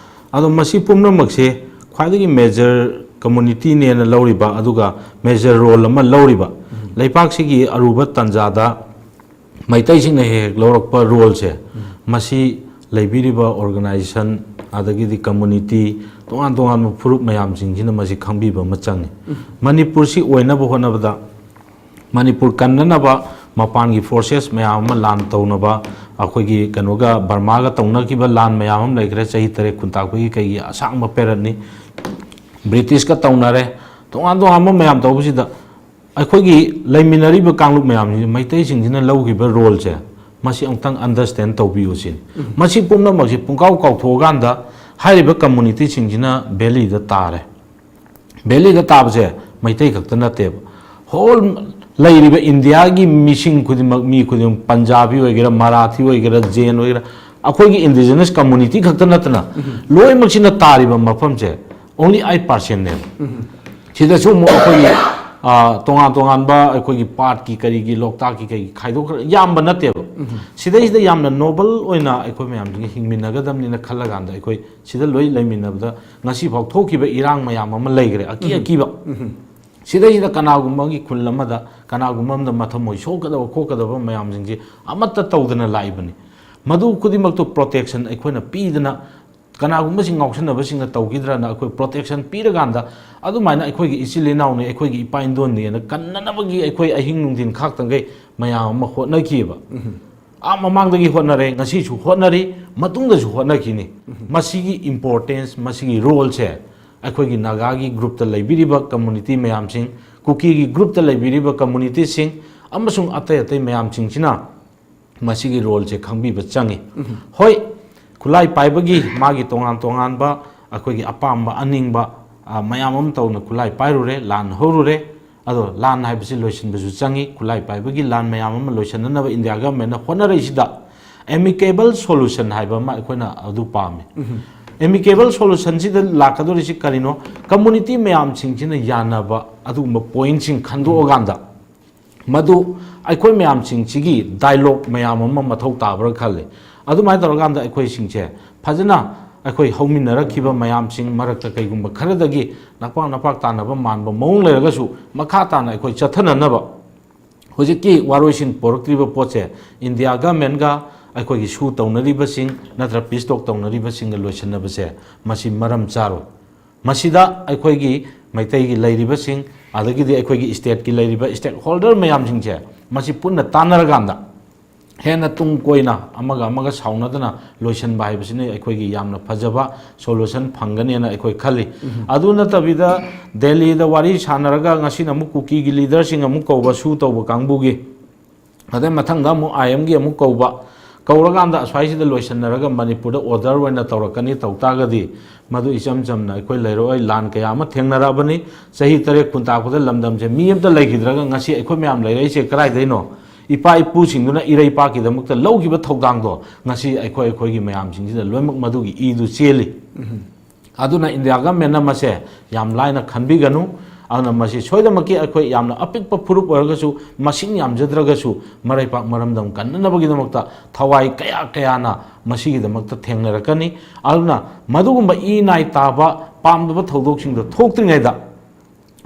ꯑꯗꯣ ꯃꯁꯤ ꯄꯨꯝꯅꯃꯛꯁꯦ ꯈ꯭ꯋꯥꯏꯗꯒꯤ major communityꯅꯦꯅ ꯂꯧꯔꯤꯕ, ꯑꯗꯨꯒ major role ꯑꯃ ꯂꯧꯔꯤꯕ, ꯂꯩꯄꯥꯛꯁꯤꯒꯤ ꯑꯔꯨꯕ ꯇꯥꯟꯖꯥꯗ ꯃꯩꯇꯩꯁꯤꯡꯅ ꯍꯦꯛ ꯍꯦꯛ ꯂꯧꯔꯛꯄ ꯔꯣꯜꯁꯦ, ꯃꯁꯤ ꯂꯩꯕꯤꯔꯤꯕ ꯑꯣꯔꯒꯅꯥꯏꯖꯦꯁꯟ, ꯑꯗꯒꯤꯗꯤ ꯀꯝꯃꯨꯅꯤꯇꯤ, ꯇꯣꯉꯥꯟ ꯇꯣꯉꯥꯟꯕ ꯐꯨꯔꯨꯞ ꯃꯌꯥꯝꯁꯤꯡꯁꯤꯅ ꯃꯁꯤ ꯈꯪꯕꯤꯕ ꯑꯃ ꯆꯪꯉꯤ꯫ ꯃꯅꯤꯄꯨꯔꯁꯤ ꯑꯣꯏꯅꯕ ꯍꯣꯠꯅꯕꯗ, ꯃꯅꯤꯄꯨꯔ ꯀꯟꯅꯅꯕ ꯃꯄꯥꯟꯒꯤ ꯐꯣꯔꯁꯦꯁ ꯃꯌꯥꯝ ꯑꯃ ꯂꯥꯟ ꯇꯧꯅꯕ, ꯑꯩꯈꯣꯏꯒꯤ ꯀꯩꯅꯣꯒ, ꯕꯔꯃꯥꯒ ꯇꯧꯅꯈꯤꯕ ꯂꯥꯟ ꯃꯌꯥꯝ ꯑꯃ ꯂꯩꯈ꯭ꯔꯦ, ꯆꯍꯤ ꯇꯔꯦꯠ ꯈꯨꯟꯇꯥꯛꯄꯒꯤ ꯀꯩꯒꯤ ꯑꯁꯥꯡꯕ ꯄꯦꯔꯠꯅꯤ꯫ ꯕ꯭ꯔꯤꯇꯤꯁꯀ ꯇꯧꯅꯔꯦ, ꯇꯣꯉꯥꯟ ꯇꯣꯉꯥꯟꯕ ꯃꯌꯥꯝ ꯇꯧꯕꯁꯤꯗ, ꯑꯩꯈꯣꯏꯒꯤ ꯂꯩꯃꯤꯟꯅꯔꯤꯕ ꯀꯥꯡꯂꯨꯞ ꯃꯌꯥꯝꯁꯤ, ꯃꯩꯇꯩꯁꯤꯡꯁꯤꯅ ꯂꯧꯈꯤꯕ ꯔꯣꯜꯁꯦ, ꯃꯁꯤ ꯑꯃꯨꯛꯇꯪ ꯑꯟꯗꯔꯁꯇꯦꯟ ꯇꯧꯕꯤꯌꯨ ꯁꯤꯅꯤ꯫ ꯃꯁꯤ ꯄꯨꯝꯅꯃꯛꯁꯤ ꯄꯨꯡꯀꯥꯎ ꯀꯥꯎꯊꯣꯛꯑꯀꯥꯟꯗ, ꯍꯥꯏꯔꯤꯕ ꯀꯝꯃꯨꯅꯤꯇꯤꯁꯤꯡꯁꯤꯅ ꯚꯦꯂꯤꯗ ꯇꯥꯔꯦ꯫ ꯚꯦꯂꯤꯗ ꯇꯥꯕꯁꯦ ꯃꯩꯇꯩ ꯈꯛꯇ ꯅꯠꯇꯦꯕ, ꯍꯣꯜ ꯂꯩꯔꯤꯕ ꯏꯟꯗꯤꯌꯥꯒꯤ ꯃꯤꯁꯤꯡ ꯈꯨꯗꯤꯡꯃꯛ, ꯃꯤ ꯈꯨꯗꯤꯡꯃꯛ, ꯄꯟꯖꯥꯕꯤ ꯑꯣꯏꯒꯦꯔꯥ, ꯃꯔꯥꯊꯤ ꯑꯣꯏꯒꯦꯔꯥ, ꯖꯦꯟ ꯑꯣꯏꯒꯦꯔꯥ, ꯑꯩꯈꯣꯏꯒꯤ ꯏꯟꯗꯤꯖꯤꯅꯁ ꯀꯝꯃꯨꯅꯤꯇꯤ ꯈꯛꯇ ꯅꯠꯇꯅ, ꯂꯣꯏꯅꯃꯛꯁꯤꯅ ꯇꯥꯔꯤꯕ ꯃꯐꯝꯁꯦ only eight percent ꯅꯦꯕ꯫ ꯁꯤꯗꯁꯨ ꯑꯃꯨꯛ ꯑꯩꯈꯣꯏꯒꯤ, ꯑ, ꯇꯣꯉꯥꯟ ꯇꯣꯉꯥꯟꯕ ꯑꯩꯈꯣꯏꯒꯤ ꯄꯥꯠꯀꯤ, ꯀꯔꯤꯒꯤ, ꯂꯣꯛꯇꯥꯛꯀꯤ, ꯀꯩꯒꯤ ꯈꯥꯏꯗꯣꯛꯈ꯭ꯔ ꯌꯥꯝꯕ ꯅꯠꯇꯦꯕ꯫ ꯁꯤꯗꯩꯁꯤꯗ ꯌꯥꯝꯅ ꯅꯣꯕꯜ ꯑꯣꯏꯅ ꯑꯩꯈꯣꯏ ꯃꯌꯥꯝꯁꯤꯒ ꯍꯤꯡꯃꯤꯟꯅꯒꯗꯕꯅꯤꯅ ꯈꯜꯂꯀꯥꯟꯗ, ꯑꯩꯈꯣꯏ ꯁꯤꯗ ꯂꯣꯏ ꯂꯩꯃꯤꯟꯅꯕꯗ ꯉꯁꯤꯐꯥꯎ ꯊꯣꯛꯈꯤꯕ ꯏꯔꯥꯡ ꯃꯌꯥꯝ ꯑꯃ ꯂꯩꯈ꯭ꯔꯦ, ꯑꯀꯤ ꯑꯀꯤꯕ꯫ ꯁꯤꯗꯩꯁꯤꯗ ꯀꯅꯥꯒꯨꯝꯕ ꯑꯃꯒꯤ ꯈꯨꯜ ꯑꯃꯗ, ꯀꯅꯥꯒꯨꯝꯕ ꯑꯃꯗ ꯃꯊꯃꯣꯏ ꯁꯣꯛꯀꯗꯕ ꯈꯣꯠꯀꯗꯕ ꯃꯌꯥꯝꯁꯤꯡꯁꯦ ꯑꯃꯠꯇ ꯇꯧꯗꯅ ꯂꯥꯛꯏꯕꯅꯤ꯫ ꯃꯗꯨ ꯈꯨꯗꯤꯡꯃꯛꯇꯨ ꯄ꯭ꯔꯣꯇꯦꯛꯁꯟ ꯑꯩꯈꯣꯏꯅ ꯄꯤꯗꯅ, ꯀꯅꯥꯒꯨꯝꯕꯁꯤꯡ ꯉꯥꯎꯁꯟꯅꯕꯁꯤꯡꯅ ꯇꯧꯈꯤꯗ꯭ꯔꯅ ꯑꯩꯈꯣꯏ ꯄ꯭ꯔꯣꯇꯦꯛꯁꯟ ꯄꯤꯔꯀꯥꯟꯗ, ꯑꯗꯨꯃꯥꯏꯅ ꯑꯩꯈꯣꯏꯒꯤ ꯏꯆꯤꯜ ꯏꯅꯥꯎꯅꯤ, ꯑꯩꯈꯣꯏꯒꯤ ꯏꯄꯥ ꯏꯟꯗꯣꯟꯅꯤꯅ ꯀꯟꯅꯅꯕꯒꯤ ꯑꯩꯈꯣꯏ ꯑꯍꯤꯡ ꯅꯨꯡꯊꯤꯟ ꯈꯥꯛꯇꯪꯈꯩ ꯃꯌꯥꯝ ꯑꯃ ꯍꯣꯠꯅꯈꯤꯑꯕ꯫ ꯑꯥ ꯃꯃꯥꯡꯗꯒꯤ ꯍꯣꯠꯅꯔꯦ, ꯉꯁꯤꯁꯨ ꯍꯣꯠꯅꯔꯤ, ꯃꯇꯨꯡꯗꯁꯨ ꯍꯣꯠꯅꯈꯤꯅꯤ꯫ ꯃꯁꯤꯒꯤ ꯏꯝꯄꯣꯔꯇꯦꯟꯁ, ꯃꯁꯤꯒꯤ ꯔꯣꯜꯁꯦ ꯑꯩꯈꯣꯏꯒꯤ ꯅꯥꯒꯥꯒꯤ ꯒ꯭ꯔꯨꯞꯇ ꯂꯩꯕꯤꯔꯤꯕ ꯀꯝꯃꯨꯅꯤꯇꯤ ꯃꯌꯥꯝꯁꯤꯡ, ꯀꯨꯀꯤꯒꯤ ꯒ꯭ꯔꯨꯞꯇ ꯂꯩꯕꯤꯔꯤꯕ ꯀꯝꯃꯨꯅꯤꯇꯤꯁꯤꯡ, ꯑꯃꯁꯨꯡ ꯑꯇꯩ ꯑꯇꯩ ꯃꯌꯥꯝꯁꯤꯡꯁꯤꯅ ꯃꯁꯤꯒꯤ ꯔꯣꯜꯁꯦ ꯈꯪꯕꯤꯕ ꯆꯪꯉꯤ꯫ ꯍꯣꯏ, ꯈꯨꯠꯂꯥꯏ ꯄꯥꯏꯕꯒꯤ ꯃꯥꯒꯤ ꯇꯣꯉꯥꯟ ꯇꯣꯉꯥꯟꯕ ꯑꯩꯈꯣꯏꯒꯤ ꯑꯄꯥꯝꯕ ꯑꯅꯤꯡꯕ, ꯑ, ꯃꯌꯥꯝ ꯑꯃ ꯇꯧꯅ ꯈꯨꯠꯂꯥꯏ ꯄꯥꯏꯔꯨꯔꯦ, ꯂꯥꯟ ꯍꯧꯔꯨꯔꯦ꯫ ꯑꯗꯣ ꯂꯥꯟ ꯍꯥꯏꯕꯁꯤ ꯂꯣꯏꯁꯤꯟꯕꯁꯨ ꯆꯪꯉꯤ꯫ ꯈꯨꯠꯂꯥꯏ ꯄꯥꯏꯕꯒꯤ ꯂꯥꯟ ꯃꯌꯥꯝ ꯑꯃ ꯂꯣꯏꯁꯤꯟꯅꯅꯕ ꯏꯟꯗꯤꯌꯥ ꯒꯚꯔꯟꯃꯦꯟꯠꯅ ꯍꯣꯠꯅꯔꯛꯏꯁꯤꯗ, ꯑꯦꯃꯤꯀꯦꯕꯜ ꯁꯣꯂꯨꯁꯟ ꯍꯥꯏꯕ ꯑꯃ ꯑꯩꯈꯣꯏꯅ ꯑꯗꯨ ꯄꯥꯝꯃꯤ꯫ ꯑꯦꯃꯤꯀꯦꯕꯜ ꯁꯣꯂꯨꯁꯟꯁꯤꯗ ꯂꯥꯛꯀꯗꯧꯔꯤꯁꯤ ꯀꯔꯤꯅꯣ? ꯀꯝꯃꯨꯅꯤꯇꯤ ꯃꯌꯥꯝꯁꯤꯡꯁꯤꯅ ꯌꯥꯅꯕ ꯑꯗꯨꯒꯨꯝꯕ ꯄꯣꯏꯟꯠꯁꯤꯡ ꯈꯟꯗꯣꯛꯑꯀꯥꯟꯗ, ꯃꯗꯨ ꯑꯩꯈꯣꯏ ꯃꯌꯥꯝꯁꯤꯡꯁꯤꯒꯤ ꯗꯥꯏꯂꯣꯒ ꯃꯌꯥꯝ ꯑꯃ ꯃꯊꯧ ꯇꯥꯕ꯭ꯔꯥ ꯈꯜꯂꯤ꯫ ꯑꯗꯨꯃꯥꯏꯅ ꯇꯧꯔꯀꯥꯟꯗ ꯑꯩꯈꯣꯏꯁꯤꯡꯁꯦ ꯐꯖꯅ, ꯑꯩꯈꯣꯏ ꯍꯧꯃꯤꯟꯅꯔꯛꯈꯤꯕ ꯃꯌꯥꯝꯁꯤꯡ ꯃꯔꯛꯇ ꯀꯩꯒꯨꯝꯕ ꯈꯔꯗꯒꯤ ꯅꯄꯥꯛ ꯅꯄꯥꯛ ꯇꯥꯟꯅꯕ ꯃꯥꯟꯕ ꯃꯑꯣꯡ ꯂꯩꯔꯒꯁꯨ, ꯃꯈꯥ ꯇꯥꯅ ꯑꯩꯈꯣꯏ ꯆꯠꯊꯅꯅꯕ ꯍꯧꯖꯤꯛꯀꯤ ꯋꯥꯔꯣꯏꯁꯤꯟ ꯄꯣꯔꯛꯇ꯭ꯔꯤꯕ ꯄꯣꯠꯁꯦ ꯏꯟꯗꯤꯌꯥ ꯒꯃꯦꯟꯒ ꯑꯩꯈꯣꯏꯒꯤ ꯁꯨ ꯇꯧꯅꯔꯤꯕꯁꯤꯡ ꯅꯠꯇ꯭ꯔ ꯄꯤꯁ ꯇꯣꯛ ꯇꯧꯅꯔꯤꯕꯁꯤꯡꯒ ꯂꯣꯏꯁꯤꯟꯅꯕꯁꯦ ꯃꯁꯤ ꯃꯔꯝ ꯆꯥꯔꯣꯏ꯫ ꯃꯁꯤꯗ ꯑꯩꯈꯣꯏꯒꯤ ꯃꯩꯇꯩꯒꯤ ꯂꯩꯔꯤꯕꯁꯤꯡ, ꯑꯗꯒꯤꯗꯤ ꯑꯩꯈꯣꯏꯒꯤ ꯁ꯭ꯇꯦꯠꯀꯤ ꯂꯩꯔꯤꯕ ꯁ꯭ꯇꯦꯛ ꯍꯣꯜꯗꯔ ꯃꯌꯥꯝꯁꯤꯡꯁꯦ ꯃꯁꯤ ꯄꯨꯟꯅ ꯇꯥꯟꯅꯔꯀꯥꯟꯗ ꯍꯦꯟꯅ ꯇꯨꯡ ꯀꯣꯏꯅ ꯑꯃꯒ ꯑꯃꯒ ꯁꯥꯎꯅꯗꯅ ꯂꯣꯏꯁꯤꯟꯕ ꯍꯥꯏꯕꯁꯤꯅ ꯑꯩꯈꯣꯏꯒꯤ ꯌꯥꯝꯅ ꯐꯖꯕ ꯁꯣꯂꯨꯁꯟ ꯐꯪꯒꯅꯦꯅ ꯑꯩꯈꯣꯏ ꯈꯜꯂꯤ꯫ ꯑꯗꯨ ꯅꯠꯇꯕꯤꯗ ꯗꯦꯜꯂꯤꯗ ꯋꯥꯔꯤ ꯁꯥꯟꯅꯔꯒ ꯉꯁꯤꯅ ꯑꯃꯨꯛ ꯀꯨꯀꯤꯒꯤ ꯂꯤꯗꯔꯁꯤꯡ ꯑꯃꯨꯛ ꯀꯧꯕ, ꯁꯨ ꯇꯧꯕ ꯀꯥꯡꯕꯨꯒꯤ, ꯑꯗꯩ ꯃꯊꯪꯗ ꯑꯃꯨꯛ ꯑꯥꯏ ꯑꯦꯝꯒꯤ ꯑꯃꯨꯛ ꯀꯧꯕ, ꯀꯧꯔꯀꯥꯟꯗ ꯑꯁ꯭ꯋꯥꯏꯁꯤꯗ ꯂꯣꯏꯁꯤꯟꯅꯔꯒ ꯃꯅꯤꯄꯨꯔꯗ ꯑꯣꯔꯗꯔ ꯑꯣꯏꯅ ꯇꯧꯔꯛꯀꯅꯤ ꯇꯧ ꯇꯥꯔꯒꯗꯤ ꯃꯗꯨ ꯏꯆꯝ ꯆꯝꯅ ꯑꯩꯈꯣꯏ ꯂꯩꯔꯛꯑꯣꯏ꯫ ꯂꯥꯟ ꯀꯌꯥ ꯑꯃ ꯊꯦꯡꯅꯔꯛꯑꯕꯅꯤ꯫ ꯆꯍꯤ ꯇꯔꯦꯠ ꯀꯨꯟ ꯇꯥꯛꯄꯗ ꯂꯝꯗꯝꯁꯦ ꯃꯤ ꯑꯝꯇ ꯂꯩꯈꯤꯗ꯭ꯔꯒ ꯉꯁꯤ ꯑꯩꯈꯣꯏ ꯃꯌꯥꯝ ꯂꯩꯔꯛꯏꯁꯦ ꯀꯗꯥꯏꯗꯩꯅꯣ? ꯏꯄꯥ ꯏꯄꯨꯁꯤꯡꯗꯨꯅ ꯏꯔꯩꯄꯥꯛꯀꯤꯗꯃꯛꯇ ꯂꯧꯈꯤꯕ ꯊꯧꯗꯥꯡꯗꯣ ꯉꯁꯤ ꯑꯩꯈꯣꯏ ꯑꯩꯈꯣꯏꯒꯤ ꯃꯌꯥꯝꯁꯤꯡꯁꯤꯗ ꯂꯣꯏꯅꯃꯛ ꯃꯗꯨꯒꯤ ꯏꯗꯨ ꯆꯦꯜꯂꯤ꯫ ꯑꯗꯨꯅ ꯏꯟꯗꯤꯌꯥ ꯒꯃꯦꯟꯅ ꯃꯁꯦ ꯌꯥꯝ ꯂꯥꯏꯅ ꯈꯟꯕꯤꯒꯅꯨ꯫ ꯑꯗꯨꯅ ꯃꯁꯤ ꯁꯣꯏꯗꯅꯃꯛꯀꯤ ꯑꯩꯈꯣꯏ ꯌꯥꯝꯅ ꯑꯄꯤꯛꯄ ꯐꯨꯔꯨꯞ ꯑꯣꯏꯔꯒꯁꯨ ꯃꯁꯤꯡ ꯌꯥꯝꯖꯗ꯭ꯔꯒꯁꯨ ꯃꯔꯩꯄꯥꯛ ꯃꯔꯝꯗꯝ ꯀꯟꯅꯅꯕꯒꯤꯗꯃꯛꯇ ꯊꯋꯥꯏ ꯀꯌꯥ ꯀꯌꯥꯅ ꯃꯁꯤꯒꯤꯗꯃꯛꯇ ꯊꯦꯡꯅꯔꯛꯀꯅꯤ꯫ ꯑꯗꯨꯅ ꯃꯗꯨꯒꯨꯝꯕ ꯏ ꯅꯥꯏ ꯇꯥꯕ ꯄꯥꯝꯗꯕ ꯊꯧꯗꯣꯛꯁꯤꯡꯗꯣ ꯊꯣꯛꯇ꯭ꯔꯤꯉꯩꯗ,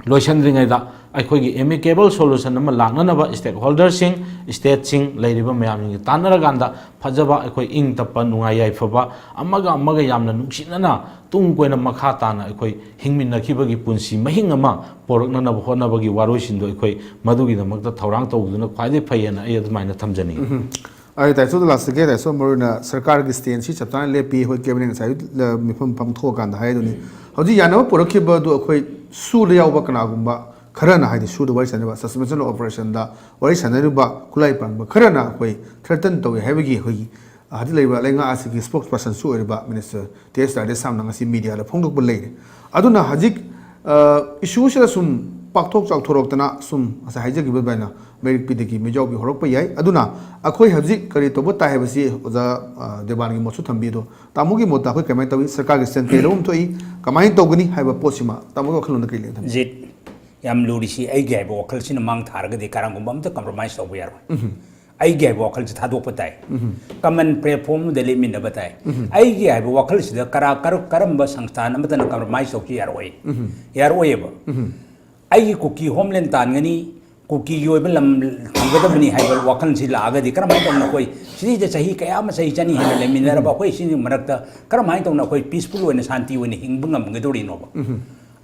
ꯂꯣꯏꯁꯤꯟꯗ꯭ꯔꯤꯉꯩꯗ ꯑꯩꯈꯣꯏꯒꯤ ꯑꯦꯃꯤꯀꯦꯕꯜ ꯁꯣꯂꯨꯁꯟ ꯑꯃ ꯂꯥꯛꯅꯅꯕ ꯁ꯭ꯇꯦꯛ ꯍꯣꯜꯗꯔꯁꯤꯡ, ꯁ꯭ꯇꯦꯠꯁꯤꯡ, ꯂꯩꯔꯤꯕ ꯃꯌꯥꯝꯁꯤꯡꯒ ꯇꯥꯟꯅꯔꯀꯥꯟꯗ ꯐꯖꯕ ꯑꯩꯈꯣꯏ ꯏꯪ ꯇꯞꯄ ꯅꯨꯡꯉꯥꯏ ꯌꯥꯏꯐꯕ ꯑꯃꯒ ꯑꯃꯒ ꯌꯥꯝꯅ ꯅꯨꯡꯁꯤꯅꯅ ꯇꯨꯡ ꯀꯣꯏꯅ ꯃꯈꯥ ꯇꯥꯅ ꯑꯩꯈꯣꯏ ꯍꯤꯡꯃꯤꯟꯅꯈꯤꯕꯒꯤ ꯄꯨꯟꯁꯤ ꯃꯍꯤꯡ ꯑꯃ ꯄꯣꯔꯛꯅꯅꯕ ꯍꯣꯠꯅꯕꯒꯤ ꯋꯥꯔꯣꯏꯁꯤꯟꯗꯨ ꯑꯩꯈꯣꯏ ꯃꯗꯨꯒꯤꯗꯃꯛꯇ ꯊꯧꯔꯥꯡ ꯇꯧꯕꯗꯨꯅ ꯈ꯭ꯋꯥꯏꯗꯒꯤ ꯐꯩ ꯍꯥꯏꯅ ꯑꯩ ꯑꯗꯨꯃꯥꯏꯅ ꯊꯝꯖꯅꯤꯡꯏ꯫ ꯎꯝ꯫ ꯑꯩ ꯇꯥꯏꯁꯣꯗ ꯂꯥꯛꯆꯒꯦ꯫ ꯇꯥꯏꯁꯣ, ꯃꯔꯨ ꯑꯣꯏꯅ ꯁꯔꯀꯥꯔꯒꯤ ꯁ꯭ꯇꯦꯟꯁꯤ ꯆꯞ ꯆꯥꯅ ꯂꯦꯞꯄꯤ, ꯑꯩꯈꯣꯏ ꯀꯦꯕꯤꯅꯦꯠ ꯉꯁꯥꯏ, ꯑ, ꯃꯤꯐꯝ ꯐꯝꯊꯣꯛꯑꯀꯥꯟꯗ ꯍꯥꯏꯗꯨꯅꯤ꯫ ꯍꯧꯖꯤꯛ ꯌꯥꯅꯕ ꯄꯨꯔꯛꯈꯤꯕꯗꯨ ꯑꯩꯈꯣꯏ ꯁꯨꯗ ꯌꯥꯎꯕ ꯀꯅꯥꯒꯨꯝꯕ ꯈꯔꯅ, ꯍꯥꯏꯗꯤ ꯁꯨꯗ ꯋꯥꯔꯤ ꯁꯥꯟꯅꯔꯤꯕ, ꯁꯁꯄꯦꯟꯁꯟ ꯑꯣꯐ ꯑꯣꯄꯔꯦꯁꯟꯗ ꯋꯥꯔꯤ ꯁꯥꯟꯅꯔꯤꯕ ꯈꯨꯠꯂꯥꯏ ꯄꯥꯟꯕ ꯈꯔꯅ ꯑꯩꯈꯣꯏ ꯊ꯭ꯔꯦꯇꯟ ꯇꯧꯏ ꯍꯥꯏꯕꯒꯤ ꯑꯩꯈꯣꯏꯒꯤ ꯍꯧꯖꯤꯛ ꯂꯩꯔꯤꯕ ꯂꯩꯉꯥꯛ ꯑꯁꯤꯒꯤ ꯁ꯭ꯄꯣꯛꯁ ꯄꯔꯁꯟꯁꯨ ꯑꯣꯏꯔꯤꯕ ꯃꯤꯅꯤꯁꯇꯔ ꯇꯤ ꯑꯦꯁ ꯔꯥꯙꯦꯁ꯭ꯌꯥꯝꯅ ꯉꯁꯤ ꯃꯤꯗꯤꯌꯥꯗ ꯐꯣꯡꯗꯣꯛꯄ ꯂꯩꯔꯦ꯫ ꯑꯗꯨꯅ ꯍꯧꯖꯤꯛ, ꯑ, ꯏꯁꯨꯁꯤꯗ ꯁꯨꯝ ꯄꯥꯛꯊꯣꯛ ꯆꯥꯎꯊꯣꯔꯛꯇꯅ ꯁꯨꯝ ꯉꯁꯥꯏ ꯍꯥꯏꯖꯈꯤꯕ ꯑꯗꯨꯃꯥꯏꯅ ꯃꯩꯔꯤꯛꯄꯤꯗꯒꯤ ꯃꯤꯖꯥꯎꯕꯤ ꯍꯧꯔꯛꯄ ꯌꯥꯏ꯫ ꯑꯗꯨꯅ ꯑꯩꯈꯣꯏ ꯍꯧꯖꯤꯛ ꯀꯔꯤ ꯇꯧꯕ ꯇꯥꯏ ꯍꯥꯏꯕꯁꯤ ꯑꯣꯖꯥ, ꯑ, ꯗꯦꯕꯥꯟꯒꯤ ꯃꯣꯠꯁꯨ ꯊꯝꯕꯤꯗꯣ, ꯇꯥꯃꯣꯒꯤ ꯃꯣꯠꯇ ꯑꯩꯈꯣꯏ ꯀꯃꯥꯏꯅ ꯇꯧꯏ, ꯁꯔꯀꯥꯔꯒꯤ ꯁ꯭ꯇꯦꯟ ꯀꯔꯤ ꯂꯧꯐꯝ ꯊꯣꯛꯏ, ꯀꯃꯥꯏꯅ ꯇꯧꯒꯅꯤ ꯍꯥꯏꯕ ꯄꯣꯠꯁꯤꯃ ꯇꯥꯃꯣꯒꯤ ꯋꯥꯈꯜꯂꯣꯟꯗ ꯀꯔꯤ ꯂꯩ ꯊꯝꯕꯤ? ꯖꯤꯠ, ꯌꯥꯝ ꯂꯨꯔꯤꯁꯤ ꯑꯩꯒꯤ ꯍꯥꯏꯕ ꯋꯥꯈꯜꯁꯤꯅ ꯃꯥꯡ ꯊꯥꯔꯒꯗꯤ ꯀꯅꯥꯒꯨꯝꯕ ꯑꯝꯇ ꯀꯝꯄ꯭ꯔꯣꯃꯥꯏꯁ ꯇꯧꯕ ꯌꯥꯔꯣꯏ꯫ ꯑꯩꯒꯤ ꯍꯥꯏꯕ ꯋꯥꯈꯜꯁꯦ ꯊꯥꯗꯣꯛꯄ ꯇꯥꯏ꯫ ꯀꯃꯟ ꯄ꯭ꯂꯦꯠꯐꯣꯝ ꯑꯃꯗ ꯂꯦꯞꯃꯤꯟꯅꯕ ꯇꯥꯏ꯫ ꯑꯩꯒꯤ ꯍꯥꯏꯕ ꯋꯥꯈꯜꯁꯤꯗ ꯀꯔꯥ-, ꯀꯔ-, ꯀꯔꯝꯕ ꯁꯪꯁꯊꯥꯟ ꯑꯃꯠꯇꯅ ꯀꯝꯄ꯭ꯔꯣꯃꯥꯏꯁ ꯇꯧꯁꯤ ꯌꯥꯔꯣꯏ꯫ ꯌꯥꯔꯣꯏꯌꯦꯕ꯫ ꯑꯩꯒꯤ ꯀꯨꯀꯤ ꯍꯣꯝꯂꯦꯟ ꯇꯥꯟꯒꯅꯤ, ꯀꯨꯀꯤꯒꯤ ꯑꯣꯏꯕ ꯂꯝ ꯊꯝꯒꯗꯕꯅꯤ ꯍꯥꯏꯕ ꯋꯥꯈꯜꯁꯤ ꯂꯥꯛꯑꯒꯗꯤ ꯀꯔꯝꯍꯥꯏꯅ ꯇꯧꯅ ꯑꯩꯈꯣꯏ ꯁꯤꯗꯩꯗ ꯆꯍꯤ ꯀꯌꯥ ꯑꯃ, ꯆꯍꯤ ꯆꯅꯤ ꯍꯦꯟꯅ ꯂꯩꯃꯤꯟꯅꯔꯕ ꯑꯩꯈꯣꯏ ꯁꯤꯒꯤ ꯃꯔꯛꯇ ꯀꯔꯝꯍꯥꯏꯅ ꯇꯧꯅ ꯑꯩꯈꯣꯏ peaceful ꯑꯣꯏꯅ, ꯁꯥꯟꯇꯤ ꯑꯣꯏꯅ ꯍꯤꯡꯕ ꯉꯝꯒꯗꯧꯔꯤꯅꯣꯕ?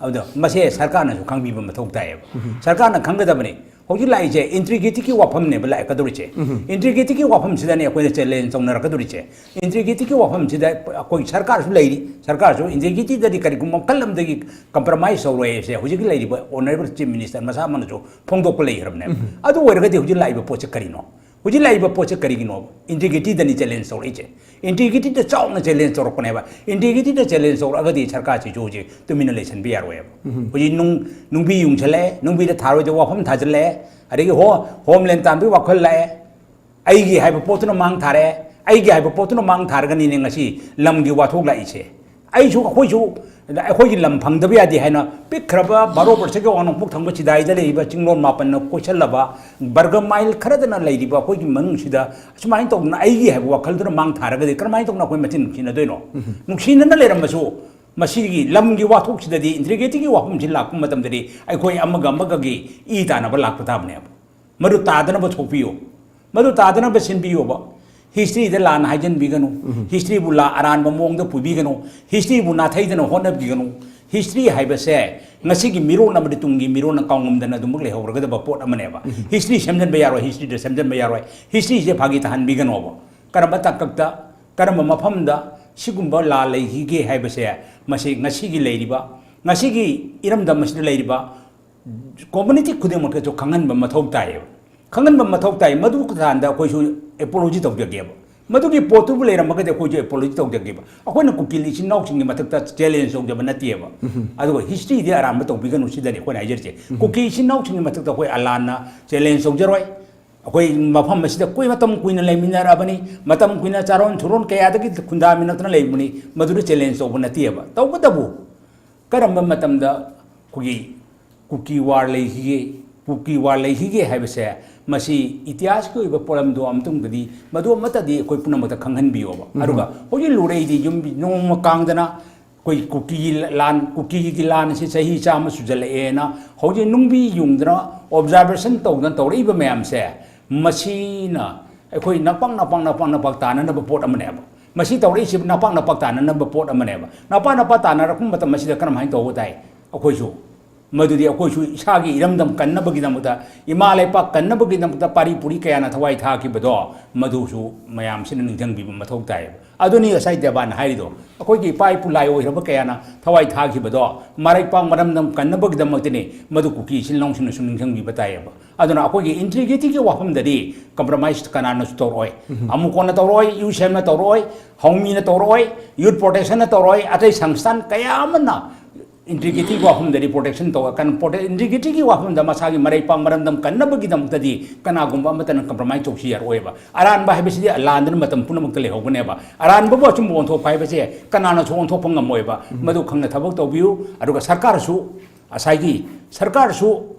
ꯑꯗꯨꯗ ꯃꯁꯦ ꯁꯔꯀꯥꯔꯅꯁꯨ ꯈꯪꯕꯤꯕ ꯃꯊꯧ ꯇꯥꯏꯌꯦꯕ꯫ ꯁꯔꯀꯥꯔꯅ ꯈꯪꯒꯗꯕꯅꯤ꯫ ꯍꯧꯖꯤꯛ ꯂꯥꯛꯏꯁꯦ integrityꯒꯤ ꯋꯥꯐꯝꯅꯦꯕ ꯂꯥꯛꯀꯗꯧꯔꯤꯁꯦ꯫ Integrityꯒꯤ ꯋꯥꯐꯝꯁꯤꯗꯅꯦ ꯑꯩꯈꯣꯏꯅ challenge ꯇꯧꯅꯔꯛꯀꯗꯧꯔꯤꯁꯦ꯫ Integrityꯒꯤ ꯋꯥꯐꯝꯁꯤꯗ ꯑꯩꯈꯣꯏ ꯁꯔꯀꯥꯔꯁꯨ ꯂꯩꯔꯤ, ꯁꯔꯀꯥꯔꯁꯨ integrityꯗꯗꯤ ꯀꯔꯤꯒꯨꯝꯕ ꯃꯈꯜ ꯑꯃꯗꯒꯤ compromise ꯇꯧꯔꯣꯏ ꯍꯥꯏꯕꯁꯦ ꯍꯧꯖꯤꯛꯀꯤ ꯂꯩꯔꯤꯕ Honourable Chief Minister ꯃꯁꯥꯃꯛꯅꯁꯨ ꯐꯣꯡꯗꯣꯛꯄ ꯂꯩꯈ꯭ꯔꯕꯅꯦꯕ꯫ ꯑꯗꯨ ꯑꯣꯏꯔꯒꯗꯤ ꯍꯧꯖꯤꯛ ꯂꯥꯛꯏꯕ ꯄꯣꯠꯁꯦ ꯀꯔꯤꯅꯣ? ꯍꯧꯖꯤꯛ ꯂꯥꯛꯏꯕ ꯄꯣꯠꯁꯦ ꯀꯔꯤꯒꯤꯅꯣꯕ? Integrityꯗꯅꯤ challenge ꯇꯧꯔꯛꯏꯁꯦ꯫ Integrityꯗ ꯆꯥꯎꯅ challenge ꯇꯧꯔꯛꯄꯅꯦꯕ꯫ Integrityꯗ challenge ꯇꯧꯔꯛꯑꯒꯗꯤ ꯁꯔꯀꯥꯔꯁꯤꯁꯨ ꯍꯧꯖꯤꯛ ꯇꯨꯃꯤꯟꯅ ꯂꯩꯁꯟꯕ ꯌꯥꯔꯣꯏꯕ꯫ ꯍꯧꯖꯤꯛ ꯅꯨꯡ, ꯅꯨꯡꯕꯤ ꯌꯨꯡꯁꯜꯂꯛꯑꯦ, ꯅꯨꯡꯕꯤꯗ ꯊꯥꯔꯣꯏꯗ ꯋꯥꯐꯝ ꯊꯥꯖꯤꯜꯂꯛꯑꯦ, ꯑꯗꯒꯤ ꯍꯣ-, Homeland ꯇꯥꯟꯕꯒꯤ ꯋꯥꯈꯜ ꯂꯥꯛꯑꯦ, ꯑꯩꯒꯤ ꯍꯥꯏꯕ ꯄꯣꯠꯇꯨꯅ ꯃꯥꯡ ꯊꯥꯔꯦ, ꯑꯩꯒꯤ ꯍꯥꯏꯕ ꯄꯣꯠꯇꯨꯅ ꯃꯥꯡ ꯊꯥꯔꯒꯅꯤꯅꯦ ꯉꯁꯤ ꯂꯝꯒꯤ ꯋꯥꯊꯣꯛ ꯂꯥꯛꯏꯁꯦ꯫ ꯑꯩꯁꯨ, ꯑꯩꯈꯣꯏꯁꯨ, ꯑꯩꯈꯣꯏꯒꯤ ꯂꯝ ꯐꯪꯗꯕ ꯌꯥꯗꯦ ꯍꯥꯏꯅ ꯄꯤꯛꯈ꯭ꯔꯕ ꯕꯥꯔꯣ ꯄꯔꯁꯦꯟꯒꯤ ꯋꯥꯡ ꯅꯣꯡꯄꯣꯛ ꯊꯪꯕ ꯆꯤꯗꯥꯏꯗ ꯂꯩꯔꯤꯕ ꯆꯤꯡꯂꯣꯟ ꯃꯥꯄꯟꯅ ꯀꯣꯏꯁꯜꯂꯕ ꯕꯔꯒ ꯃꯥꯏꯜ ꯈꯔꯗꯅ ꯂꯩꯔꯤꯕ ꯑꯩꯈꯣꯏꯒꯤ ꯃꯅꯨꯡꯁꯤꯗ ꯑꯁꯨꯃꯥꯏꯅ ꯇꯧꯗꯅ ꯑꯩꯒꯤ ꯍꯥꯏꯕ ꯋꯥꯈꯜꯗꯨꯅ ꯃꯥꯡ ꯊꯥꯔꯒꯗꯤ ꯀꯔꯝꯍꯥꯏꯅ ꯇꯧꯅ ꯑꯩꯈꯣꯏ ꯃꯁꯦꯟ ꯅꯨꯡꯁꯤꯅꯗꯣꯏꯅꯣ? ꯅꯨꯡꯁꯤꯅꯅ ꯂꯩꯔꯝꯕꯁꯨ ꯃꯁꯤꯒꯤ ꯂꯝꯒꯤ ꯋꯥꯊꯣꯛꯁꯤꯗꯗꯤ, integrityꯒꯤ ꯋꯥꯐꯝꯁꯤ ꯂꯥꯛꯄ ꯃꯇꯝꯗꯗꯤ ꯑꯩꯈꯣꯏ ꯑꯃꯒ ꯑꯃꯒꯒꯤ ꯏ ꯇꯥꯟꯅꯕ ꯂꯥꯛꯄ ꯇꯥꯕꯅꯦꯕ꯫ ꯃꯗꯨ ꯇꯥꯗꯅꯕ ꯊꯣꯛꯄꯤꯌꯨ, ꯃꯗꯨ ꯇꯥꯗꯅꯕ ꯁꯤꯟꯕꯤꯌꯨꯕ꯫ Historyꯗ ꯂꯥꯟꯅ ꯍꯥꯏꯖꯟꯕꯤꯒꯅꯨ, historyꯕꯨ ꯂꯥ ꯑꯔꯥꯟꯕ ꯃꯑꯣꯡꯗ ꯄꯨꯕꯤꯒꯅꯨ, historyꯕꯨ ꯅꯥꯊꯩꯗꯅ ꯍꯣꯠꯅꯕꯤꯒꯅꯨ꯫ History ꯍꯥꯏꯕꯁꯦ ꯉꯁꯤꯒꯤ ꯃꯤꯔꯣꯟ ꯑꯃꯗꯤ ꯇꯨꯡꯒꯤ ꯃꯤꯔꯣꯟꯅ ꯀꯥꯎꯉꯝꯗꯅ ꯑꯗꯨꯃꯛ ꯂꯩꯍꯧꯔꯒꯗꯕ ꯄꯣꯠ ꯑꯃꯅꯦꯕ꯫ History ꯁꯦꯝꯖꯤꯟꯕ ꯌꯥꯔꯣꯏ, historyꯗ ꯁꯦꯝꯖꯤꯟꯕ ꯌꯥꯔꯣꯏ꯫ Historyꯁꯦ ꯐꯥꯒꯤ ꯇꯥꯍꯟꯕꯤꯒꯅꯣꯕ꯫ ꯀꯔꯝꯕ ꯇꯥꯡꯀꯛꯇ, ꯀꯔꯝꯕ ꯃꯐꯝꯗ ꯁꯤꯒꯨꯝꯕ ꯂꯥ ꯂꯩꯈꯤꯒꯦ ꯍꯥꯏꯕꯁꯦ ꯃꯁꯤ ꯉꯁꯤꯒꯤ ꯂꯩꯔꯤꯕ, ꯉꯁꯤꯒꯤ ꯏꯔꯝꯗꯝ ꯑꯁꯤꯗ ꯂꯩꯔꯤꯕ community ꯈꯨꯗꯤꯡꯃꯛꯇꯁꯨ ꯈꯪꯍꯟꯕ ꯃꯊꯧ ꯇꯥꯏꯌꯦꯕ꯫ ꯈꯪꯍꯟꯕ ꯃꯊꯧ ꯇꯥꯏ꯫ ꯃꯗꯨ ꯀꯥꯟꯗ ꯑꯩꯈꯣꯏꯁꯨ apology ꯇꯧꯖꯒꯦꯕ꯫ ꯃꯗꯨꯒꯤ ꯄꯣꯠꯇꯨꯕꯨ ꯂꯩꯔꯝꯃꯒꯗꯤ ꯑꯩꯈꯣꯏꯁꯨ apology ꯇꯧꯖꯒꯦꯕ꯫ ꯑꯩꯈꯣꯏꯅ ꯀꯨꯀꯤ ꯏꯆꯤꯟ ꯏꯅꯥꯎꯁꯤꯡꯒꯤ ꯃꯊꯛꯇ challenge ꯇꯧꯖꯕ ꯅꯠꯇꯦꯕ꯫ ꯑꯗꯨꯒ historyꯗꯤ ꯑꯔꯥꯟꯕ ꯇꯧꯕꯤꯒꯅꯨ ꯁꯤꯗꯅꯤ ꯑꯩꯈꯣꯏꯅ ꯍꯥꯏꯖꯔꯤꯁꯦ꯫ ꯀꯨꯀꯤ ꯏꯆꯤꯟ ꯏꯅꯥꯎꯁꯤꯡꯒꯤ ꯃꯊꯛꯇ ꯑꯩꯈꯣꯏ ꯑꯂꯥꯟꯅ challenge ꯇꯧꯖꯔꯣꯏ꯫ ꯑꯩꯈꯣꯏ ꯃꯐꯝ ꯑꯁꯤꯗ ꯀꯨꯏ-, ꯃꯇꯝ ꯀꯨꯏꯅ ꯂꯩꯃꯤꯟꯅꯔꯛꯑꯕꯅꯤ, ꯃꯇꯝ ꯀꯨꯏꯅ ꯆꯥꯔꯣꯟ ꯁꯨꯔꯣꯟ ꯀꯌꯥꯗꯒꯤ ꯈꯨꯟꯗꯥꯃꯤꯟꯅꯗꯨꯅ ꯂꯩꯕꯅꯤ, ꯃꯗꯨꯗ challenge ꯇꯧꯕ ꯅꯠꯇꯦꯕ꯫ ꯇꯧꯕꯇꯕꯨ ꯀꯔꯝꯕ ꯃꯇꯝꯗ ꯑꯩꯈꯣꯏꯒꯤ ꯀꯨꯀꯤ war ꯂꯩꯈꯤꯒꯦ, ꯀꯨꯀꯤ war ꯂꯩꯈꯤꯒꯦ ꯍꯥꯏꯕꯁꯦ ꯃꯁꯤ ꯏꯇꯤꯍꯥꯁꯀꯤ ꯑꯣꯏꯕ ꯄꯣꯠꯂꯝꯗꯣ ꯑꯃꯇꯪꯗꯗꯤ ꯃꯗꯨ ꯑꯃꯠꯇꯗꯤ ꯑꯩꯈꯣꯏ ꯄꯨꯝꯅꯃꯛꯇ ꯈꯪꯍꯟꯕꯤꯌꯣꯕ꯫ ꯑꯗꯨꯒ ꯍꯧꯖꯤꯛ ꯂꯨꯔꯩꯗꯤ ꯌꯨꯝ ꯅꯣꯡꯃ ꯀꯥꯡꯗꯅ ꯑꯩꯈꯣꯏ ꯀꯨꯀꯤ ꯂꯥꯟ, ꯀꯨꯀꯤꯒꯤ ꯂꯥꯟ ꯑꯁꯤ ꯆꯍꯤ ꯆꯥꯝꯃ ꯁꯨꯖꯜꯂꯛꯑꯦꯅ ꯍꯧꯖꯤꯛ ꯅꯨꯡꯕꯤ ꯌꯨꯡꯗꯅ observation ꯇꯧꯗꯅ ꯇꯧꯔꯛꯏꯕ ꯃꯌꯥꯝꯁꯦ, ꯃꯁꯤꯅ ꯑꯩꯈꯣꯏ ꯅꯄꯥꯛ ꯅꯄꯥꯛ ꯅꯄꯥꯛ ꯅꯄꯥꯛ ꯇꯥꯅꯅꯕ ꯄꯣꯠ ꯑꯃꯅꯦꯕ꯫ ꯃꯁꯤ ꯇꯧꯔꯛꯏꯁꯤ ꯅꯄꯥꯛ ꯅꯄꯥꯛ ꯇꯥꯅꯅꯕ ꯄꯣꯠ ꯑꯃꯅꯦꯕ꯫ ꯅꯄꯥꯛ ꯅꯄꯥꯛ ꯇꯥꯅꯔꯛꯄ ꯃꯇꯝ ꯑꯁꯤꯗ ꯀꯔꯝꯍꯥꯏꯅ ꯇꯧꯕ ꯇꯥꯏ? ꯑꯩꯈꯣꯏꯁꯨ ꯃꯗꯨꯗꯤ ꯑꯩꯈꯣꯏꯁꯨ ꯏꯁꯥꯒꯤ ꯏꯔꯝꯗꯝ ꯀꯟꯅꯕꯒꯤꯗꯃꯛꯇ, ꯏꯃꯥ ꯂꯩꯄꯥꯛ ꯀꯟꯅꯕꯒꯤꯗꯃꯛꯇ ꯄꯥꯔꯤ ꯄꯨꯔꯤ ꯀꯌꯥꯅ ꯊꯋꯥꯏ ꯊꯥꯈꯤꯕꯗꯣ, ꯃꯗꯨꯁꯨ ꯃꯌꯥꯝꯁꯤꯅ ꯅꯤꯡꯁꯤꯡꯕꯤꯕ ꯃꯊꯧ ꯇꯥꯏꯌꯦꯕ꯫ ꯑꯗꯨꯅꯤ ꯉꯁꯥꯏ ꯗꯦꯕꯥꯟꯅ ꯍꯥꯏꯔꯤꯗꯣ, ꯑꯩꯈꯣꯏꯒꯤ ꯏꯄꯥ ꯏꯄꯨ ꯂꯥꯏ ꯑꯣꯏꯈ꯭ꯔꯕ ꯀꯌꯥꯅ ꯊꯋꯥꯏ ꯊꯥꯈꯤꯕꯗꯣ ꯃꯔꯩꯄꯥꯛ ꯃꯔꯝꯗꯝ ꯀꯟꯅꯕꯒꯤꯗꯃꯛꯇꯅꯤ, ꯃꯗꯨ ꯀꯨꯀꯤ ꯏꯆꯤꯜ ꯏꯅꯥꯎꯁꯤꯡꯅꯁꯨ ꯅꯤꯡꯁꯤꯡꯕꯤꯕ ꯇꯥꯏꯌꯦꯕ꯫ ꯑꯗꯨꯅ ꯑꯩꯈꯣꯏꯒꯤ ꯏꯟꯇꯤꯒ꯭ꯔꯤꯇꯤꯒꯤ ꯋꯥꯐꯝꯗꯗꯤ ꯀꯝꯄ꯭ꯔꯣꯃꯥꯏꯁ ꯀꯅꯥꯅꯁꯨ ꯇꯧꯔꯛꯑꯣꯏ꯫ ꯑꯃꯨꯛ ꯀꯣꯟꯅ ꯇꯧꯔꯛꯑꯣꯏ, ꯌꯨ ꯁꯦꯝꯅ ꯇꯧꯔꯛꯑꯣꯏ, ꯍꯧꯃꯤꯅ ꯇꯧꯔꯛꯑꯣꯏ, ꯌꯨꯠ ꯄ꯭ꯔꯣꯇꯦꯛꯁꯟꯅ ꯇꯧꯔꯛꯑꯣꯏ, ꯑꯇꯩ ꯁꯪꯁꯊꯥꯟ ꯀꯌꯥ ꯑꯃꯅ ꯏꯟꯇꯤꯒ꯭ꯔꯤꯇꯤꯒꯤ ꯋꯥꯐꯝꯗꯗꯤ ꯄ꯭ꯔꯣꯇꯦꯛꯁꯟ ꯇꯧꯔꯛꯀꯅꯤ꯫ ꯄ꯭ꯔꯣꯇꯦ-, ꯏꯟꯇꯤꯒ꯭ꯔꯤꯇꯤꯒꯤ ꯋꯥꯐꯝꯗ ꯃꯁꯥꯒꯤ ꯃꯔꯩꯄꯥꯛ ꯃꯔꯝꯗꯝ ꯀꯟꯅꯕꯒꯤꯗꯃꯛꯇꯗꯤ ꯀꯅꯥꯒꯨꯝꯕ ꯑꯃꯠꯇꯅ ꯀꯝꯄ꯭ꯔꯣꯃꯥꯏꯁ ꯇꯧꯁꯤ ꯌꯥꯔꯛꯑꯣꯏꯕ꯫ ꯑꯔꯥꯟꯕ ꯍꯥꯏꯕꯁꯤꯗꯤ ꯂꯥꯟꯗꯅ ꯃꯇꯝ ꯄꯨꯝꯅꯃꯛꯇ ꯂꯩꯍꯧꯒꯅꯦꯕ꯫ ꯑꯔꯥꯟꯕꯕꯨ ꯑꯆꯨꯝꯕ ꯑꯣꯟꯊꯣꯛꯄ ꯍꯥꯏꯕꯁꯦ ꯀꯅꯥꯅꯁꯨ ꯑꯣꯟꯊꯣꯛꯄ ꯉꯝꯃꯣꯏꯕ꯫ ꯃꯗꯨ ꯈꯪꯅ ꯊꯕꯛ ꯇꯧꯕꯤꯌꯨ꯫ ꯑꯗꯨꯒ ꯁꯔꯀꯥꯔꯁꯨ, ꯉꯁꯥꯏꯒꯤ ꯁꯔꯀꯥꯔꯁꯨ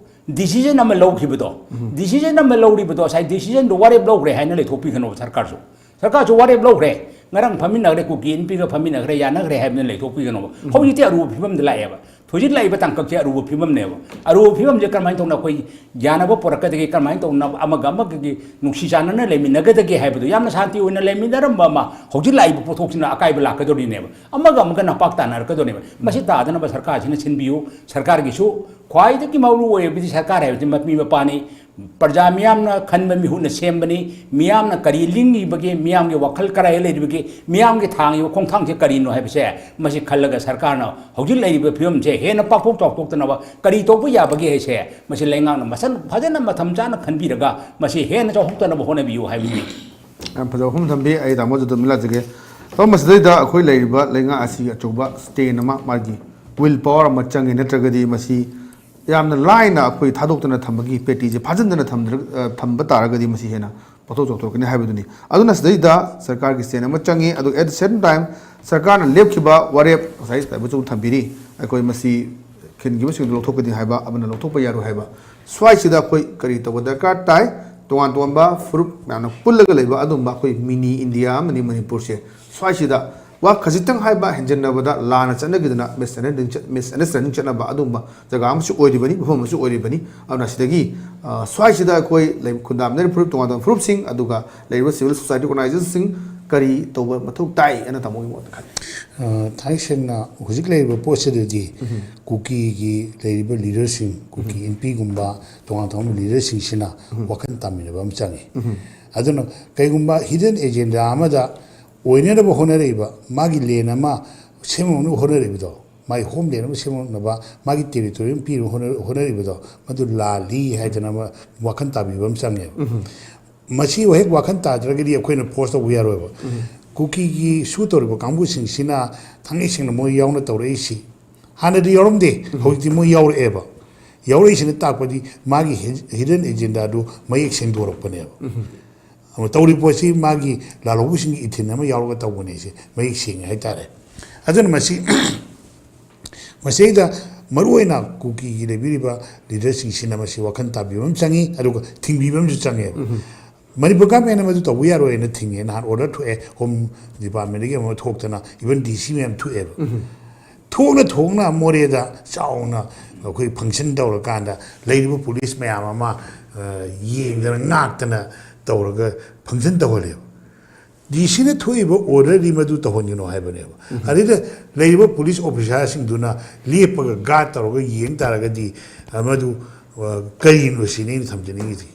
decision ꯑꯃ ꯂꯧꯈꯤꯕꯗꯣ, decision ꯑꯃ ꯂꯧꯔꯤꯕꯗꯣ, ꯉꯁꯥꯏ decisionꯗꯣ ꯋꯥꯔꯦꯞ ꯂꯧꯈ꯭ꯔꯦ ꯍꯥꯏꯅ ꯂꯩꯊꯣꯛꯄꯤꯒꯅꯣꯕ ꯁꯔꯀꯥꯔꯁꯨ꯫ ꯁꯔꯀꯥꯔꯁꯨ ꯋꯥꯔꯦꯞ ꯂꯧꯈ꯭ꯔꯦ, ꯉꯔꯥꯡ ꯐꯝꯃꯤꯟꯅꯈ꯭ꯔꯦ, ꯀꯨꯀꯤ ꯅꯨꯄꯤꯒ ꯐꯝꯃꯤꯟꯅꯈ꯭ꯔꯦ, ꯌꯥꯅꯈ꯭ꯔꯦ ꯍꯥꯏꯕꯅ ꯂꯩꯊꯣꯛꯄꯤꯒꯅꯣꯕ꯫ ꯍꯧꯖꯤꯛꯇꯤ ꯑꯔꯨꯕ ꯐꯤꯕꯝꯗ ꯂꯥꯛꯑꯦꯕ꯫ ꯍꯧꯖꯤꯛ ꯂꯥꯛꯏꯕ ꯇꯥꯡꯀꯛꯁꯦ ꯑꯔꯨꯕ ꯐꯤꯕꯝꯅꯦꯕ꯫ ꯑꯔꯨꯕ ꯐꯤꯕꯝꯁꯦ ꯀꯔꯝꯍꯥꯏꯅ ꯇꯧꯅ ꯑꯩꯈꯣꯏ ꯌꯥꯅꯕ ꯄꯨꯔꯛꯀꯗꯒꯦ, ꯀꯔꯝꯍꯥꯏꯅ ꯇꯧꯅ ꯑꯃꯒ ꯑꯃꯒꯒꯤ ꯅꯨꯡꯁꯤ ꯆꯥꯟꯅꯅ ꯂꯩꯃꯤꯟꯅꯒꯗꯒꯦ ꯍꯥꯏꯕꯗꯣ, ꯌꯥꯝꯅ ꯁꯥꯟꯇꯤ ꯑꯣꯏꯅ ꯂꯩꯃꯤꯟꯅꯔꯝꯕ ꯑꯃ ꯍꯧꯖꯤꯛ ꯂꯥꯛꯏꯕ ꯄꯣꯠꯊꯣꯛꯁꯤꯅ ꯑꯀꯥꯏꯕ ꯂꯥꯛꯀꯗꯧꯔꯤꯅꯦꯕ꯫ ꯑꯃꯒ ꯑꯃꯒ ꯅꯄꯥꯛ ꯇꯥꯟꯅꯔꯛꯀꯗꯧꯔꯤꯅꯦꯕ꯫ ꯃꯁꯤ ꯇꯥꯗꯅꯕ ꯁꯔꯀꯥꯔꯁꯤꯅ ꯁꯤꯟꯕꯤꯌꯨ꯫ ꯁꯔꯀꯥꯔꯒꯤꯁꯨ ꯈ꯭ꯋꯥꯏꯗꯒꯤ ꯃꯔꯨ ꯑꯣꯏꯔꯤꯕꯗꯤ ꯁꯔꯀꯥꯔ ꯍꯥꯏꯕꯁꯤ ꯃꯄꯤ ꯃꯄꯥꯅꯤ꯫ ꯄ꯭ꯔꯖꯥ ꯃꯤꯌꯥꯝꯅ ꯈꯟꯕ ꯃꯤꯍꯨꯠꯅ ꯁꯦꯝꯕꯅꯤ꯫ ꯃꯤꯌꯥꯝꯅ ꯀꯔꯤ ꯂꯤꯡꯉꯤꯕꯒꯦ, ꯃꯤꯌꯥꯝꯒꯤ ꯋꯥꯈꯜ ꯀꯗꯥꯏꯗ ꯂꯩꯔꯤꯕꯒꯦ, ꯃꯤꯌꯥꯝꯒꯤ ꯊꯥꯡꯉꯤꯕ ꯈꯣꯡꯊꯥꯡꯁꯦ ꯀꯔꯤꯅꯣ ꯍꯥꯏꯕꯁꯦ ꯃꯁꯤ ꯈꯜꯂꯒ ꯁꯔꯀꯥꯔꯅ ꯍꯧꯖꯤꯛ ꯂꯩꯔꯤꯕ ꯐꯤꯕꯝꯁꯦ ꯍꯦꯟꯅ ꯄꯥꯛꯊꯣꯛ ꯆꯥꯎꯊꯣꯛꯇꯅꯕ ꯀꯔꯤ ꯇꯧꯕ ꯌꯥꯕꯒꯦ ꯍꯥꯏꯁꯦ ꯃꯁꯤ ꯂꯩꯉꯥꯛꯅ ꯃꯁꯟ ꯐꯖꯅ ꯃꯇꯝ ꯆꯥꯅ ꯈꯟꯕꯤꯔꯒ ꯃꯁꯤ ꯍꯦꯟꯅ ꯆꯥꯎꯊꯣꯛꯇꯅꯕ ꯍꯣꯠꯅꯕꯤꯌꯨ ꯍꯥꯏꯕꯅꯤ꯫ ꯌꯥꯝ ꯐꯖꯕ ꯋꯥꯐꯝ ꯊꯝꯕꯤ꯫ ꯑꯩ ꯇꯥꯃꯣ ꯑꯗꯨꯝ ꯂꯥꯛꯆꯒꯦ꯫ ꯇꯥꯃꯣ, ꯃꯁꯤꯗꯩꯗ ꯑꯩꯈꯣꯏ ꯂꯩꯔꯤꯕ ꯂꯩꯉꯥꯛ ꯑꯁꯤꯒꯤ ꯑꯆꯧꯕ ꯁ꯭ꯇꯦꯟ ꯑꯃ, ꯃꯥꯒꯤ ꯋꯤꯜ ꯄꯋꯥꯔ ꯑꯃ ꯆꯪꯉꯤ, ꯅꯠꯇ꯭ꯔꯒꯗꯤ ꯃꯁꯤ ꯌꯥꯝꯅ ꯂꯥꯏꯅ ꯑꯩꯈꯣꯏ ꯊꯥꯗꯣꯛꯇꯅ ꯊꯝꯕꯒꯤ ꯄꯦꯇꯤꯁꯦ ꯐꯥꯖꯤꯟꯗꯅ ꯊꯝꯗ꯭ꯔ-, ꯑ, ꯊꯝꯕ ꯇꯥꯔꯒꯗꯤ ꯃꯁꯤ ꯍꯦꯟꯅ ꯄꯥꯛꯊꯣꯛ ꯆꯥꯎꯊꯣꯔꯛꯀꯅꯤ ꯍꯥꯏꯕꯗꯨꯅꯤ꯫ ꯑꯗꯨꯅ ꯁꯤꯗꯩꯗ ꯁꯔꯀꯥꯔꯒꯤ ꯁ꯭ꯇꯦꯟ ꯑꯃ ꯆꯪꯉꯤ꯫ ꯑꯗꯨꯒ at the same time ꯁꯔꯀꯥꯔꯅ ꯂꯦꯞꯈꯤꯕ ꯋꯥꯔꯦꯞ ꯉꯁꯥꯏ ꯇꯥꯏꯕꯆꯧ ꯊꯝꯕꯤꯔꯤ, ꯑꯩꯈꯣꯏ ꯃꯁꯤ ꯈꯤꯟꯈꯤꯕꯁꯤꯡꯗꯨ ꯂꯧꯊꯣꯛꯀꯅꯤ ꯍꯥꯏꯕ, ꯑꯃꯅ ꯂꯧꯊꯣꯛꯄ ꯌꯥꯔꯣꯏ ꯍꯥꯏꯕ꯫ ꯁ꯭ꯋꯥꯏꯁꯤꯗ ꯑꯩꯈꯣꯏ ꯀꯔꯤ ꯇꯧꯕ ꯗꯔꯀꯥꯔ ꯇꯥꯏ? ꯇꯣꯉꯥꯟ ꯇꯣꯉꯥꯟꯕ ꯐꯨꯔꯨꯞ ꯃꯌꯥꯝꯅ ꯄꯨꯜꯂꯒ ꯂꯩꯕ ꯑꯗꯨꯝꯕ ꯑꯩꯈꯣꯏ ꯃꯤꯅꯤ ꯏꯟꯗꯤꯌꯥ ꯑꯃꯅꯤ ꯃꯅꯤꯄꯨꯔꯁꯦ꯫ ꯁ꯭ꯋꯥꯏꯁꯤꯗ ꯋꯥ ꯈꯖꯤꯛꯇꯪ ꯍꯥꯏꯕ ꯍꯦꯟꯖꯟꯅꯕꯗ ꯂꯥꯟꯅ ꯆꯠꯅꯈꯤꯗꯨꯅ misunderstanding ꯆꯠ-, misunderstanding ꯆꯠꯅꯕ ꯑꯗꯨꯒꯨꯝꯕ ꯖꯒꯥ ꯑꯃꯁꯨ ꯑꯣꯏꯔꯤꯕꯅꯤ, ꯃꯐꯝ ꯑꯃꯁꯨ ꯑꯣꯏꯔꯤꯕꯅꯤ꯫ ꯑꯗꯨꯅ ꯁꯤꯗꯒꯤ, ꯑ, ꯁ꯭ꯋꯥꯏꯁꯤꯗ ꯑꯩꯈꯣꯏ ꯂꯩ-, ꯈꯨꯟꯗꯥꯃꯤꯟꯅꯔꯤꯕ ꯐꯨꯔꯨꯞ, ꯇꯣꯉꯥꯟ ꯇꯣꯉꯥꯟꯕ ꯐꯨꯔꯨꯞꯁꯤꯡ, ꯑꯗꯨꯒ ꯂꯩꯔꯤꯕ civil society organizationꯁꯤꯡ ꯀꯔꯤ ꯇꯧꯕ ꯃꯊꯧ ꯇꯥꯏ ꯍꯥꯏꯅ ꯇꯥꯃꯣꯒꯤ ꯃꯣꯠꯇ ꯈꯜꯂꯤ? ꯑ, ꯊꯥꯡꯒꯩ ꯁꯦꯡꯅ ꯍꯧꯖꯤꯛ ꯂꯩꯔꯤꯕ ꯄꯣꯠꯁꯤꯗꯗꯤ ꯀꯨꯀꯤꯒꯤ ꯂꯩꯔꯤꯕ leaderꯁꯤꯡ, ꯀꯨꯀꯤ M Pꯒꯨꯝꯕ ꯇꯣꯉꯥꯟ ꯇꯣꯉꯥꯟꯕ leaderꯁꯤꯡꯁꯤꯅ ꯋꯥꯈꯜ ꯇꯥꯃꯤꯟꯅꯕ ꯑꯃ ꯆꯪꯉꯤ꯫ ꯑꯗꯨꯅ ꯀꯩꯒꯨꯝꯕ hidden agenda ꯑꯃꯗ ꯑꯣꯏꯅꯅꯕ ꯍꯣꯠꯅꯔꯛꯏꯕ, ꯃꯥꯒꯤ land ꯑꯃ ꯁꯦꯝꯅꯕ ꯍꯣꯠꯅꯔꯛꯏꯕꯗꯣ, ꯃꯥꯒꯤ homeland ꯑꯃ ꯁꯦꯝꯅꯕ, ꯃꯥꯒꯤ territory ꯑꯃ ꯄꯤꯅꯕ ꯍꯣꯠꯅ-, ꯍꯣꯠꯅꯔꯛꯏꯕꯗꯣ, ꯃꯗꯨ ꯂꯥꯜꯂꯤ ꯍꯥꯏꯗꯅ ꯑꯃ ꯋꯥꯈꯜ ꯇꯥꯕꯤꯕ ꯑꯃ ꯆꯪꯉꯦꯕ꯫ ꯃꯁꯤ ꯍꯦꯛ ꯋꯥꯈꯜ ꯇꯥꯗ꯭ꯔꯒꯗꯤ ꯑꯩꯈꯣꯏꯅ force ꯇꯧꯕ ꯌꯥꯔꯣꯏꯕ꯫ ꯀꯨꯀꯤꯒꯤ ꯁꯨ ꯇꯧꯔꯤꯕ ꯀꯥꯡꯕꯨꯁꯤꯡꯁꯤꯅ ꯊꯥꯡꯒꯩ ꯁꯦꯡꯅ ꯃꯣꯏ ꯌꯥꯎꯅ ꯇꯧꯔꯛꯏꯁꯤ ꯍꯥꯟꯅꯗꯤ ꯌꯥꯎꯔꯝꯗꯦ, ꯍꯧꯖꯤꯛꯇꯤ ꯃꯣꯏ ꯌꯥꯎꯔꯛꯑꯦꯕ꯫ ꯌꯥꯎꯔꯛꯏꯁꯤꯅ ꯇꯥꯛꯄꯗꯤ ꯃꯥꯒꯤ ꯍꯤ-, hidden agendaꯗꯨ ꯃꯌꯦꯛ ꯁꯦꯡꯗꯣꯔꯛꯄꯅꯦꯕ꯫ ꯑꯗꯨ ꯇꯧꯔꯤꯕ ꯄꯣꯠꯁꯤ ꯃꯥꯒꯤ ꯂꯥꯜꯍꯧꯕꯁꯤꯡꯒꯤ ꯏꯊꯤꯟ ꯑꯃ ꯌꯥꯎꯔꯒ ꯇꯧꯕꯅꯦ, ꯁꯤ ꯃꯌꯦꯛ ꯁꯦꯡꯉꯦ ꯍꯥꯏꯇꯥꯔꯦ꯫ ꯑꯗꯨꯅ ꯃꯁꯤ, ꯃꯁꯤꯗ ꯃꯔꯨꯑꯣꯏꯅ ꯀꯨꯀꯤꯒꯤ ꯂꯩꯕꯤꯔꯤꯕ leaderꯁꯤꯡꯁꯤꯅ ꯃꯁꯤ ꯋꯥꯈꯜ ꯇꯥꯕꯤꯕ ꯑꯃ ꯆꯪꯉꯤ, ꯑꯗꯨꯒ ꯊꯤꯡꯕꯤꯕ ꯑꯃꯁꯨ ꯆꯪꯉꯦꯕ꯫ ꯃꯅꯤꯄꯨꯔ governmentꯅ ꯃꯗꯨ ꯇꯧꯕ ꯌꯥꯔꯣꯏꯅ ꯊꯤꯡꯉꯦ꯫ ꯅꯍꯥꯟ order ꯊꯣꯛꯑꯦ, Home Departmentꯗꯒꯤ ꯑꯃ ꯊꯣꯛꯇꯅ, even D C ꯃꯌꯥꯝ ꯊꯣꯛꯑꯦꯕ꯫ ꯊꯣꯛꯅ ꯊꯣꯛꯅ ꯃꯣꯔꯦꯗ ꯆꯥꯎꯅ ꯑꯩꯈꯣꯏ function ꯇꯧꯔꯀꯥꯟꯗ ꯂꯩꯔꯤꯕ police ꯃꯌꯥꯝ ꯑꯃ, ꯑ, ꯌꯦꯡꯗꯅ ꯉꯥꯛꯇꯅ ꯇꯧꯔꯒ function ꯇꯧꯍꯜꯂꯦꯕ꯫ D Cꯅ ꯊꯣꯛꯏꯕ orderꯗꯤ ꯃꯗꯨ ꯇꯧꯍꯟꯒꯅꯨ ꯍꯥꯏꯕꯅꯦꯕ꯫ ꯑꯗꯩꯗ ꯂꯩꯔꯤꯕ police officerꯁꯤꯡꯗꯨꯅ ꯂꯦꯞꯄꯒ guard ꯇꯧꯔꯒ ꯌꯦꯡ ꯇꯥꯔꯒꯗꯤ, ꯑ, ꯃꯗꯨ, ꯑ, ꯀꯔꯤꯅꯣ ꯁꯤꯅꯤ ꯑꯩꯅ ꯊꯝꯖꯅꯤꯡꯉꯤꯁꯤ꯫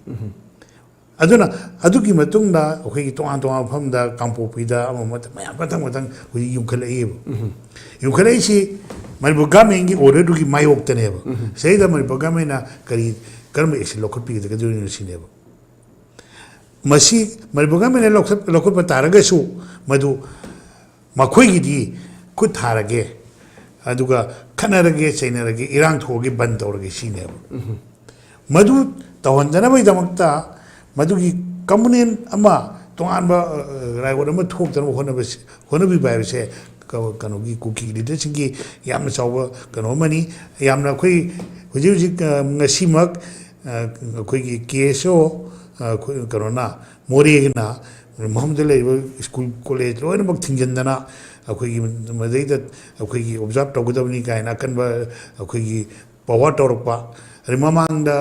ꯑꯗꯨꯅ ꯑꯗꯨꯒꯤ ꯃꯇꯨꯡꯗ ꯑꯩꯈꯣꯏꯒꯤ ꯇꯣꯉꯥꯟ ꯇꯣꯉꯥꯟꯕ ꯃꯐꯝꯗ, ꯀꯥꯡꯄꯣꯛꯄꯤꯗ, ꯑꯃ ꯑꯃꯗ ꯃꯌꯥꯝ ꯃꯊꯪ ꯃꯊꯪ ꯍꯧꯖꯤꯛ ꯌꯨꯝꯈꯠꯂꯛꯏꯕ꯫ ꯌꯨꯝꯈꯠꯂꯛꯏꯁꯤ ꯃꯅꯤꯄꯨꯔ governmentꯀꯤ orderꯗꯨꯒꯤ ꯃꯥꯌꯣꯛꯇꯅꯦꯕ꯫ ꯁꯤꯗꯩꯗ ꯃꯅꯤꯄꯨꯔ governmentꯅ ꯀꯔꯤ, ꯀꯔꯝꯕ action ꯂꯧꯈꯠꯄꯤꯒꯗꯒꯗꯣꯏꯅꯣ ꯁꯤꯅꯦꯕ꯫ ꯃꯁꯤ ꯃꯅꯤꯄꯨꯔ governmentꯅ ꯂꯧꯈꯠ-, ꯂꯧꯈꯠꯄ ꯇꯥꯔꯒꯁꯨ ꯃꯗꯨ ꯃꯈꯣꯏꯒꯤꯗꯤ ꯈꯨꯠ ꯊꯥꯔꯒꯦ, ꯑꯗꯨꯒ ꯈꯠꯅꯔꯒꯦ, ꯆꯩꯅꯔꯒꯦ, ꯏꯔꯥꯡ ꯊꯣꯛꯑꯒꯦ, ꯕꯟ ꯇꯧꯔꯒꯦ ꯁꯤꯅꯦꯕ꯫ ꯃꯗꯨ ꯇꯧꯍꯟꯗꯅꯕꯒꯤꯗꯃꯛꯇ ꯃꯗꯨꯒꯤ component ꯑꯃ ꯇꯣꯉꯥꯟꯕ, ꯑ, ꯔꯥꯏꯋꯥꯏ ꯑꯃ ꯊꯣꯛꯇꯅꯕ ꯍꯣꯠꯅꯕꯁꯤ, ꯍꯣꯠꯅꯕꯤꯕ ꯍꯥꯏꯕꯁꯦ ꯀ-, ꯀꯩꯅꯣꯒꯤ ꯀꯨꯀꯤ leaderꯁꯤꯡꯒꯤ ꯌꯥꯝꯅ ꯆꯥꯎꯕ ꯀꯩꯅꯣ ꯑꯃꯅꯤ꯫ ꯌꯥꯝꯅ ꯑꯩꯈꯣꯏ ꯍꯧꯖꯤꯛ ꯍꯧꯖꯤꯛ, ꯑ, ꯉꯁꯤꯃꯛ, ꯑ, ꯑꯩꯈꯣꯏꯒꯤ K S O, ꯑ, ꯑꯩꯈꯣꯏ ꯀꯩꯅꯣꯅ, ꯃꯣꯔꯦꯒꯤꯅ ꯃꯐꯝꯗ ꯂꯩꯔꯤꯕ ꯁ꯭ꯀꯨꯜ ꯀꯣꯂꯦꯖ ꯂꯣꯏꯅꯃꯛ ꯊꯤꯡꯖꯤꯟꯗꯅ ꯑꯩꯈꯣꯏꯒꯤ ꯃꯗꯩꯗ ꯑꯩꯈꯣꯏꯒꯤ ꯑꯣꯕꯖꯥꯔꯞ ꯇꯧꯒꯗꯕꯅꯤ ꯀꯥꯏꯅ ꯑꯀꯟꯕ ꯑꯩꯈꯣꯏꯒꯤ ꯄꯥꯋꯔ ꯇꯧꯔꯛꯄ꯫ ꯑꯗꯩ ꯃꯃꯥꯡꯗ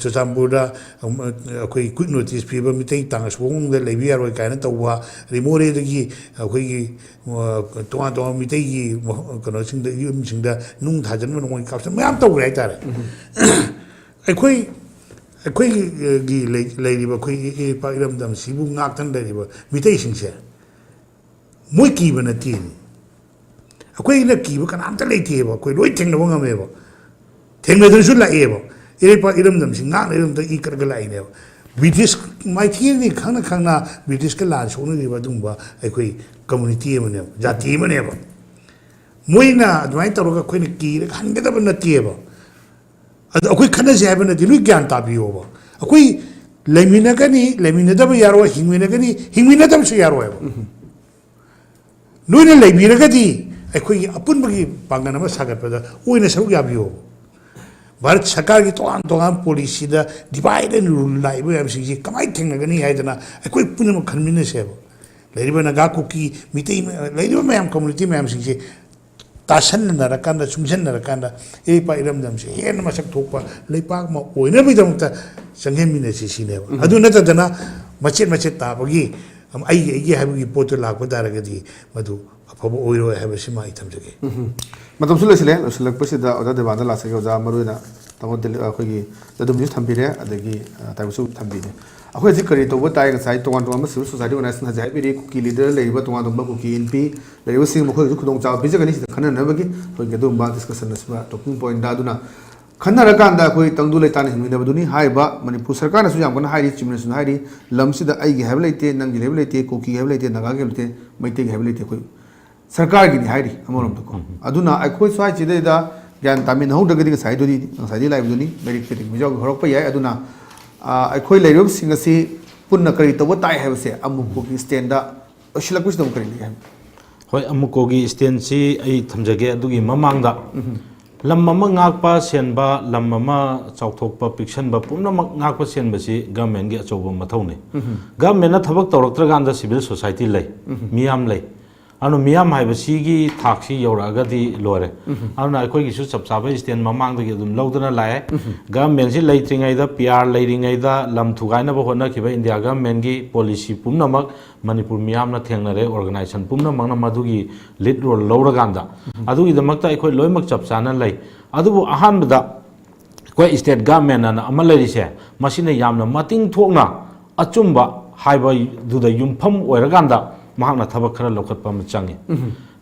ꯆꯨꯔꯆꯥꯟꯄꯨꯔꯗ ꯑꯩꯈꯣꯏ ꯀ꯭ꯋꯤꯛ ꯅꯣꯇꯤꯁ ꯄꯤꯕ, ꯃꯤꯇꯩ ꯇꯥꯡ ꯑꯁꯨꯛꯐꯥꯎꯗ ꯂꯩꯕ ꯌꯥꯔꯣꯏ ꯀꯥꯏꯅ ꯇꯧꯕ꯫ ꯑꯗꯩ ꯃꯣꯔꯦꯗꯒꯤ ꯑꯩꯈꯣꯏꯒꯤ ꯇꯣꯉꯥꯟ ꯇꯣꯉꯥꯟꯕ ꯃꯤꯇꯩꯒꯤ ꯀꯩꯅꯣꯁꯤꯡꯗ, ꯌꯨꯝꯁꯤꯡꯗ ꯅꯨꯡ ꯊꯥꯖꯤꯟꯕ, ꯅꯣꯡꯃꯩ ꯀꯥꯞꯁꯤꯟꯕ ꯃꯌꯥꯝ ꯇꯧꯈ꯭ꯔꯦ ꯍꯥꯏꯇꯥꯔꯦ꯫ ꯑꯩꯈꯣꯏ ꯑꯩꯈꯣꯏꯒꯤ ꯂꯩ-, ꯂꯩꯔꯤꯕ ꯑꯩꯈꯣꯏꯒꯤ ꯏꯄꯥꯛ ꯏꯔꯝꯗꯝꯁꯤꯕꯨ ꯉꯥꯛꯇꯅ ꯂꯩꯔꯤꯕ ꯃꯤꯇꯩꯁꯤꯡꯁꯦ ꯃꯣꯏ ꯀꯤꯕ ꯅꯠꯇꯦ꯫ ꯑꯩꯈꯣꯏꯅ ꯀꯤꯕ ꯀꯅꯥꯝꯇ ꯂꯩꯇꯦꯕ꯫ ꯑꯩꯈꯣꯏ ꯂꯣꯏ ꯊꯦꯡꯅꯕ ꯉꯝꯃꯦꯕ꯫ ꯊꯦꯡꯅꯗ꯭ꯔꯁꯨ ꯂꯥꯛꯑꯦꯕ꯫ ꯏꯔꯩꯄꯥꯛ ꯏꯔꯝꯗꯝꯁꯤ ꯉꯥꯛꯅ ꯏꯔꯝꯗꯝꯗ ꯏ ꯀꯠꯂꯒ ꯂꯥꯛꯏꯅꯦꯕ꯫ ꯕ꯭ꯔꯤꯇꯤꯁ ꯃꯥꯏꯊꯤꯔꯗꯤ ꯈꯪꯅ ꯈꯪꯅ ꯕ꯭ꯔꯤꯇꯤꯁꯀ ꯂꯥꯟ ꯁꯣꯛꯅꯈꯤꯕ ꯑꯗꯨꯒꯨꯝꯕ ꯑꯩꯈꯣꯏ ꯀꯝꯃꯨꯅꯤꯇꯤ ꯑꯃꯅꯦꯕ, ꯖꯥꯇꯤ ꯑꯃꯅꯦꯕ꯫ ꯃꯣꯏꯅ ꯑꯗꯨꯃꯥꯏꯅ ꯇꯧꯔꯒ ꯑꯩꯈꯣꯏꯅ ꯀꯤꯔꯒ ꯍꯟꯒꯗꯕ ꯅꯠꯇꯦꯕ꯫ ꯑꯗꯣ ꯑꯩꯈꯣꯏ ꯈꯠꯅꯁꯦ ꯍꯥꯏꯕ ꯅꯠꯇꯦ, ꯂꯣꯏ ꯒ꯭ꯌꯥꯟ ꯇꯥꯕꯤꯌꯣꯕ꯫ ꯑꯩꯈꯣꯏ ꯂꯩꯃꯤꯟꯅꯒꯅꯤ, ꯂꯩꯃꯤꯟꯅꯗꯕ ꯌꯥꯔꯣꯏ, ꯍꯤꯡꯃꯤꯟꯅꯒꯅꯤ, ꯍꯤꯡꯃꯤꯟꯅꯗꯕꯁꯨ ꯌꯥꯔꯣꯏꯕ꯫ ꯅꯣꯏꯅ ꯂꯩꯕꯤꯔꯒꯗꯤ ꯑꯩꯈꯣꯏꯒꯤ ꯑꯄꯨꯟꯕꯒꯤ ꯄꯥꯡꯒꯜ ꯑꯃ ꯁꯥꯒꯠꯄꯗ ꯑꯣꯏꯅ ꯁꯔꯨꯛ ꯌꯥꯕꯤꯌꯣ꯫ ꯚꯥꯔꯠ ꯁꯔꯀꯥꯔꯒꯤ ꯇꯣꯉꯥꯟ ꯇꯣꯉꯥꯟꯕ ꯄꯣꯂꯤꯁꯤꯗ divide and rule ꯂꯥꯛꯏꯕ ꯃꯌꯥꯝꯁꯤꯡꯁꯤ ꯀꯃꯥꯏꯅ ꯊꯦꯡꯅꯒꯅꯤ ꯍꯥꯏꯗꯅ ꯑꯩꯈꯣꯏ ꯄꯨꯝꯅꯃꯛ ꯈꯟꯃꯤꯟꯅꯁꯦꯕ꯫ ꯂꯩꯔꯤꯕ ꯅꯥꯒꯥ, ꯀꯨꯀꯤ, ꯃꯤꯇꯩ, ꯂꯩꯔꯤꯕ ꯃꯌꯥꯝ, ꯀꯝꯃꯨꯅꯤꯇꯤ ꯃꯌꯥꯝꯁꯤꯡꯁꯦ ꯇꯥꯁꯟꯅꯔꯀꯥꯟꯗ, ꯆꯨꯡꯁꯤꯟꯅꯔꯀꯥꯟꯗ ꯏꯔꯩꯄꯥꯛ ꯏꯔꯝꯗꯝꯁꯦ ꯍꯦꯟꯅ ꯃꯁꯛ ꯊꯣꯛꯄ ꯂꯩꯄꯥꯛ ꯑꯃ ꯑꯣꯏꯅꯕꯒꯤꯗꯃꯛꯇ ꯆꯪꯁꯤꯟꯃꯤꯟꯅꯁꯤ ꯁꯤꯅꯦꯕ꯫ ꯎꯝ꯫ ꯑꯗꯨ ꯅꯠꯇꯗꯅ ꯃꯆꯦꯠ ꯃꯆꯦꯠ ꯇꯥꯕꯒꯤ, ꯑꯩꯒꯤ ꯑꯩꯒꯤ ꯍꯥꯏꯕꯒꯤ ꯄꯣꯠꯇꯨ ꯂꯥꯛꯄ ꯇꯥꯔꯒꯗꯤ ꯃꯗꯨ ꯑꯐꯕ ꯑꯣꯏꯔꯣꯏ ꯍꯥꯏꯕꯁꯤꯃ ꯑꯩ ꯊꯝꯖꯒꯦ꯫ ꯎꯝ꯫ ꯃꯇꯝꯁꯨ ꯂꯣꯏꯁꯤꯜꯂꯦ꯫ ꯂꯣꯏꯁꯤꯜꯂꯛꯄꯁꯤꯗ ꯑꯣꯖꯥ ꯗꯦꯕꯥꯟꯗ ꯂꯥꯛꯆꯒꯦ꯫ ꯑꯣꯖꯥ, ꯃꯔꯨꯑꯣꯏꯅ ꯇꯥꯃꯣ ꯗꯤꯂꯤꯞ, ꯑꯩꯈꯣꯏꯒꯤ ꯗꯥ ꯗꯨꯝꯕꯤꯁꯨ ꯊꯝꯕꯤꯔꯦ, ꯑꯗꯒꯤ, ꯑ, ꯇꯥꯏꯕꯪꯁꯨ ꯊꯝꯕꯤꯔꯦ꯫ ꯑꯩꯈꯣꯏ ꯍꯧꯖꯤꯛ ꯀꯔꯤ ꯇꯧꯕ ꯇꯥꯏ? ꯉꯁꯥꯏ ꯇꯣꯉꯥꯟ ꯇꯣꯉꯥꯟꯕ civil society organization ꯍꯧꯖꯤꯛ ꯍꯥꯏꯕꯤꯔꯤ, ꯀꯨꯀꯤ leader ꯂꯩꯔꯤꯕ ꯇꯣꯉꯥꯟ ꯇꯣꯉꯥꯟꯕ ꯀꯨꯀꯤ ꯏꯟꯐꯤ ꯂꯩꯔꯤꯕꯁꯤꯡ ꯃꯈꯣꯏꯗꯁꯨ ꯈꯨꯗꯣꯡꯆꯥꯕ ꯄꯤꯖꯒꯅꯤ ꯁꯤꯗ ꯈꯟꯅꯅꯕꯒꯤ꯫ ꯑꯩꯈꯣꯏꯒꯤ ꯑꯗꯨꯒꯨꯝꯕ discussion ꯑꯁꯤꯃ talking point ꯑꯗꯨꯅ ꯈꯟꯅꯔꯀꯥꯟꯗ ꯑꯩꯈꯣꯏ ꯇꯪꯗꯨ ꯂꯩꯇꯥꯅ ꯍꯤꯡꯃꯤꯟꯅꯕꯗꯨꯅꯤ꯫ ꯍꯥꯏꯔꯤꯕ ꯃꯅꯤꯄꯨꯔ ꯁꯔꯀꯥꯔꯅꯁꯨ ꯌꯥꯝ ꯀꯟꯅ ꯍꯥꯏꯔꯤ, Chief Minister ꯅ ꯍꯥꯏꯔꯤ, ꯂꯝꯁꯤꯗ ꯑꯩꯒꯤ ꯍꯥꯏꯕ ꯂꯩꯇꯦ, ꯅꯪꯒꯤ ꯍꯥꯏꯕ ꯂꯩꯇꯦ, ꯀꯨꯀꯤ ꯍꯥꯏꯕ ꯂꯩꯇꯦ, ꯅꯥꯒꯥꯒꯤ ꯍꯥꯏꯕ ꯂꯩꯇꯦ, ꯃꯩꯇꯩꯒꯤ ꯍꯥꯏꯕ ꯂꯩꯇꯦ꯫ ꯑꯩꯈꯣꯏ ꯁꯔꯀꯥꯔꯒꯤꯅꯤ ꯍꯥꯏꯔꯤ ꯑꯃꯔꯣꯝꯗꯀꯣ꯫ ꯎꯝ, ꯎꯝ꯫ ꯑꯗꯨꯅ ꯑꯩꯈꯣꯏ ꯁ꯭ꯋꯥꯏꯁꯤꯗꯩꯗ ꯒ꯭ꯌꯥꯟ ꯇꯥꯃꯤꯟꯅꯍꯧꯗ꯭ꯔꯒꯗꯤ ꯉꯁꯥꯏꯗꯨꯗꯤ, ꯉꯁꯥꯏꯗꯤ ꯂꯥꯛꯏꯕꯗꯨꯅꯤ, ꯃꯩꯔꯤꯛ ꯆꯩꯔꯤꯛ ꯃꯤꯖꯥꯎꯒꯤ ꯍꯧꯔꯛꯄ ꯌꯥꯏ꯫ ꯑꯗꯨꯅ, ꯑ, ꯑꯩꯈꯣꯏ ꯂꯩꯔꯤꯕꯁꯤꯡ ꯑꯁꯤ ꯄꯨꯟꯅ ꯀꯔꯤ ꯇꯧꯕ ꯇꯥꯏ ꯍꯥꯏꯕꯁꯦ ꯑꯃꯨꯛ ꯀꯨꯀꯤ stand ꯗ ꯂꯣꯏꯁꯤꯜꯂꯛꯄꯁꯤꯗ ꯑꯃꯨꯛ ꯀꯔꯤ ꯂꯩꯒꯦ ꯍꯥꯏꯕ? ꯍꯣꯏ, ꯑꯃꯨꯛꯀꯣꯒꯤ stand ꯁꯤ ꯑꯩ ꯊꯝꯖꯒꯦ꯫ ꯑꯗꯨꯒꯤ ꯃꯃꯥꯡꯗ ꯎꯝ꯫ ꯂꯝ ꯑꯃ ꯉꯥꯛꯄ ꯁꯦꯟꯕ, ꯂꯝ ꯑꯃ ꯆꯥꯎꯊꯣꯛꯄ ꯄꯤꯛꯁꯟꯕ ꯄꯨꯝꯅꯃꯛ ꯉꯥꯛꯄ ꯁꯦꯟꯕꯁꯤ ꯒꯃꯦꯟꯒꯤ ꯑꯆꯧꯕ ꯃꯊꯧꯅꯤ꯫ ꯒꯃꯦꯟꯅ ꯊꯕꯛ ꯇꯧꯔꯛꯇ꯭ꯔꯀꯥꯟꯗ ꯁꯤꯚꯤꯜ ꯁꯣꯁꯥꯏꯇꯤ ꯂꯩ, ꯃꯤꯌꯥꯝ ꯂꯩ꯫ ꯑꯗꯨꯅ ꯃꯤꯌꯥꯝ ꯍꯥꯏꯕꯁꯤꯒꯤ ꯊꯥꯛꯁꯤ ꯌꯧꯔꯛꯑꯒꯗꯤ ꯂꯣꯏꯔꯦ꯫ ꯑꯗꯨꯅ ꯑꯩꯈꯣꯏꯒꯤꯁꯨ ꯆꯞ ꯆꯥꯕ ꯏꯁꯇꯦꯟ ꯃꯃꯥꯡꯗꯒꯤ ꯑꯗꯨꯝ ꯂꯧꯗꯨꯅ ꯂꯥꯛꯑꯦ꯫ ꯒꯃꯦꯟꯁꯤ ꯂꯩꯇ꯭ꯔꯤꯉꯩꯗ, ꯄꯤ ꯑꯥꯔ ꯂꯩꯔꯤꯉꯩꯗ ꯂꯝ ꯊꯨꯒꯥꯏꯅꯕ ꯍꯣꯠꯅꯈꯤꯕ ꯏꯟꯗꯤꯌꯥ ꯒꯃꯦꯟꯒꯤ ꯄꯣꯂꯤꯁꯤ ꯄꯨꯝꯅꯃꯛ ꯃꯅꯤꯄꯨꯔ ꯃꯤꯌꯥꯝꯅ ꯊꯦꯡꯅꯔꯦ, ꯑꯣꯔꯒꯅꯥꯏꯖꯦꯁꯟ ꯄꯨꯝꯅꯃꯛꯅ ꯃꯗꯨꯒꯤ ꯂꯤꯗ ꯔꯣꯜ ꯂꯧꯔꯀꯥꯟꯗ꯫ ꯑꯗꯨꯒꯤꯗꯃꯛꯇ ꯑꯩꯈꯣꯏ ꯂꯣꯏꯅꯃꯛ ꯆꯞ ꯆꯥꯅ ꯂꯩ꯫ ꯑꯗꯨꯕꯨ ꯑꯍꯥꯟꯕꯗ ꯑꯩꯈꯣꯏ ꯏꯁꯇꯦꯠ ꯒꯃꯦꯟ ꯑꯅ ꯑꯃ ꯂꯩꯔꯤꯁꯦ, ꯃꯁꯤꯅ ꯌꯥꯝꯅ ꯃꯇꯤꯡ ꯊꯣꯛꯅ ꯑꯆꯨꯝꯕ ꯍꯥꯏꯕꯗꯨꯗ ꯌꯨꯝꯐꯝ ꯑꯣꯏꯔꯀꯥꯟꯗ ꯃꯍꯥꯛꯅ ꯊꯕꯛ ꯈꯔ ꯂꯧꯈꯠꯄ ꯑꯃ ꯆꯪꯉꯤ꯫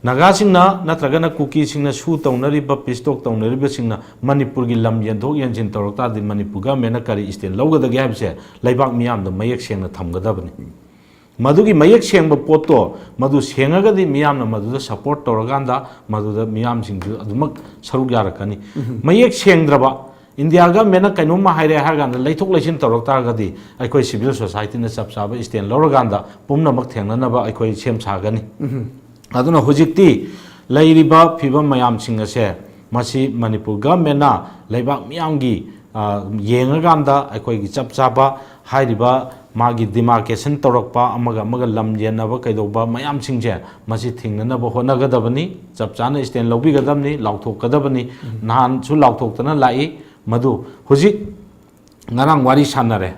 ꯅꯥꯒꯥꯁꯤꯡꯅ ꯅꯠꯇ꯭ꯔꯒꯅ ꯀꯨꯀꯤꯁꯤꯡꯅ ꯁꯨ ꯇꯧꯅꯔꯤꯕ, ꯄꯤꯁ ꯇꯣꯛ ꯇꯧꯅꯔꯤꯕꯁꯤꯡꯅ ꯃꯅꯤꯄꯨꯔꯒꯤ ꯂꯝ ꯌꯦꯟꯊꯣꯛ ꯌꯦꯟꯁꯤꯟ ꯇꯧꯔꯛ ꯇꯥꯔꯗꯤ ꯃꯅꯤꯄꯨꯔ ꯒꯃꯦꯟꯅ ꯀꯔꯤ ꯏꯁꯇꯦꯟ ꯂꯧꯒꯗꯒꯦ ꯍꯥꯏꯕꯁꯦ ꯂꯩꯕꯥꯛ ꯃꯤꯌꯥꯝꯗ ꯃꯌꯦꯛ ꯁꯦꯡꯅ ꯊꯝꯒꯗꯕꯅꯤ꯫ ꯃꯗꯨꯒꯤ ꯃꯌꯦꯛ ꯁꯦꯡꯕ ꯄꯣꯠꯇꯣ ꯃꯗꯨ ꯁꯦꯡꯉꯒꯗꯤ ꯃꯤꯌꯥꯝꯅ ꯃꯗꯨꯗ ꯁꯞꯄꯣꯔꯠ ꯇꯧꯔꯀꯥꯟꯗ ꯃꯗꯨꯗ ꯃꯤꯌꯥꯝꯁꯤꯡꯗꯨ ꯑꯗꯨꯃꯛ ꯁꯔꯨꯛ ꯌꯥꯔꯛꯀꯅꯤ꯫ ꯃꯌꯦꯛ ꯁꯦꯡꯗ꯭ꯔꯕ, ꯏꯟꯗꯤꯌꯥ ꯒꯃꯦꯟꯅ ꯀꯩꯅꯣꯝꯃ ꯍꯥꯏꯔꯦ ꯍꯥꯏꯔ ꯀꯥꯟꯗ ꯂꯩꯊꯣꯛ ꯂꯩꯁꯤꯟ ꯇꯧꯔꯛ ꯇꯥꯔꯒꯗꯤ ꯑꯩꯈꯣꯏ ꯁꯤꯚꯤꯜ ꯁꯣꯁꯥꯏꯇꯤꯅ ꯆꯞ ꯆꯥꯕ ꯏꯁꯇꯦꯟ ꯂꯧꯔꯀꯥꯟꯗ ꯄꯨꯝꯅꯃꯛ ꯊꯦꯡꯅꯅꯕ ꯑꯩꯈꯣꯏ ꯁꯦꯝ ꯁꯥꯒꯅꯤ꯫ ꯑꯗꯨꯅ ꯍꯧꯖꯤꯛꯇꯤ ꯂꯩꯔꯤꯕ ꯐꯤꯕꯝ ꯃꯌꯥꯝꯁꯤꯡ ꯑꯁꯦ ꯃꯁꯤ ꯃꯅꯤꯄꯨꯔ ꯒꯃꯦꯟꯅ ꯂꯩꯕꯥꯛ ꯃꯤꯌꯥꯝꯒꯤ, ꯑ, ꯌꯦꯡꯉꯀꯥꯟꯗ ꯑꯩꯈꯣꯏꯒꯤ ꯆꯞ ꯆꯥꯕ ꯍꯥꯏꯔꯤꯕ ꯃꯥꯒꯤ ꯗꯤꯃꯥꯔꯀꯦꯁꯟ ꯇꯧꯔꯛꯄ, ꯑꯃꯒ ꯑꯃꯒ ꯂꯝ ꯌꯦꯟꯅꯕ ꯀꯩꯗꯧꯕ ꯃꯌꯥꯝꯁꯤꯡꯁꯦ ꯃꯁꯤ ꯊꯤꯡꯅꯅꯕ ꯍꯣꯠꯅꯒꯗꯕꯅꯤ, ꯆꯞ ꯆꯥꯅ ꯏꯁꯇꯦꯟ ꯂꯧꯕꯤꯒꯗꯕꯅꯤ, ꯂꯥꯎꯊꯣꯛꯀꯗꯕꯅꯤ꯫ ꯅꯍꯥꯟꯁꯨ ꯂꯥꯎꯊꯣꯛꯇꯅ ꯂꯥꯛꯏ꯫ ꯃꯗꯨ ꯍꯧꯖꯤꯛ ꯉꯔꯥꯡ ꯋꯥꯔꯤ ꯁꯥꯟꯅꯔꯦ,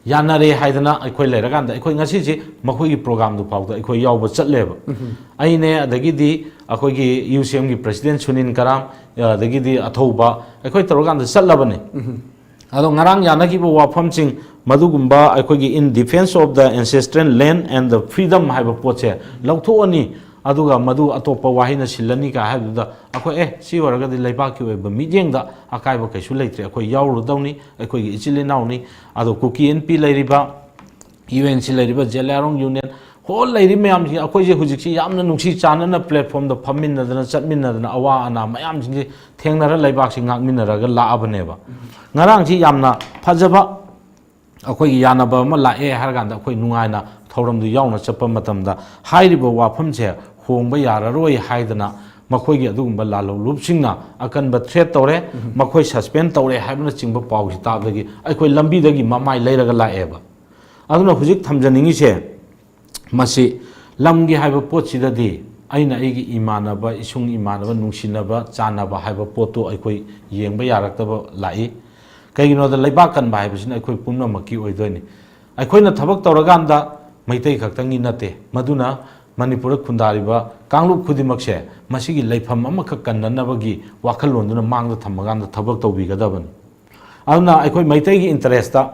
ꯌꯥꯅꯔꯦ ꯍꯥꯏꯗꯅ ꯑꯩꯈꯣꯏ ꯂꯩꯔꯀꯥꯟꯗ ꯑꯩꯈꯣꯏ ꯉꯁꯤꯁꯦ ꯃꯈꯣꯏꯒꯤ ꯄ꯭ꯔꯣꯒꯥꯝꯗꯨ ꯐꯥꯎꯗ ꯑꯩꯈꯣꯏ ꯌꯥꯎꯕ ꯆꯠꯂꯦꯕ꯫ ꯑꯩꯅꯦ, ꯑꯗꯒꯤꯗꯤ ꯑꯩꯈꯣꯏꯒꯤ ꯌꯨ ꯁꯤ ꯑꯦꯝꯒꯤ ꯄ꯭ꯔꯁꯤꯗꯦꯟ ꯁꯨꯅꯤꯟ ꯀꯔꯥꯝ, ꯑꯗꯒꯤꯗꯤ ꯑꯊꯧꯕ, ꯑꯩꯈꯣꯏ ꯇꯧꯔꯀꯥꯟꯗ ꯆꯠꯂꯕꯅꯤ꯫ ꯑꯗꯣ ꯉꯔꯥꯡ ꯌꯥꯅꯈꯤꯕ ꯋꯥꯐꯝꯁꯤꯡ, ꯃꯗꯨꯒꯨꯝꯕ ꯑꯩꯈꯣꯏꯒꯤ "In defense of the ancestral land and the freedom" ꯍꯥꯏꯕ ꯄꯣꯠꯁꯦ ꯂꯧꯊꯣꯛꯑꯅꯤ, ꯑꯗꯨꯒ ꯃꯗꯨ ꯑꯇꯣꯞꯄ ꯋꯥꯍꯩꯅ ꯁꯤꯜꯂꯅꯤ ꯀꯥꯏ ꯍꯥꯏꯕꯗꯨꯗ ꯑꯩꯈꯣꯏ, "ꯑꯦ, ꯁꯤ ꯑꯣꯏꯔꯒꯗꯤ ꯂꯩꯕꯥꯛꯀꯤ ꯑꯣꯏꯕ ꯃꯤꯠꯌꯦꯡꯗ ꯑꯀꯥꯏꯕ ꯀꯩꯁꯨ ꯂꯩꯇ꯭ꯔꯦ, ꯑꯩꯈꯣꯏ ꯌꯥꯎꯔꯨꯗꯧꯅꯤ, ꯑꯩꯈꯣꯏꯒꯤ ꯏꯆꯤꯜ ꯏꯅꯥꯎꯅꯤ"꯫ ꯑꯗꯣ ꯀꯨꯀꯤ ꯏꯟꯄꯤ ꯂꯩꯔꯤꯕ, ꯌꯨ ꯑꯦꯟ ꯁꯤ ꯂꯩꯔꯤꯕ, ꯖꯦꯂꯤꯌꯥꯡꯔꯣꯡ ꯌꯨꯅꯤꯌꯟ, ꯍꯣꯜ ꯂꯩꯔꯤꯕ ꯃꯌꯥꯝꯁꯤ ꯑꯩꯈꯣꯏꯁꯦ ꯍꯧꯖꯤꯛꯁꯤ ꯌꯥꯝꯅ ꯅꯨꯡꯁꯤ ꯆꯥꯟꯅꯅ ꯄ꯭ꯂꯦꯠꯐꯣꯝꯗ ꯐꯝꯃꯤꯟꯅꯗꯅ ꯆꯠꯃꯤꯟꯅꯗꯅ ꯑꯋꯥ ꯑꯅꯥ ꯃꯌꯥꯝꯁꯤꯡꯁꯤ ꯊꯦꯡꯅꯔ ꯂꯩꯕꯥꯛꯁꯤ ꯉꯥꯛꯃꯤꯟꯅꯔꯒ ꯂꯥꯛꯑꯕꯅꯦꯕ꯫ ꯉꯔꯥꯡꯁꯤ ꯌꯥꯝꯅ ꯐꯖꯕ ꯑꯩꯈꯣꯏꯒꯤ ꯌꯥꯅꯕ ꯑꯃ ꯂꯥꯛꯑꯦ ꯍꯥꯏꯔ ꯀꯥꯟꯗ ꯑꯩꯈꯣꯏ ꯅꯨꯡꯉꯥꯏꯅ ꯊꯧꯔꯝꯗꯨ ꯌꯥꯎꯅ ꯆꯠꯄ ꯃꯇꯝꯗ ꯍꯥꯏꯔꯤꯕ ꯋꯥꯐꯝꯁꯦ ꯍꯣꯡꯕ ꯌꯥꯔꯔꯣꯏ ꯍꯥꯏꯗꯅ ꯃꯈꯣꯏꯒꯤ ꯑꯗꯨꯒꯨꯝꯕ ꯂꯥꯜꯍꯧꯂꯨꯞꯁꯤꯡꯅ ꯑꯀꯟꯕ ꯊ꯭ꯔꯦꯠ ꯇꯧꯔꯦ, ꯃꯈꯣꯏ ꯁꯁꯄꯦꯟ ꯇꯧꯔꯦ ꯍꯥꯏꯕꯅꯆꯤꯡꯕ ꯄꯥꯎꯁꯤ ꯇꯥꯕꯗꯒꯤ ꯑꯩꯈꯣꯏ ꯂꯝꯕꯤꯗꯒꯤ ꯃꯃꯥꯏ ꯂꯩꯔꯒ ꯂꯥꯛꯑꯦꯕ꯫ ꯑꯗꯨꯅ ꯍꯧꯖꯤꯛ ꯊꯝꯖꯅꯤꯡꯉꯤꯁꯦ, ꯃꯁꯤ ꯂꯝꯒꯤ ꯍꯥꯏꯕ ꯄꯣꯠꯁꯤꯗꯗꯤ ꯑꯩꯅ ꯑꯩꯒꯤ ꯏꯃꯥꯟꯅꯕ, ꯏꯁꯨꯡ ꯏꯃꯥꯟꯅꯕ, ꯅꯨꯡꯁꯤꯅꯕ, ꯆꯥꯟꯅꯕ ꯍꯥꯏꯕ ꯄꯣꯠꯇꯨ ꯑꯩꯈꯣꯏ ꯌꯦꯡꯕ ꯌꯥꯔꯛꯇꯕ ꯂꯥꯛꯏ꯫ ꯀꯩꯒꯤꯅꯣꯗ, ꯂꯩꯕꯥꯛ ꯀꯟꯕ ꯍꯥꯏꯕꯁꯤꯅ ꯑꯩꯈꯣꯏ ꯄꯨꯝꯅꯃꯛꯀꯤ ꯑꯣꯏꯗꯣꯏꯅꯤ꯫ ꯑꯩꯈꯣꯏꯅ ꯊꯕꯛ ꯇꯧꯔꯀꯥꯟꯗ ꯃꯩꯇꯩ ꯈꯛꯇꯪꯒꯤ ꯅꯠꯇꯦ, ꯃꯗꯨꯅ ꯃꯅꯤꯄꯨꯔꯗ ꯈꯨꯟꯗꯥꯔꯤꯕ ꯀꯥꯡꯂꯨꯞ ꯈꯨꯗꯤꯡꯃꯛꯁꯦ ꯃꯁꯤꯒꯤ ꯂꯩꯐꯝ ꯑꯃꯈꯛ ꯀꯟꯅꯅꯕꯒꯤ ꯋꯥꯈꯜꯂꯣꯟꯗꯨꯅ ꯃꯥꯡꯗ ꯊꯝꯃꯀꯥꯟꯗ ꯊꯕꯛ ꯇꯧꯕꯤꯒꯗꯕꯅꯤ꯫ ꯑꯗꯨꯅ ꯑꯩꯈꯣꯏ ꯃꯩꯇꯩꯒꯤ ꯏꯟꯇꯔꯦꯁꯇ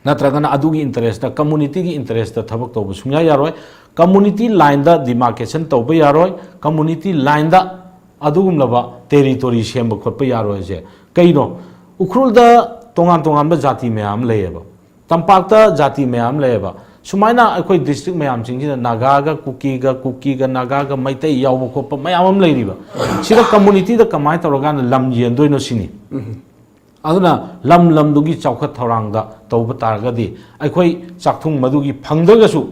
ꯅꯠꯇ꯭ꯔꯒꯅ ꯑꯗꯨꯒꯤ ꯏꯟꯇꯔꯦꯁꯇ, ꯀꯝꯃꯨꯅꯤꯇꯤꯒꯤ ꯏꯟꯇꯔꯦꯁꯇ ꯊꯕꯛ ꯇꯧꯕ ꯁꯨꯡꯌꯥ ꯌꯥꯔꯣꯏ꯫ ꯀꯝꯃꯨꯅꯤꯇꯤ ꯂꯥꯏꯟꯗ ꯗꯤꯃꯥꯔꯀꯦꯁꯟ ꯇꯧꯕ ꯌꯥꯔꯣꯏ꯫ ꯀꯝꯃꯨꯅꯤꯇꯤ ꯂꯥꯏꯟꯗ ꯑꯗꯨꯒꯨꯝꯂꯕ ꯇꯦꯔꯤꯇꯣꯔꯤ ꯁꯦꯝꯕ ꯈꯣꯠꯄ ꯌꯥꯔꯣꯏꯁꯦ ꯀꯩꯅꯣ? ꯎꯈ꯭ꯔꯨꯜꯗ ꯇꯣꯉꯥꯟ ꯇꯣꯉꯥꯟꯕ ꯖꯥꯇꯤ ꯃꯌꯥꯝ ꯑꯃ ꯂꯩꯌꯦꯕ, ꯇꯝꯄꯥꯛꯇ ꯖꯥꯇꯤ ꯃꯌꯥꯝ ꯂꯩꯌꯦꯕ꯫ ꯁꯨꯃꯥꯏꯅ ꯑꯩꯈꯣꯏ ꯗꯤꯁꯇ꯭ꯔꯤꯛ ꯃꯌꯥꯝꯁꯤꯡꯁꯤꯗ ꯅꯥꯒꯥꯒ ꯀꯨꯀꯤꯒ, ꯀꯨꯀꯤꯒ ꯅꯥꯒꯥꯒ ꯃꯩꯇꯩ ꯌꯥꯎꯕ ꯈꯣꯠꯄ ꯃꯌꯥꯝ ꯑꯃ ꯂꯩꯔꯤꯕ꯫ ꯁꯤꯗ ꯀꯝꯃꯨꯅꯤꯇꯤꯗ ꯀꯃꯥꯏꯅ ꯇꯧꯔꯀꯥꯟꯗ ꯂꯝ ꯌꯦꯟꯗꯣꯏꯅꯣ ꯁꯤꯅꯤ꯫ ꯑꯗꯨꯅ ꯂꯝ ꯂꯝꯗꯨꯒꯤ ꯆꯥꯎꯈꯠ ꯊꯧꯔꯥꯡꯗ ꯇꯧꯕ ꯇꯥꯔꯒꯗꯤ ꯑꯩꯈꯣꯏ ꯆꯥꯛꯊꯨꯡ ꯃꯗꯨꯒꯤ ꯐꯪꯗ꯭ꯔꯒꯁꯨ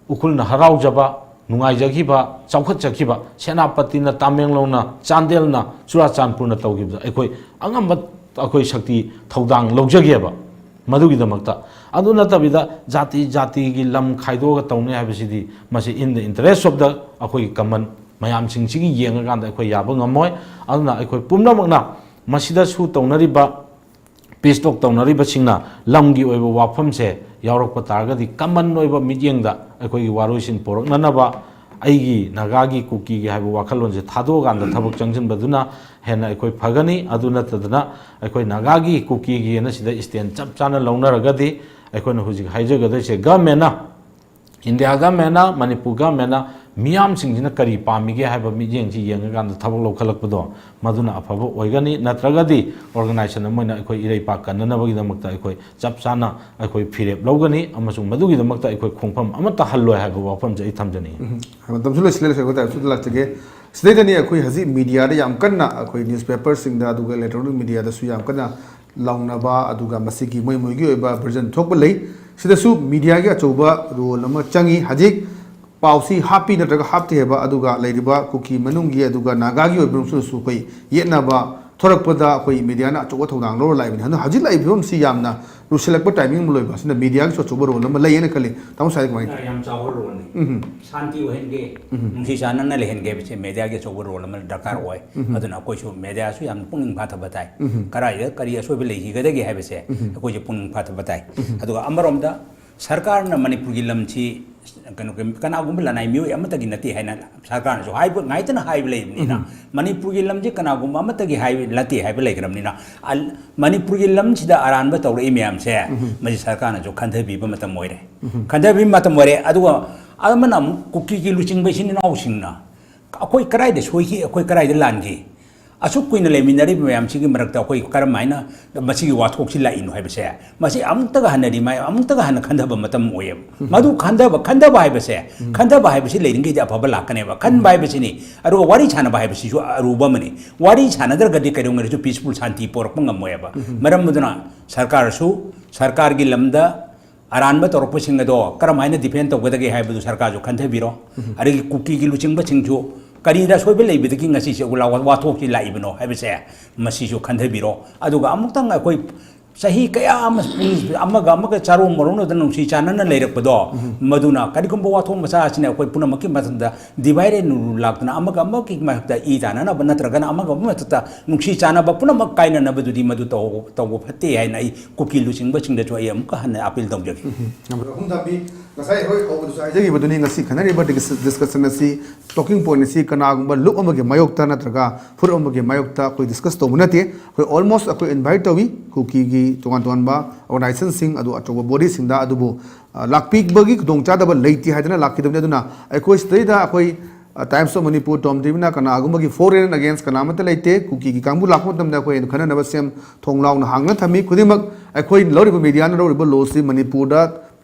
ꯎꯈ꯭ꯔꯨꯜꯅ ꯍꯔꯥꯎꯖꯕ, ꯅꯨꯡꯉꯥꯏꯖꯈꯤꯕ, ꯆꯥꯎꯈꯠꯆꯈꯤꯕ, ꯁꯦꯅꯥꯄꯇꯤꯅ, ꯇꯥꯃꯦꯡꯂꯣꯡꯅ, ꯆꯥꯟꯗꯦꯜꯅ, ꯆꯨꯔꯥꯆꯥꯟꯄꯨꯔꯅ ꯇꯧꯈꯤꯕꯗ ꯑꯩꯈꯣꯏ ꯑꯉꯝꯕ ꯑꯩꯈꯣꯏ ꯁꯛꯇꯤ ꯊꯧꯗꯥꯡ ꯂꯧꯖꯒꯦꯕ ꯃꯗꯨꯒꯤꯗꯃꯛꯇ꯫ ꯑꯗꯨ ꯅꯠꯇꯕꯤꯗ ꯖꯥꯇꯤ ꯖꯥꯇꯤꯒꯤ ꯂꯝ ꯈꯥꯏꯗꯣꯛꯑꯒ ꯇꯧꯅꯤ ꯍꯥꯏꯕꯁꯤꯗꯤ ꯃꯁꯤ in the interest of the ꯑꯩꯈꯣꯏꯒꯤ ꯀꯃꯟ ꯃꯌꯥꯝꯁꯤꯡꯁꯤꯒꯤ ꯌꯦꯡꯉꯀꯥꯟꯗ ꯑꯩꯈꯣꯏ ꯌꯥꯕ ꯉꯝꯃꯣꯏ꯫ ꯑꯗꯨꯅ ꯑꯩꯈꯣꯏ ꯄꯨꯝꯅꯃꯛꯅ ꯃꯁꯤꯗꯁꯨ ꯇꯧꯅꯔꯤꯕ ꯄꯤꯁ ꯇꯣꯛ ꯇꯧꯅꯔꯤꯕꯁꯤꯡꯅ ꯂꯝꯒꯤ ꯑꯣꯏꯕ ꯋꯥꯐꯝꯁꯦ ꯌꯥꯎꯔꯛꯄ ꯇꯥꯔꯒꯗꯤ ꯀꯃꯟ ꯑꯣꯏꯕ ꯃꯤꯠꯌꯦꯡꯗ ꯑꯩꯈꯣꯏꯒꯤ ꯋꯥꯔꯣꯏꯁꯤꯟ ꯄꯨꯔꯛꯅꯅꯕ ꯑꯩꯒꯤ ꯅꯥꯒꯥꯒꯤ ꯀꯨꯀꯤꯒꯤ ꯍꯥꯏꯕ ꯋꯥꯈꯜꯂꯣꯟꯁꯦ ꯊꯥꯗꯣꯛꯑꯀꯥꯟꯗ ꯊꯕꯛ ꯆꯪꯁꯤꯟꯕꯗꯨꯅ ꯍꯦꯟꯅ ꯑꯩꯈꯣꯏ ꯐꯒꯅꯤ꯫ ꯑꯗꯨ ꯅꯠꯇꯗꯅ ꯑꯩꯈꯣꯏ ꯅꯥꯒꯥꯒꯤ ꯀꯨꯀꯤꯒꯤꯅ ꯁꯤꯗ ꯏꯁꯇꯦꯟ ꯆꯞ ꯆꯥꯅ ꯂꯧꯅꯔꯒꯗꯤ ꯑꯩꯈꯣꯏꯅ ꯍꯧꯖꯤꯛ ꯍꯥꯏꯖꯒꯗꯣꯏꯁꯦ ꯒꯃꯦꯟꯅ, ꯏꯟꯗꯤꯌꯥ ꯒꯃꯦꯟꯅ, ꯃꯅꯤꯄꯨꯔ ꯒꯃꯦꯟꯅ ꯃꯤꯌꯥꯝꯁꯤꯡꯁꯤꯅ ꯀꯔꯤ ꯄꯥꯝꯃꯤꯒꯦ ꯍꯥꯏꯕ ꯃꯤꯠꯌꯦꯡꯁꯤ ꯌꯦꯡꯉꯀꯥꯟꯗ ꯊꯕꯛ ꯂꯧꯈꯠꯂꯛꯄꯗꯣ ꯃꯗꯨꯅ ꯑꯐꯕ ꯑꯣꯏꯒꯅꯤ꯫ ꯅꯠꯇ꯭ꯔꯒꯗꯤ ꯑꯣꯔꯒꯅꯥꯏꯖꯦꯁꯟ ꯑꯃ ꯑꯣꯏꯅ ꯑꯩꯈꯣꯏ ꯏꯔꯩꯄꯥꯛ ꯀꯟꯅꯅꯕꯒꯤꯗꯃꯛꯇ ꯑꯩꯈꯣꯏ ꯆꯞ ꯆꯥꯅ ꯑꯩꯈꯣꯏ ꯐꯤꯔꯦꯞ ꯂꯧꯒꯅꯤ ꯑꯃꯁꯨꯡ ꯃꯗꯨꯒꯤꯗꯃꯛꯇ ꯑꯩꯈꯣꯏ ꯈꯣꯡꯐꯝ ꯑꯃꯠꯇ ꯍꯜꯂꯣꯏ ꯍꯥꯏꯕ ꯋꯥꯐꯝꯁꯦ ꯑꯩ ꯊꯝꯖꯅꯤꯡꯉꯤ꯫ ꯃꯇꯝꯁꯨ ꯂꯣꯏꯁꯤꯜꯂꯦ, ꯂꯣꯏꯁꯤꯜꯂꯦ, ꯂꯥꯛꯆꯒꯦ꯫ ꯁꯤꯗꯩꯗꯅꯤ ꯑꯩꯈꯣꯏ ꯍꯧꯖꯤꯛ ꯃꯤꯗꯤꯌꯥꯗ ꯌꯥꯝ ꯀꯟꯅ, ꯑꯩꯈꯣꯏ ꯅ꯭ꯌꯨꯁꯄꯦꯄꯔꯁꯤꯡꯗ ꯑꯗꯨꯒ ꯏꯂꯦꯛꯇ꯭ꯔꯣꯅꯤꯛ ꯃꯤꯗꯤꯌꯥꯗꯁꯨ ꯌꯥꯝ ꯀꯟꯅ ꯂꯥꯎꯅꯕ, ꯑꯗꯨꯒ ꯃꯁꯤꯒꯤ ꯃꯣꯏ ꯃꯣꯏꯒꯤ ꯑꯣꯏꯕ ꯚꯔꯖꯟ ꯊꯣꯛꯄ ꯂꯩ꯫ ꯁꯤꯗꯁꯨ ꯃꯤꯗꯤꯌꯥꯒꯤ ꯑꯆꯧꯕ ꯔꯣꯜ ꯑꯃ ꯆꯪꯉꯤ꯫ ꯍꯧꯖꯤꯛ ꯄꯥꯎꯁꯤ ꯍꯥꯞꯄꯤ ꯅꯠꯇ꯭ꯔꯒ ꯍꯥꯞꯇꯦ ꯍꯥꯏꯕ, ꯑꯗꯨꯒ ꯂꯩꯔꯤꯕ ꯀꯨꯀꯤ ꯃꯅꯨꯡꯒꯤ ꯑꯗꯨꯒ ꯅꯥꯒꯥꯒꯤ ꯑꯣꯏꯕ ꯃꯔꯝꯁꯨ ꯑꯩꯈꯣꯏ ꯌꯦꯠꯅꯕ ꯊꯣꯔꯛꯄꯗ ꯑꯩꯈꯣꯏ ꯃꯦꯗꯤꯌꯥꯅ ꯑꯆꯧꯕ ꯊꯧꯗꯥꯡ ꯂꯧꯔ ꯂꯥꯛꯏꯕꯅꯤ꯫ ꯑꯗꯨꯅ ꯍꯧꯖꯤꯛ ꯂꯥꯛꯏꯕ ꯐꯤꯕꯝꯁꯤ ꯌꯥꯝꯅ ꯂꯨꯁꯤꯜꯂꯛꯄ ꯇꯥꯏꯃꯤꯡ ꯑꯃ ꯂꯣꯏꯕ ꯑꯁꯤꯅ ꯃꯦꯗꯤꯌꯥꯒꯤꯁꯨ ꯑꯆꯧꯕ ꯔꯣꯜ ꯑꯃ ꯂꯩꯌꯦꯅ ꯈꯜꯂꯤ꯫ ꯇꯥꯃꯣ ꯁꯥꯏ ꯀꯃꯥꯏꯅ ꯇꯧꯏ? ꯌꯥꯝ ꯆꯥꯎꯕ ꯔꯣꯜꯅꯤ꯫ ꯎꯝ ꯁꯥꯟꯇꯤ ꯑꯣꯏꯍꯟꯒꯦ, ꯅꯨꯡꯁꯤ ꯆꯥꯟꯅꯅ ꯂꯩꯍꯟꯒꯦ ꯍꯥꯏꯕꯁꯦ ꯃꯦꯗꯤꯌꯥꯒꯤ ꯑꯆꯧꯕ ꯔꯣꯜ ꯑꯃ ꯗꯔꯀꯥꯔ ꯑꯣꯏ꯫ ꯑꯗꯨꯅ ꯑꯩꯈꯣꯏꯁꯨ ꯃꯦꯗꯤꯌꯥꯁꯨ ꯌꯥꯝꯅ ꯄꯨꯛꯅꯤꯡ ꯐꯥꯊꯕ ꯇꯥꯏ꯫ ꯀꯗꯥꯏꯗ ꯀꯔꯤ ꯑꯁꯣꯏꯕ ꯂꯩꯈꯤꯒꯗꯒꯦ ꯍꯥꯏꯕꯁꯦ ꯑꯩꯈꯣꯏꯁꯨ ꯄꯨꯛꯅꯤꯡ ꯐꯥꯊꯕ ꯇꯥꯏ꯫ ꯑꯗꯨꯒ ꯑꯃꯔꯣꯝꯗ ꯁꯔꯀꯥꯔꯅ ꯃꯅꯤꯄꯨꯔꯒꯤ ꯂꯝꯁꯤ ꯀꯩꯅꯣ, ꯀꯅꯥꯒꯨꯝꯕ ꯂꯅꯥꯏ ꯃꯤꯑꯣꯏ ꯑꯃꯠꯇꯒꯤ ꯅꯠꯇꯦ ꯍꯥꯏꯅ ꯁꯔꯀꯥꯔꯅꯁꯨ ꯍꯥꯏꯕ, ꯉꯥꯏꯇꯅ ꯍꯥꯏꯕ ꯂꯩꯕꯅꯤꯅ, ꯃꯅꯤꯄꯨꯔꯒꯤ ꯂꯝꯁꯤ ꯀꯅꯥꯒꯨꯝꯕ ꯑꯃꯠꯇꯒꯤ ꯍꯥꯏꯕ ꯅꯠꯇꯦ ꯍꯥꯏꯕ ꯂꯩꯈ꯭ꯔꯕꯅꯤꯅ, ꯑꯜ-, ꯃꯅꯤꯄꯨꯔꯒꯤ ꯂꯝꯁꯤꯗ ꯑꯔꯥꯟꯕ ꯇꯧꯔꯛꯏ ꯃꯌꯥꯝꯁꯦ, ꯃꯁꯤ ꯁꯔꯀꯥꯔꯅꯁꯨ ꯈꯟꯊꯕꯤꯕ ꯃꯇꯝ ꯑꯣꯏꯔꯦ꯫ ꯈꯟꯊꯕꯤꯕ ꯃꯇꯝ ꯑꯣꯏꯔꯦ꯫ ꯑꯗꯨꯒ ꯑꯃꯅ ꯑꯃꯨꯛ ꯀꯨꯀꯤꯒꯤ ꯂꯨꯆꯤꯡꯕ ꯏꯆꯤꯟ ꯏꯅꯥꯎꯁꯤꯡꯅ ꯑꯩꯈꯣꯏ ꯀꯗꯥꯏꯗ ꯁꯣꯏꯈꯤ, ꯑꯩꯈꯣꯏ ꯀꯗꯥꯏꯗ ꯂꯥꯟꯈꯤ, ꯑꯁꯨꯛ ꯀꯨꯏꯅ ꯂꯩꯃꯤꯟꯅꯔꯤꯕ ꯃꯌꯥꯝꯁꯤꯒꯤ ꯃꯔꯛꯇ ꯑꯩꯈꯣꯏ ꯀꯔꯝꯍꯥꯏꯅ ꯃꯁꯤꯒꯤ ꯋꯥꯊꯣꯛꯁꯤ ꯂꯥꯛꯏꯅꯣ ꯍꯥꯏꯕꯁꯦ, ꯃꯁꯤ ꯑꯃꯨꯛꯇꯒ ꯍꯟꯅ ꯔꯤꯃꯥꯏ-, ꯑꯃꯨꯛꯇꯒ ꯍꯟꯅ ꯈꯟꯊꯕ ꯃꯇꯝ ꯑꯣꯏꯌꯦꯕ꯫ ꯃꯗꯨ ꯈꯟꯊꯕ, ꯈꯟꯊꯕ ꯍꯥꯏꯕꯁꯦ, ꯈꯟꯊꯕ ꯍꯥꯏꯕꯁꯤ ꯂꯩꯔꯤꯉꯩꯗꯤ ꯑꯐꯕ ꯂꯥꯛꯀꯅꯦꯕ꯫ ꯈꯟꯕ ꯍꯥꯏꯕꯁꯤꯅꯤ꯫ ꯑꯗꯨꯒ ꯋꯥꯔꯤ ꯁꯥꯟꯅꯕ ꯍꯥꯏꯕꯁꯤꯁꯨ ꯑꯔꯨꯕ ꯑꯃꯅꯤ꯫ ꯋꯥꯔꯤ ꯁꯥꯟꯅꯗ꯭ꯔꯒꯗꯤ ꯀꯩꯗꯧꯉꯩꯗꯁꯨ peaceful ꯁꯥꯟꯇꯤ ꯄꯣꯔꯛꯄ ꯉꯝꯃꯣꯏꯕ꯫ ꯃꯔꯝ ꯑꯗꯨꯅ ꯁꯔꯀꯥꯔꯁꯨ, ꯁꯔꯀꯥꯔꯒꯤ ꯂꯝꯗ ꯑꯔꯥꯟꯕ ꯇꯧꯔꯛꯄꯁꯤꯡ ꯑꯗꯣ ꯀꯔꯝ ꯍꯥꯏꯅ defend ꯇꯧꯒꯗꯒꯦ ꯍꯥꯏꯕꯗꯨ ꯁꯔꯀꯥꯔꯁꯨ ꯈꯟꯊꯕꯤꯔꯣ꯫ ꯑꯗꯒꯤ ꯀꯨꯀꯤꯒꯤ ꯂꯨꯆꯤꯡꯕꯁꯤꯡꯁꯨ ꯀꯔꯤꯗ ꯑꯁꯣꯏꯕ ꯂꯩꯕꯗꯒꯤ ꯉꯁꯤꯁꯦ ꯋꯥ-, ꯋꯥꯊꯣꯛꯁꯤ ꯂꯥꯛꯏꯕꯅꯣ ꯍꯥꯏꯕꯁꯦ ꯃꯁꯤꯁꯨ ꯈꯟꯊꯕꯤꯔꯣ꯫ ꯑꯗꯨꯒ ꯑꯃꯨꯛꯇꯪ ꯑꯩꯈꯣꯏ ꯆꯍꯤ ꯀꯌꯥ ꯑꯃ ꯑꯃꯒ ꯑꯃꯒ ꯆꯥꯔꯣꯡ ꯃꯔꯣꯡꯅꯗꯅ ꯅꯨꯡꯁꯤ ꯆꯥꯟꯅꯅ ꯂꯩꯔꯛꯄꯗꯣ, ꯃꯗꯨꯅ ꯀꯔꯤꯒꯨꯝꯕ ꯋꯥꯊꯣꯛ ꯃꯆꯥ ꯑꯁꯤꯅ ꯑꯩꯈꯣꯏ ꯄꯨꯝꯅꯃꯛꯀꯤ ꯃꯊꯟꯇ divide and rule ꯂꯥꯛꯇꯅ ꯑꯃꯒ ꯑꯃꯒꯤ ꯃꯊꯛꯇ ꯏ ꯇꯥꯟꯅꯅꯕ ꯅꯠꯇ꯭ꯔꯒꯅ ꯑꯃꯒ ꯑꯃꯒꯤ ꯃꯊꯛꯇ ꯅꯨꯡꯁꯤ ꯆꯥꯟꯅꯕ ꯄꯨꯝꯅꯃꯛ ꯀꯥꯏꯅꯅꯕꯗꯨꯗꯤ ꯃꯗꯨ ꯇꯧ-, ꯇꯧꯕ ꯐꯠꯇꯦ ꯍꯥꯏꯅ ꯑꯩ ꯀꯨꯀꯤ ꯂꯨꯆꯤꯡꯕꯁꯤꯡꯗꯁꯨ ꯑꯩ ꯑꯃꯨꯛꯀ ꯍꯟꯅ appeal ꯇꯧꯖꯒꯦ꯫ ꯅꯝꯕꯔ ꯑꯍꯨꯝ ꯊꯥꯕꯤ, ꯉꯁꯥꯏ ꯑꯩꯈꯣꯏ ꯍꯧꯕꯗꯁꯨ ꯍꯥꯏꯖꯈꯤꯕꯗꯨꯅꯤ, ꯉꯁꯤ ꯈꯟꯅꯔꯤꯕ ꯗꯤꯁ-, discussion ꯑꯁꯤ talking point ꯑꯁꯤ ꯀꯅꯥꯒꯨꯝꯕ ꯂꯨꯞ ꯑꯃꯒꯤ ꯃꯥꯌꯣꯛꯇ ꯅꯠꯇ꯭ꯔꯒ ꯐꯨꯔꯨꯞ ꯑꯃꯒꯤ ꯃꯥꯌꯣꯛꯇ ꯑꯩꯈꯣꯏ discuss ꯇꯧꯕ ꯅꯠꯇꯦ꯫ ꯑꯩꯈꯣꯏ almost ꯑꯩꯈꯣꯏ invite ꯇꯧꯏ ꯀꯨꯀꯤꯒꯤ ꯇꯣꯉꯥꯟ ꯇꯣꯉꯥꯟꯕ organizationꯁꯤꯡ, ꯑꯗꯨ ꯑꯆꯧꯕ bodyꯁꯤꯡꯗ, ꯑꯗꯨꯕꯨ ꯑ, ꯂꯥꯛꯄꯤꯕꯒꯤ ꯈꯨꯗꯣꯡꯆꯥꯗꯕ ꯂꯩꯇꯦ ꯍꯥꯏꯗꯅ ꯂꯥꯛꯈꯤꯗꯕꯅꯤ꯫ ꯑꯗꯨꯅ ꯑꯩꯈꯣꯏ ꯁꯤꯗꯩꯗ ꯑꯩꯈꯣꯏ, ꯑ, Times of Manipur, Tom TVꯅ ꯀꯅꯥꯒꯨꯝꯕꯒꯤ for and against ꯀꯅꯥꯃꯠꯇ ꯂꯩꯇꯦ꯫ ꯀꯨꯀꯤꯒꯤ ꯀꯥꯡꯕꯨ ꯂꯥꯛꯄ ꯃꯇꯝꯗ ꯑꯩꯈꯣꯏ ꯈꯟꯅꯅꯕ ꯁꯦꯝ ꯊꯣꯡ ꯂꯥꯎꯅ ꯍꯥꯡꯅ ꯊꯝꯃꯤ꯫ ꯈꯨꯗꯤꯡꯃꯛ ꯑꯩꯈꯣꯏ ꯂꯧꯔꯤꯕ mediaꯅ ꯂꯧꯔꯤꯕ lawꯁꯤ ꯃꯅꯤꯄꯨꯔꯗ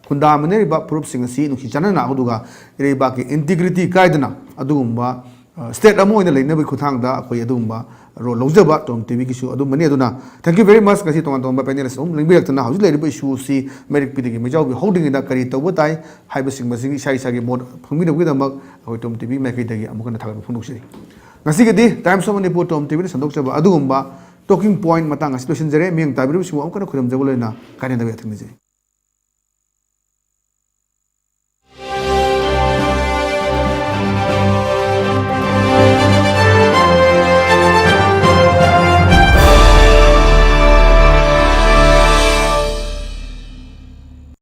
ꯈꯨꯟꯗꯥꯃꯤꯟꯅꯔꯤꯕ ꯐꯨꯔꯨꯞꯁꯤꯡ ꯑꯁꯤ ꯅꯨꯡꯁꯤ ꯆꯥꯟꯅꯅ, ꯑꯗꯨꯒ ꯏꯔꯩꯕꯥꯛꯀꯤ integrity ꯀꯥꯏꯗꯅ ꯑꯗꯨꯒꯨꯝꯕ, ꯑ, state ꯑꯃ ꯑꯣꯏꯅ ꯂꯩꯅꯕꯒꯤ ꯈꯨꯠꯊꯥꯡꯗ ꯑꯩꯈꯣꯏ ꯑꯗꯨꯒꯨꯝꯕ ꯔꯣꯜ ꯂꯧꯖꯕ ꯇꯣꯝ ꯇꯤꯚꯤꯒꯤꯁꯨ ꯑꯗꯨꯝꯕꯅꯤ꯫ ꯑꯗꯨꯅ thank you very much꯫ ꯉꯁꯤ ꯇꯣꯉꯥꯟ ꯇꯣꯉꯥꯟꯕ ꯄꯦꯅꯦꯜꯁ ꯑꯗꯨꯝ ꯂꯦꯡꯕꯤꯔꯛꯇꯅ ꯍꯧꯖꯤꯛ ꯂꯩꯔꯤꯕ ꯏꯁꯨ ꯑꯁꯤ ꯃꯩꯔꯛ ꯄꯤꯗꯒꯤ ꯃꯩꯖꯥꯎꯕꯤ ꯍꯧꯗ꯭ꯔꯤꯉꯩꯗ ꯀꯔꯤ ꯇꯧꯕ ꯇꯥꯏ ꯍꯥꯏꯕꯁꯤꯡ ꯃꯁꯤꯒꯤ ꯏꯁꯥ ꯏꯁꯥꯒꯤ ꯃꯣꯠ ꯐꯣꯡꯕꯤꯅꯕꯒꯤꯗꯃꯛ ꯑꯩꯈꯣꯏ ꯇꯣꯝ ꯇꯤꯚꯤ ꯃꯥꯏꯀꯩꯗꯒꯤ ꯑꯃꯨꯛ ꯍꯟꯅ ꯊꯥꯒꯠꯄ ꯐꯣꯡꯗꯣꯛꯆꯔꯤ꯫ ꯉꯁꯤꯒꯤꯗꯤ Times of Manipur ꯇꯣꯝ ꯇꯤꯚꯤꯅ ꯁꯟꯗꯣꯛꯆꯕ ꯑꯗꯨꯒꯨꯝꯕ talking point ꯃꯇꯥꯡ ꯑꯁꯤ ꯂꯣꯏꯁꯤꯟꯖꯔꯦ꯫ ꯃꯤꯠꯌꯦꯡ ꯇꯥꯕꯤꯔꯤꯕꯁꯤꯡꯕꯨ ꯑꯃꯨꯛ ꯍꯟꯅ ꯈꯨꯔꯨꯝꯖꯕ ꯂꯣꯏꯅ ꯀꯥꯏꯅꯗꯕ ꯌꯥꯊꯪ ꯅꯤꯖꯔꯤ꯫